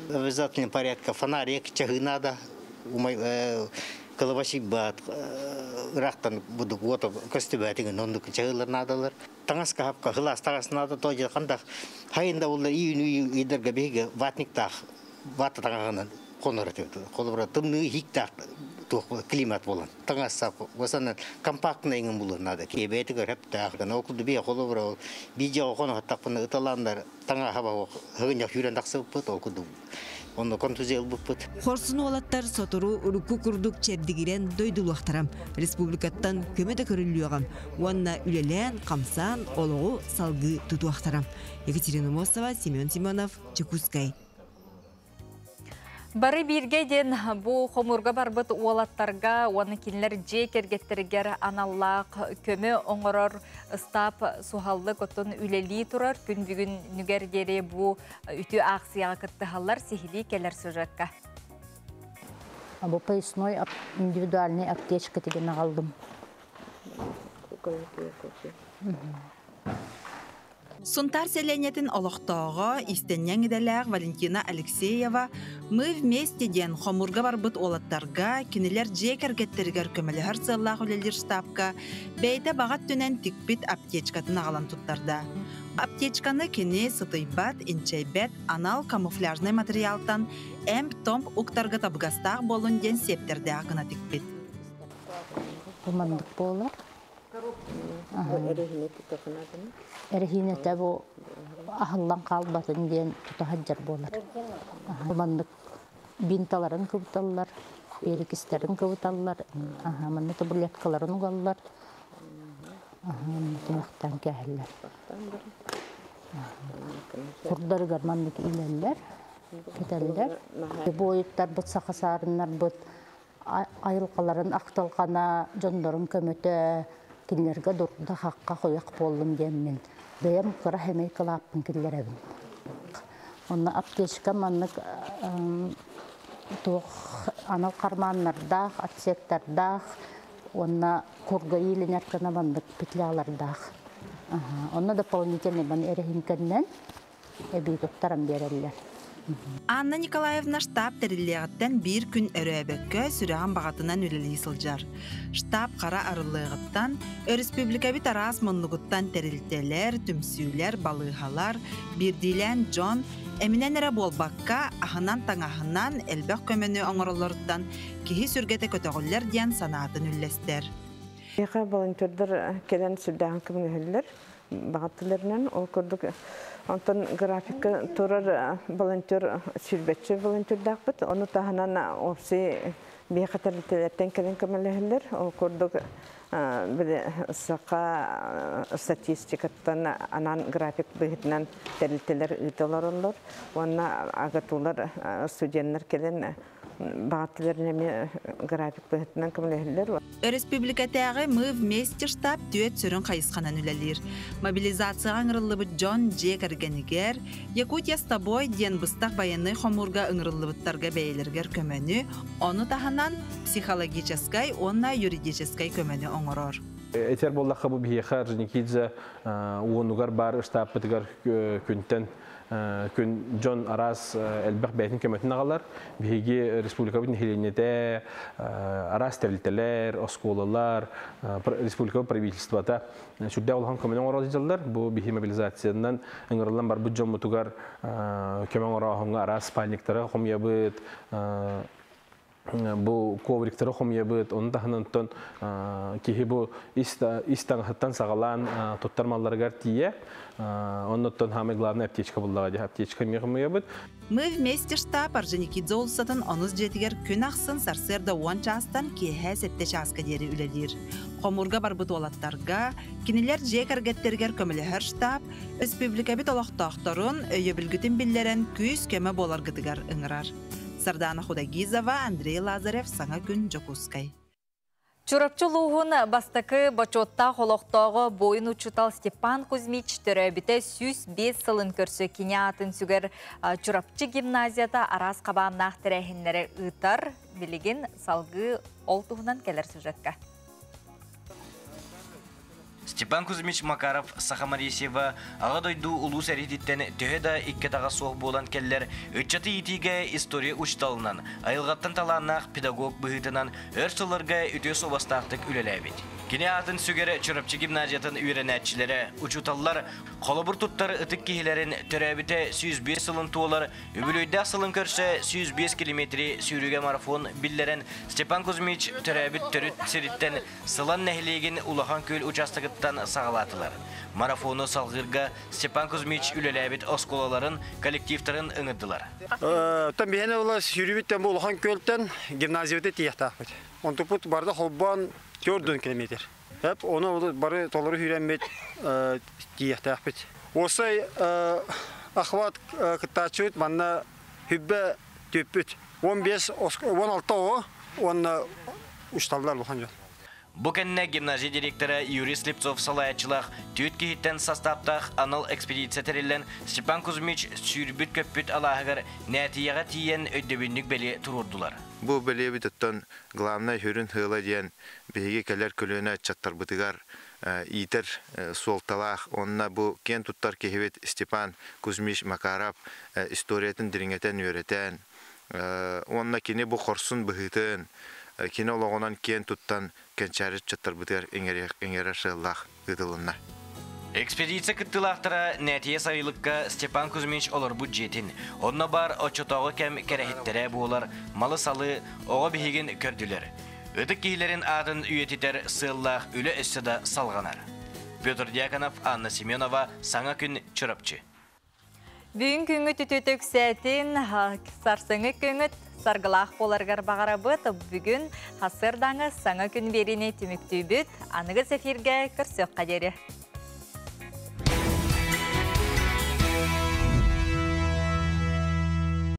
В обязательном порядке фонарик, чаһы надо, кылабашик бат, ырахтан будук уота көстүбэтиҥин оннук чаһылар надалар. Таҥас кахапка хылаас таҥас надо, то же хандах хайында улла июнь ыйдарга биһиги ватниктаах вата таҥаһынан хонор этибит. Холобура тымныы хиктаах климат болан. Таҥас сап, осанан компактный иҥин булуон надо. Киэбээтигэр хэптаах, ол курду бие холобура видео хоно хаттакпына ыталааннар таҥа хаба хыгынньах сүүрэн тахсыбыппыт, ол курдук онно контузия ылбыппыт. Хорсун уолаттар сотору урукку курдук чэбдигирэн дойдулуохтара. Республикаттан көмө да көрүллүөҕэ уонна үлэлээн, хамсаан олоҕу салгыы тутуохтара. Екатерина Мосова, Семен Семенов, Чекускай. Бары бииргэ диэн бу хомуурга барбыт уолаттарга уонна кинилэр дьиэ кэргэттэригэр аналлаах көмө оҥорор ыстаап суһаллык оттон үлэлии турар. Күн бүгүнүгэр диэри бу үтүө аахсыйаҕа кыттыһаллар сиһилии кэлэр сюжекка. Бу поясной индивидуальный аптечка деген аҕалдым. Сунтаар сэлиэнньэтин олохтооҕо, иистэнньэҥ идэлээх Валентина Алексеева «Мы вместе» диэн хомуурга барбыт уолаттарга, кинилэр дьиэ кэргэттэригэр көмөлөһөр сыаллаах үлэлиир штабка бэйэтэ баҕа өттүнэн тикпит аптечкатын аҕалан туттарда. Аптечканы кини сытыйбат, инчэйбэт анал камуфляжнай материалтан эмп-томп уктарга табыгастаах буоллун диэн сиэптэрдээх гына тикпит. Бу маннык буолар. Эрэһиинэтэ бу аһыллан хаалбатын диэн тута сылдьар буолар. Маннык бинталарын кыбыталлар, перекистэрин кыбыталлар, манна таблеткаларын угаллар. Тымахтан кээһэллэр. Курдарыгар маннык иилэллэр, кэтэллэр. Буойуттарбыт, саха саарыннарбыт айылҕаларын ахтылҕана, дьоннорун көмөтө, кинилэргэ дурда хахха хойох буоллун диэммин бэйэм кыра хэмэй кылааппын киллэрэбин. Онно аптечка маннык туох анал карманнардаах, отсектардаах, уонна курга иилинэр гына маннык петлялардаах. Онно дополнительный маны эрэһиҥкэннэн эбии туттаран биэрэллэр. Анна Николаевна штаб тэриллиэҕиттэн биир күн өрөөбөккө сүрэҕин баҕатынан үлэлии сылдьар. Штаб хара арыллыаҕыттан өрөспүүбүлүкэбит араас муннугуттан тэрилтэлэр, түмсүүлэр, балыыһалар, биирдиилээн дьон эминэн эрэ буолбакка, аһынан-таҥаһынан элбэх көмөнү оҥороллоруттан киһи сүргэтэ көтөҕүллэр диэн санаатын үллэстэр. Миэхэ волонтердар кэлэн сүрдээҕин көмөлөһөллөр баҕаттыларынан. Ол курдук онтон графикка турар волонтер сүүрбэччэ волонтердаахпыт. Ону таһынан уопсай биэхэ тэрилтэлэртэн кэлэн көмөлөһөллөр. Ол курдук били саха статистикаттан анаан график быһыытынан тэрилтэлэр ыыта олороллор. Уонна АГАТУлар студеннар кэлэн баҕаттыларын эмиэ график быһыытынан көмөлөһөллөр. Өрөспүүбүлүкэтээҕи Мы вместе штаб түөрт сүрүн хайысханан үлэлиир. Мобилизацияҕа ыҥырыллыбыт дьон дьиэ кэргэнигэр, Якутия с тобой диэн быстах байыаннай хомуурга ыҥырыллыбыттарга бэйэлэригэр көмөнү, ону таһынан психологическай уонна юридическай көмөнү оҥорор. Этэр буоллахха бу биһиэхэ Орджоникидзе уонугар баар ыстааппытыгар күнтэн күн дьон араас элбэх бэйэтин көмөтүн аҕалар. Биһиги республикабыт нэһилиэнньэтэ, араас тэрилтэлэр, оскуолалар, республика правительствота сүрдээх улахан көмөнү оҥоро сылдьаллар. Бу биһи мобилизациянан ыҥырыллан барбыт дьоммутугар көмө оҥорооһуҥҥа араас спальниктары хомуйабыт, бу ковриктары хомуйабыт, ону таһынан киһи бу ис таҥаһыттан саҕалаан туттар малларыгар тиийэ, оннуттан самый главный аптечка буллаҕа дии, аптечка эмиэ хомуйабыт. Мы вместе штаб Орджоникидзе уулуссатын онус дьиэтигэр күн ахсын сарсыарда 10 чаастан киэһэ 7 чааска диэри үлэлиир. Хомуурга барбыт уолаттарга, кинилэр дьиэ кэргэттэригэр көмөлөһөр штаб республикабыт олохтоохторун өйөбүлгүтүн биллэрэн күүс-көмө буоларгытыгар ыҥырар. Сардана Худагизова, Андрей Лазарев, Саҥа күн, Дьокуускай. Чурапчы улууһун бастакы бочуоттаах олохтооҕо буойун учуутал Степан Кузьмич төрөөбүтэ 105 сылын көрсө кини аатын сүгэр Чурапчы гимназията араас хабааннаах тэрээһиннэри ыытар. Билигин салгыы ол туһунан кэлэр сюжетка. Степан Кузьмич Макаров Саха Марисева Аҕа дойду улуу сэриититтэн төһө да икки атаҕа суох буолан кэллэр, ыччаты иитиигэ история учууталынан, айылҕаттан талааннаах педагог быһыытынан өр сылларга үтүө суобастаахтык үлэлээбит. Кини аатын сүгэр Чурапчы гимназиятын үөрэнээччилэрэ, учууталлар холобур туттар ытык киһилэрин төрөөбүтэ 105 сылын туолар Үбүлүөйдээх сылын көрсө 105 километри сүүрүүгэ марафон биллэрэн Степан Кузьмич төрөөбүт төрүт сириттэн Сылан нэһилиэгин Улахан Күөл учаастагыттан саҕалаатылар. Марафону салҕыырга Степан Кузьмич үлэлээбит оскуолаларын, коллективтарын ыҥырдылар. Оттон биһиэнэ була сүүрүүбүттэн бу Улахан Күөлтэн гимназиябыты тиийиэхтээхпит. Онтуппут барыта холбоон 4 километр. Эп ону бары толору сүүрэммит тиийиэхтээхпит. Уопсай охват кыттааччыбыт манна хүббэ түппүт. 15 16 оҕо уонна учталлар улахан дьон. Бу кэннэ гимназия директора Юрий Слепцов салайааччылаах түөрт киһиттэн састааптаах анал экспедиция тэриллэн Степан Кузьмич сүүрбүт-көппүт алааһыгар Нээтийэҕэ тиийэн өйдөбүнньүк бэлиэ туруордулар. Бу бэлиэбит оттон главнай сүрүн сыала диэн биһиги кэлэр көлүөнэ ыччаттарбытыгар иитэр суолталаах уонна бу киэн туттар киһибит Степан Кузьмич Макаров историятын дириҥэтэн үөрэтэн уонна кини бу хорсун быһыытын, кини олоҕунан киэн туттан кэнчээри ыччаттарбытыгар иҥэрэр сыаллаах ыытылынна. Экспедиция кыттыылаахтара Нээтийэ сайылыкка Степан Кузьмич олорбут дьиэтин, онно баар оччотооҕу кэм кэрэһиттэрэ буолар малы-салы оҕо биһигин көрдүлэр. Ытык киһилэрин аатын үйэтитэр сыаллаах үлэ өссө да салҕанар. Петр Дьяконов, Анна Семенова, Саҥа күн, Чурапчы. Бүгүн күҥҥүт үтүөтэ үксээтин, сарсыҥҥы күҥҥүт саргылаах буоларыгар баҕарабыт. Бүгүн сарсыардааҥы Саҥа күн биэриини түмүктүүбүт. Аныгыс эфиргэ көрсүөххэ диэри.